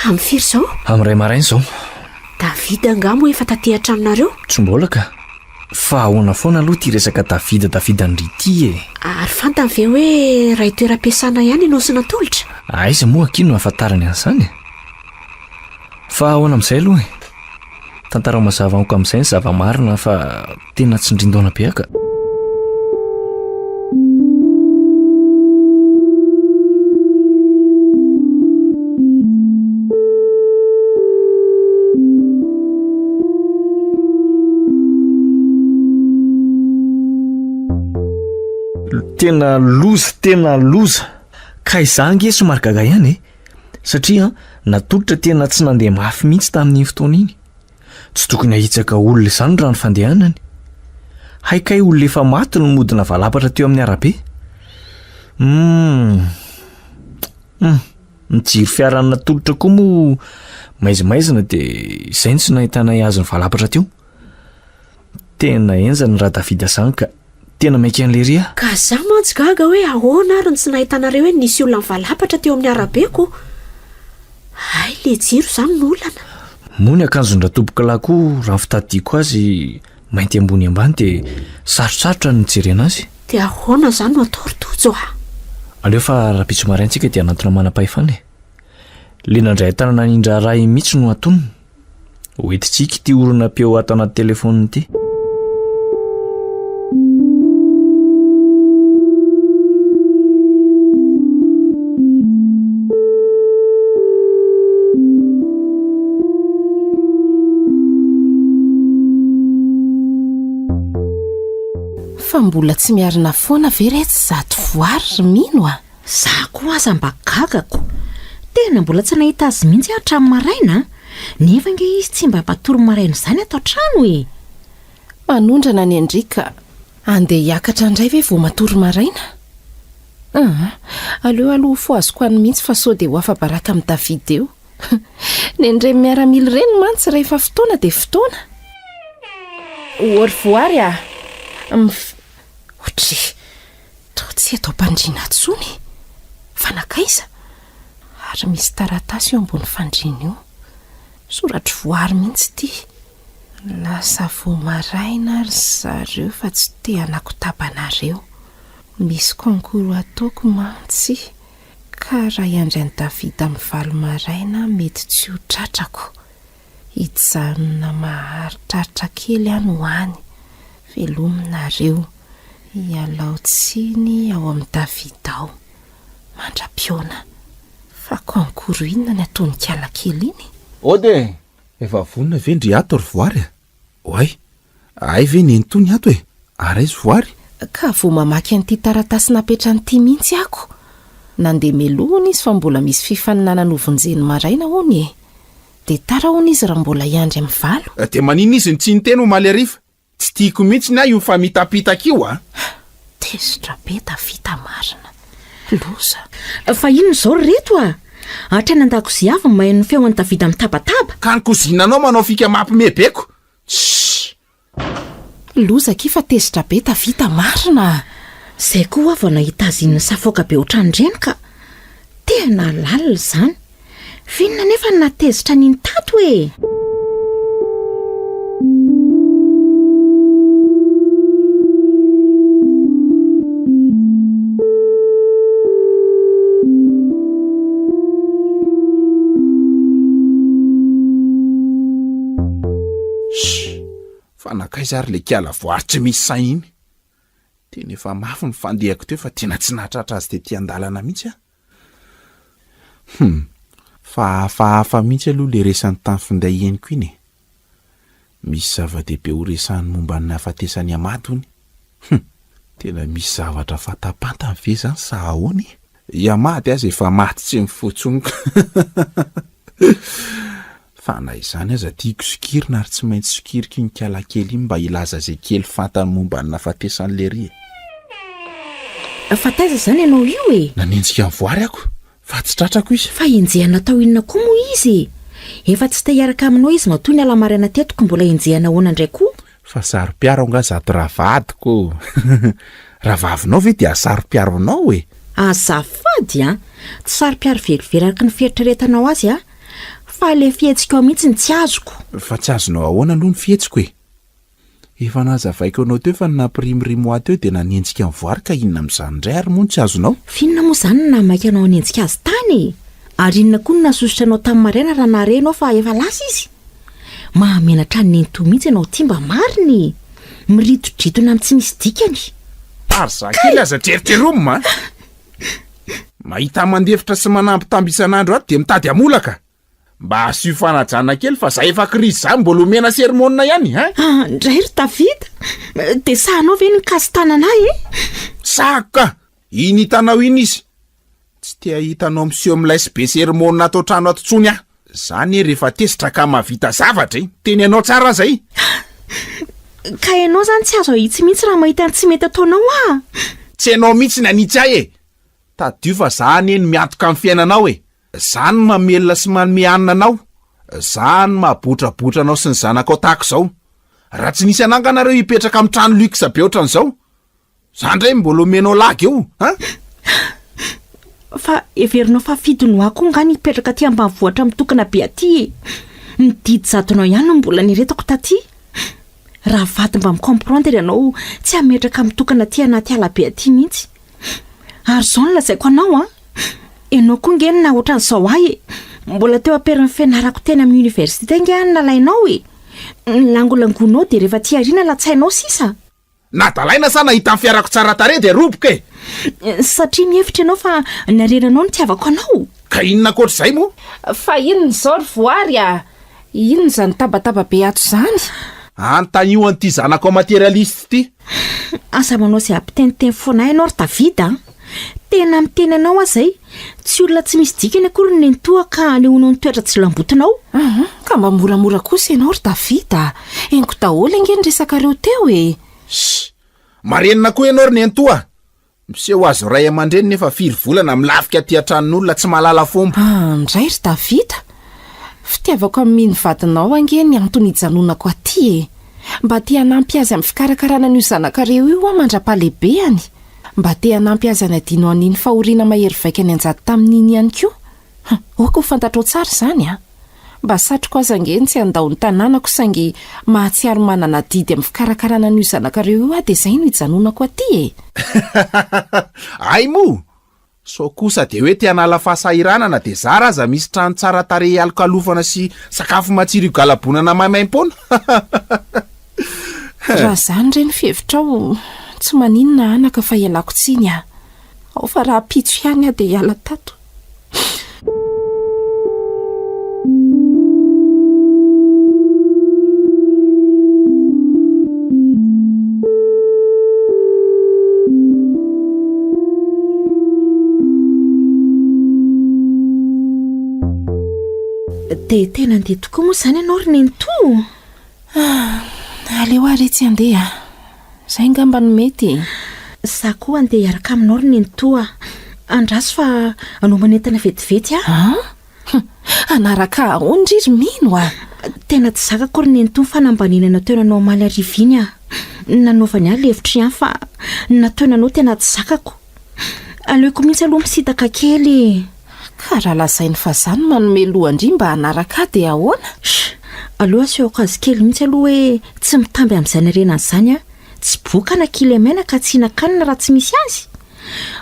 Amin'ny firy izao? Amin'ny iray maraina izao. David angaha moa efa taty an-tranonareo? Tsy mbola ka. Fa ahoana foana aloha ity resaka Davida Davida an-dry ity e? Ary fantany ve hoe iray toeram-piasana ihany ianao sy Natolotra? Aiza moa akia no ahafantarany an'izany e? Fa ahoana amin'izay aloha e? Tantarao mazava amiko amin'izay ny zava-marina fa tena tsindrin-daona be aho ka. Tena loza, tena loza. Ka izaho ange somary gaga ihany e. Satria natolotra tena tsy nandeha mafy mihitsy tamin'iny fotoana iny. Tsy tokony hahitsaka olona izany raha ny fandehanany. Hay kay olona efa maty no mody navalapatra teo amin'ny arabe. Hum. Hum. Ny jiro fiara natolotra koa moa maizimaizina dia izay no tsy nahitanay azy nivalapatra teo. Tena henjana raha Davida izany ka. Tena maika an'i lery aho. Ka za mantsy gaga hoe ahoana ary no tsy nahitanareo hoe nisy olona nivalapatra teo amin'ny arabe ko. Hay le jiro izany no olana. Moa ny akanjon-dRatompokolahy koa raha ny fitadidiako azy mainty ambony ambany dia sarotsarotra ny nijerena azy. Dia ahoana izany no atao ry Tojo a? Aleo fa rahampitso maraina tsika dia hanantona manam-pahefana e. Le nandray an-tanana an'iny raharaha iny mihitsy no hatonina. Hoentintsika ity horonam-peo ato anaty telefaonina ity. Fa mbola tsy miarina foana ve retsy zato voary ry Mino a? Za koa aza mba gaga ko! Tena mbola tsy nahita azy mihitsy aho hatramin'ny maraina a! Nefa ange izy tsy mba mpatory maraina izany ato an-trano e! Manondrana ny an-dry ka! Andeha hiakatra indray ve vao matory maraina? Aa! Aleo aloha hofohaziko any mihitsy fa sao dia ho afa-baraka amin'i David eo. Ny an'ireny miaramila ireny mantsy rehefa fotoana dia fotoana. Au revoir a! Mif. Otri! Toa tsy eto am-pandriana intsony. Fa nankaiza? Ary misy taratasy eo ambony fandriana io. Soratry voary mihitsy ity. Lasa vao maraina ry zareo fa tsy te hanakotaba anareo. Misy concours ataoko mantsy ka raha hiandry an'i David amin'ny valo maraina mety tsy ho tratrako. Hijanona maharitraritra kely any ho any. Velomy nareo. Ialao tsiny ao amin'i David ao. Mandra-pihaona. Fa concours inona ny ataon'i kala kely iny? Ody e! Efa vonona ve ndry ato ry voary a? Oay! Hay ve nenitoa ny ato e? Ary aiza voary? Ka vao mamaky an'ity taratasy napetrany ity mihitsy ako. Nandeha meloa hono izy fa mbola misy fifaninanana hovonjeny maraina hono e! Dia tara hono izy raha mbola hiandry amin'ny valo. Dia maninona izy no tsy niteny omaly hariva? Tsy tiako mihitsy ny ahy io famitapitaka io a! Tezitra be Tavita marina. Loza. Fa inona izao ry reto a? Hatrany an-dakozia avy maheno ny feo an'i Davida mitabataba. Ka ny kozinanao manao fika mampime be ko! Tssy! Loza akia fa tezitra be Tavita marina a! Zay koa hoa vao nahita azy iny nisafoaka be otran'ireny ka! Tena lalina izany! F'inona anefa no nahatezitra an'iny tato e? Shh! Fa nankaiza ary le kiala voary tsy misy saina iny? Tena efa mafy ny fandehako teo fa tena tsy nahatratra azy tety an-dalana mihitsy aho. Hum! Fa hafahafa mihitsy aloha le resany tamin'ny finday henoko iny e! Misy zava-dehibe ho resahiny momba ny nahafatesan'i Ahmad hono. Hum! Tena misy zavatra fantapantany ve zany sa ahoana e? I Ahmad aza efa maty tsy mifoha intsony ka. Fa na izany aza tiako sokirina ary tsy maintsy sokiriko iny kalakely iny mba hilaza izay kely fantany momba ny nahafatesan'i Lery e. Fa taiza izany ianao io e? Nanenjika ny voary ako fa tsy tratrako izy. Fa enjehina atao inona koa moa izy e? Efa tsy te hiaraka aminao izy matoa niala maraina teto ko mbola enjehina ahoana indray koa? Fa saro-piaro angaha zato rahavadiko ô? Rahavavinao ve dia saro-piaro anao e? Azafady an! Tsy saro-piaro velively araka ny fieritreretanao azy aho, fa ilay fihetsikao mihitsy no tsy azoko. Fa tsy azonao ahoana aloha ny fihetsiko e? Efa nazavaiko anao teo fa ny nampirimorimo ahy teo dia nanenjika ny voary ka inona amin'izany indray ary moa no tsy azonao? F'inona moa izany no nahamaika anao hanenjika azy tany e? Ary inona koa no nahasosotra anao tamin'ny maraina raha nahare ianao fa efa lasa izy? Mahamenatra an'i Nenitoa mihitsy ianao ity mba marina e! Miritodritona amin'ny tsy misy dikany. Ary za kely aza trerotreromina a! Mahita mandefitra sy manambitamby isan'andro ato dia mitady hamolaka! Mba asio fanajana kely fa za efa krizy za mbola omena sermona ihany hein! Ah, ndray ry Davida! Dia sahanao ve ny mikasi-tanana ahy e? Sahako ka! Iny hitanao iny izy! Tsy te hahita anao miseho milay sy be sermona ato an-trano ato intsony aho. Za anie rehefa tezitra ka mahavita zavatra e! Miteny anao tsara aho zay! Ka ianao zany tsy azo ahitsy mihitsy raha mahita ny tsy mety ataonao aho. Tsy ianao mihitsy ny hanitsy ahy e! Tadidio fa za anie no miantoka ny fiainanao e! Za no mamelona sy manome hanina anao, za no mahabotrabotra anao sy ny zanakao tahaka izao. Raha tsy nisy ananga nareo hipetraka amin'ny trano luxe be ohatran'izao, Za ndray mbola omenao lagy eo an! Fa heverinao fa fidiny ho ahy koa nga ny hipetraka aty ambanivohitra mitokana be aty e! Ny didy jadonao ihany no mbola niretako taty. Raha vady mba mi-comprendre ianao tsy hametraka mitokana aty anaty ala be aty mihitsy. Ary izao no lazaiko anao an! Ianao koa nge no naha ohatran'izao ahy e! Mbola teo am-perin'ny fianarako teny amin'ny université nge aho no nalainao e! Ny langolangonao dia rehefa aty aoriana latsainao sisa. Nadalaina sa nahita ny fiarako tsara tarehy dia roboka e! Satria mihevitra ianao fa ny harenanao no itiavako anao? Ka inona ankoatr'izay moa? Fa inona izao ry Voary a! Inona izany tabataba be ato izany? Anontanio an'ity zanakao materialiste ity. Aza manao izay hampiteniteny foana ahy ianao ry David a! Tena miteny anao aho izay, tsy olona tsy misy dikany akory ny nenitoa ka hanehoanao ny toetra jilambotinao. Hum, ka mba moramora kosa ianao ry David a! Henoko daholo ange ny resakareo teo e! Shh! Marenina koa ianao ry nenitoa! Miseho azy ray aman-dreny nefa firy volana milafika aty an-tranon'olona tsy mahalala fomba. Ah, ndray ry Davida! Fitiavako an'i Mino vadinao ange ny antony hijanonako aty e! Mba te hanampy azy amin'ny fikarakarana an'io zanakareo io aho mandra-pahalehibeany. Mba te hanampy azy hanadino an'iny fahoriana mahery vaika nianjady tamin'iny ihany koa. Hum, ok ho fantatrao tsara izany an! Mba satriko aza ange ny tsy handao ny tanànako saingy mahatsiaro manana adidy amin'ny fikarakarana an'io zanakareo io aho dia izay no hijanonako aty e! Hay moa! Sao kosa dia hoe te hanala fahasahiranana dia zara aza misy trano tsara tarehy hialokalofana sy sakafo matsiro higalabonana maimaimpoana. Raha izany re ny fihevitrao, tsy maninona anaka fa ialako tsiny ah! Ao fa rahampitso ihany aho dia hiala tato. Dia tena andeha tokoa moa izany ianao ry nenitoa? Ah, aleo aho re tsy handeha. Zay ngamba no mety e. Za koa andeha hiaraka aminao ry nenitoa a. Andraso fa hanomana entana vetivety aho. An? Hum, hanaraka ahy ahoana ndry ry Mino a? Tena tsy zakako ry nenitoa ny fanambaniana nataonanao omaly hariva iny a. Nanaovany ahy lefitra ihany fa ny nataonanao tena tsy zakako. Aleoko mihitsy aloha misintaka kely e. Ka raha lazainy fa za no manome loha an-dry mba hanaraka ahy dia ahoana? Sh! Aleo asehoko azy kely mihitsy aloha hoe tsy mitamby amin'izany harena izany aho. Tsy boka na kilemaina ka tsy hihinan-kanina raha tsy misy azy.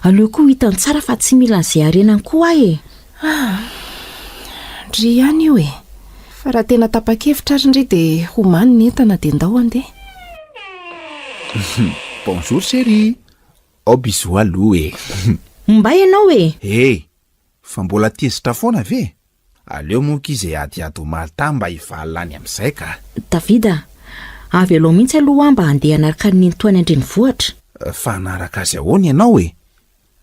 Aleo koa ho hitany tsara fa tsy mila an'izay harenany koa aho e. Ah! Ndry ihany io e. Fa raha tena tapa-kevitra ary ndry dia homany ny entana dia ndao handeha. Bonjour chérie! Ao bisous aloha e! Mbay ianao e! Hey! Fa mbola tezitra foana ve? Aleo moa akia izay adiady omaly tany mba hivalona any amin'izay ka! David a! Avy alao mihitsy aloha aho mba handeha hanaraka an'i Nenitoa any an-drenivohitra. Fa hanaraka azy ahoana ianao e?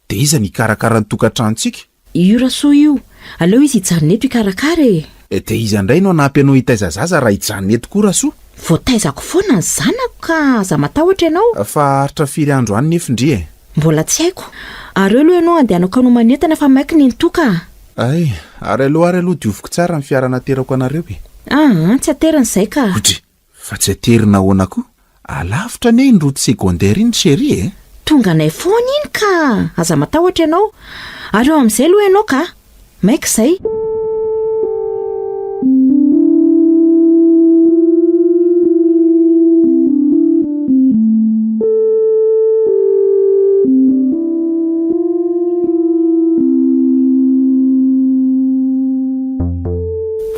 Dia iza no hikarakara ny tokantranontsika? Io Rasoa io, aleo izy hijanona eto hikarakara e! Dia iza indray no hanampy anao hitaiza zaza raha hijanona eto koa Rasoa? Voataizako foana ny zanako ka aza matahotra ianao. Fa haharitra firy andro any nefa ndry e? Mbola tsy haiko. Ary eo aloha ianao andehanako hanomana entana fa maika nenitoa ka. Hay, ary aleo ary aloha dioviko tsara ny fiara naterako anareo e! Aa, tsy aterina izay ka. Odry, Fa tsy aterina ahoana koa? Alavitra anie iny route secondaire iny chérie e! Tonga anay foana iny ka! Aza matahotra ianao. Ary eo amin'izay aloha ianao ka! Maika izay.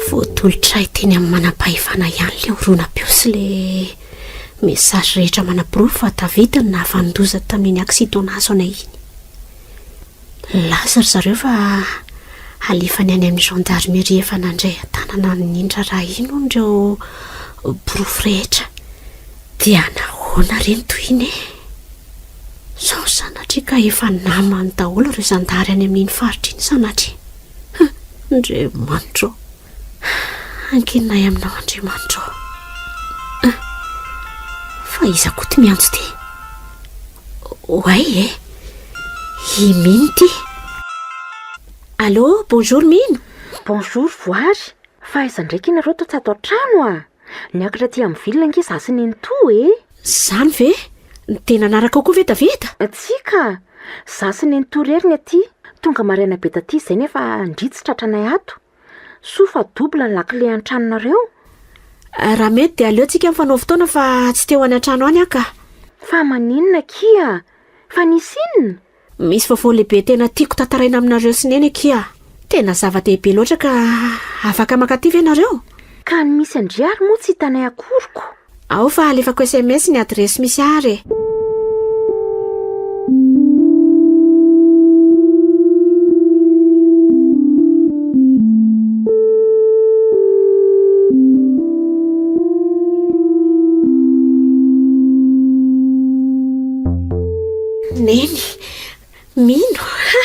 Voatolotra ahy teny amin'ny manam-pahefana ihany ilay horonam-peo sy ilay message rehetra manaporofo fa David no nahavanon-doza tamin'iny accident nahazo anay iny. Nilaza ry zareo fa halefany any amin'ny gendarmerie efa nandray an-tanana an'iny raharaha iny hono ireo porofo rehetra. Dia nahoana re ny tohiny e? Sao sanatria ka efa namany daholo ireo zandary any amin'iny faritra iny sanatria. Huh! Andriamanitra ô! Ankininay aminao Andriamanitra ô! Huh! Fa iza koa ty miantso ty? Oay e! I Mino ty! Allô, bonjour Mino! Bonjour Voary, fa aiza ndraiky ianareo toa tsy ato an-trano a? Niakatra aty amin'ny ville ange za sy nenitoa e! Zany ve? Dia nanaraka ao koa ve Davida? Tsia ka! Za sy nenitoa irery ny aty, tonga maraina be taty izay nefa ndry tsy tratranay ato. Soa fa double ny lakile an-tranonareo. Raha mety dia aleo tsika mifanao fotoana fa tsy te ho any an-trano any aho ka. Fa maninona akia? Fa nisy inona? Misy vaovao lehibe tena tiako tantaraina aminareo sy Neny akia. Tena zava-dehibe loatra ka afaka mankaty ve nareo? Ka ny misy an-dry ary moa tsy hitanay akory ko. Ao fa alefako sms ny adiresy misy ahy ary e. Neny, mino ha!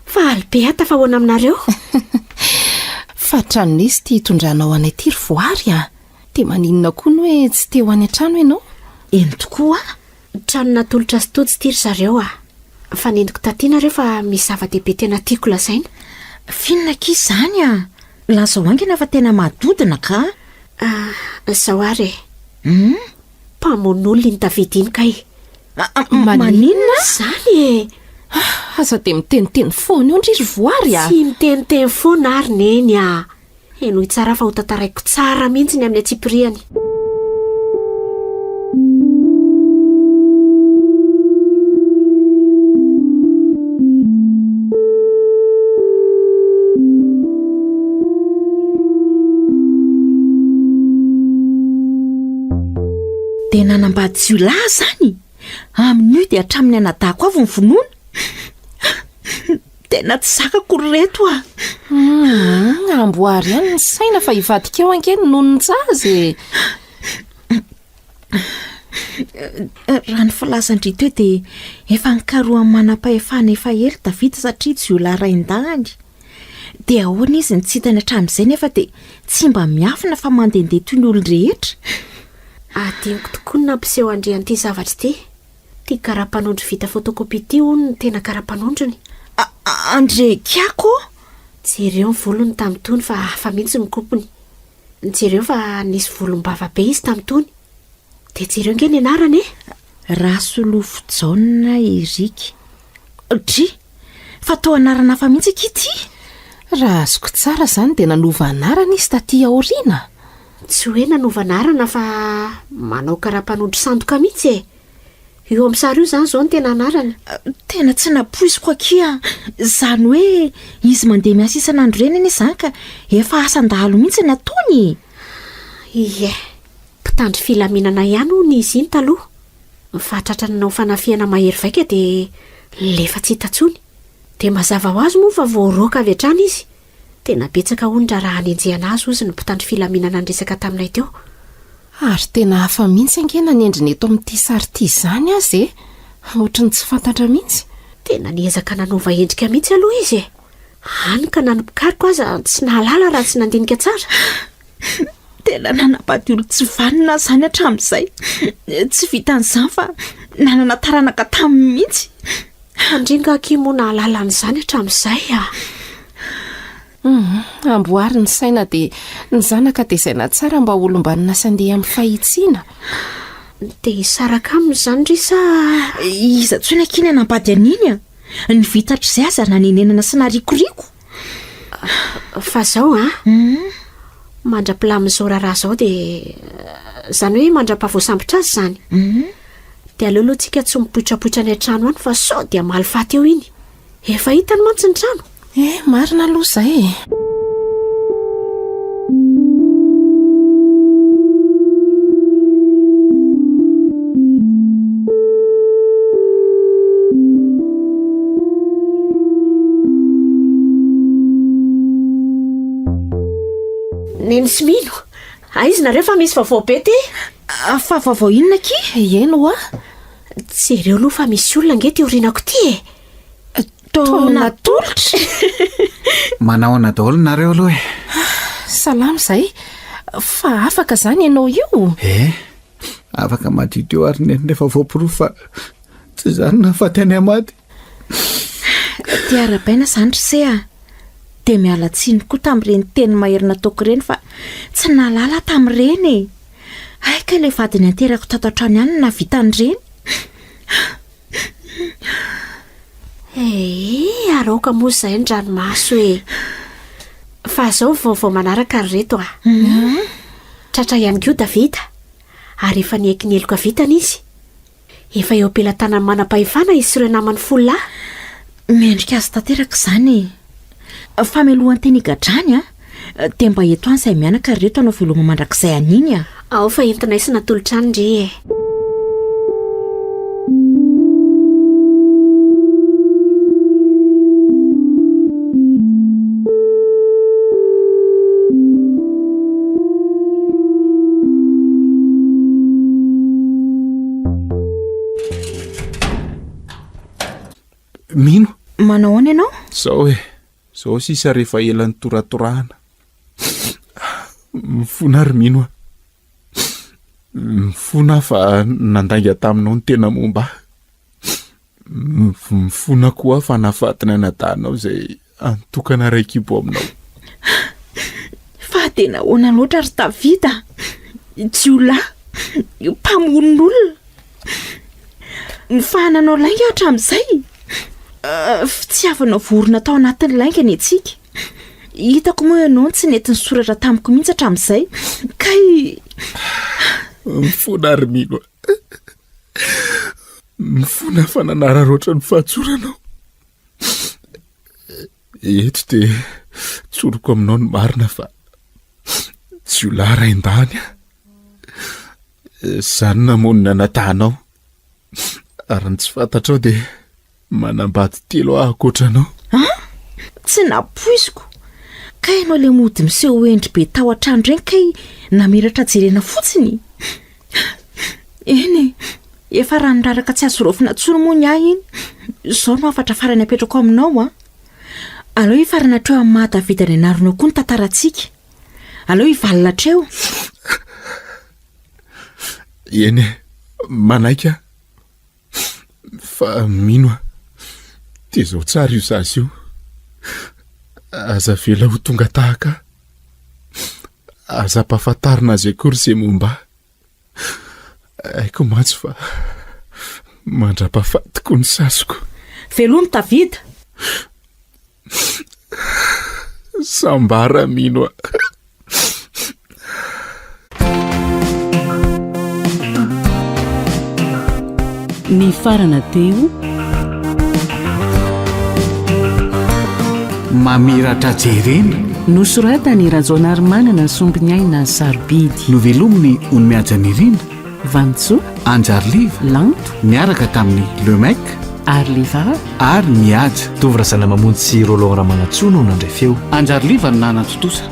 Faly be aho tafahoana aminareo. Fa tranon'iza ity hitondranao anay ity ry Voary a? Dia maninona koa no hoe tsy te ho any an-trano ianao? Eny tokoa a! Trano natolotra sy tojo ity ry zareo a! Fa nentiko taty nareo fa misy zava-dehibe tena tiako lazaina. F'inona akia izany a? Lazao haingana fa tena mahadodona ka! Ah, izao ary e! Mpamono olona iny David iny kay! Maninona? Izany e! Aza dia miteniteny foana eo ndry ry Voary a! Tsy miteniteny foana ary Neny a! Henoy tsara fa hotantaraiko tsara mihitsy ny amin'ny antsipiriany. Dia nanambady jiolahy izany? Amin'io dia hatramin'ny anadahiko avy ny vonoana. Tena tsy zakako ry reto a! Hum, amboary ihany ny saina fa hivadika eo ange ny nonon-jaza e! Raha ny filazan-dry teo dia efa nikarohan'ny manam-pahefana efa ela Davida satria jiolahy rain-dahiny. Dia ahoana izy no tsy hitany hatramin'izay nefa dia tsy mba miafina fa mandehandeha toy ny olon-drehetra? Adinoko tokoa ny nampiseho an-dry an'ity zavatra ity. Ity karapanondro vita photocopie ity hono no tena karapanondrony. Andre kiako ô! Jereo ny volony tamin'itony fa hafa mihitsy ny kopony. Jereo fa nisy volombava be izy tamin'itony. Dia jereo ange ny anarany e! Rasolofojaona Eric. Dry! Fa toa anarana hafa mihitsy akia ity! Raha azoko tsara izany dia nanova anarana izy taty aoriana? Tsy hoe nanova anarana fa manao karapanondro sandoka mihitsy e! Io amin'ny sary io izany izao no tena anarany. Tena tsy nampoiziko akia! Izany hoe izy mandeha miasa isan'andro ireny anie izany ka efa asan-dahalo mihitsy ny ataony e! Ie, mpitandro filaminana ihany hono izy iny taloha. Fa tratra nanao fanafihana mahery vaika dia lefa tsy hita intsony. Dia mazava ho azy moa fa voaroaka avy hatrany izy. Tena betsaka hono raharaha hanenjehana azy hozy ny mpitandro filaminana niresaka taminay teo. Ary tena hafa mihitsy ange na ny endriny eto amin'ity sary ity izany aza e! Ohatry ny tsy fantatra mihitsy. Tena niezaka nanova endrika mihitsy aloha izy e! Hany ka na ny mpikaroka aza tsy nahalala raha tsy nandinika tsara. Tena nanambady olon-tsy vanona aho izany hatramin'izay. Tsy vitan'izany fa nanana taranaka taminy mihitsy. Ndry nga akia moa nahalala an'izany hatramin'izay ah. Hum, amboary ny saina dia ny zanaka tezaina tsara mba ho olom-banona sy handeha amin'ny fahitsiana. Dia hisaraka aminy izany ry sa? Iza intsony akia ny hanambady an'iny a? Ny vita hatrizay aza nanenenana sy narikoriko. Fa zao an, mandra-pilamin'izao raharaha izao dia izany hoe mandra-pahavoasambotra azy izany. Dia aleo aloha tsika tsy mipoitrapoitra any an-trano any fa sao dia hamaly faty eo iny. Efa hitany mantsy ny trano. Eh, marina aloha izay e. Neny sy Mino, aiza nareo fa misy vaovao be ty? Ah, fa vaovao inona akia? Eny hoa. Jereo aloha fa misy olona ange ty aorianako ty e. Toa natolotra. Manahoana daholo nareo aloha e? Salama izay. Fa afaka izany ianao io? Eh, afaka madiodio ary neny rehefa voaporofo fa tsy izany nahafaty an'i Amady. Dia arahabaina izany ry se a! Dia miala tsiny koa tamin'ireny teny mahery nataoko ireny fa tsy nahalala aho tamin'ireny e! Hay kay ilay vady nianterako tato an-trano ihany no nahavita an'ireny. Ee, ary aoka moa izay ny ranomaso e! Fa izao ny vaovao manaraka ry reto a! Tratra ihany koa Davida, ary efa niaiky ny heloka vitany izy. Efa eo am-pelatanan'ny manam-pahefana izy sy ireo namany folo lahy. Mendrika azy tanteraka izany e! Famelohan-tena higadrany a! Dia mba eto any izahay mianaka ry reto hanao veloma mandrakizay an'iny a! Ao fa entinay sy natolotra any ndry e! Mino. Manao ahoana ianao? Zao e, zao sisa rehefa ela nitoratorahana. Mifona ary mino a. Mifona aho fa nandainga taminao ny tena momba ahy. Mifona koa aho fa nahafaty ny anadahinao izay antokana iray kibo aminao. Fa dia nahoana loatra ry Davida? Jiolahy, mpamono olona. Ny fahananao lainga hatramin'izay? Fitiavanao vorona tao anatin'ny lainga ny antsika. Hitako moa ianao tsy nety nisoratra tamiko mihitsy hatramin'izay. Kay... Mifona ary mino a. Mifona fa nanararaotra ny fahatsoranao. Eto dia tsoriko aminao ny marina fa jiolahy rain-dany aho. Izany namono ny anadahinao. Ary ny tsy fantatrao dia manambady telo aho ankoatra anao. An? Tsy nampoiziko. Kay ianao ilay mody miseho ho hendry be tao an-trano ireny kay namiratra jerena fotsiny. Eny e, efa rano raraka tsy azo raofina intsony moa ny ahy iny. Izao no hafatra farany apetrako aminao an. Aleo hifarana hatreo amin'ny maha Davida ny anaranao koa ny tantarantsika. Aleo hivalona hatreo. Eny e, manaiky aho. Fa mino aho, tezao tsara io zaza io. Aza avela ho tonga tahaka ahy. Aza ampahafantarina azy akory izay momba ahy. Haiko mantsy fa mandra-pahafatiko ny sasiko. Velomy Davida! Sambara mino a. Nifarana teo. Mamiratra jerena. Nosoratan'i Rajaonarimanana Sombiniaina Sarobidy. Novelomin'i Onimihaja Nirina. Vanintsoa. Anjariliva. Lanto. Niaraka tamin'i Le Mec. Ariliva. Ary Mihaja. Tovo Razanamamonjy sy Roland Ramanantsoa no nandray feo. Anjariliva no nanatontosa.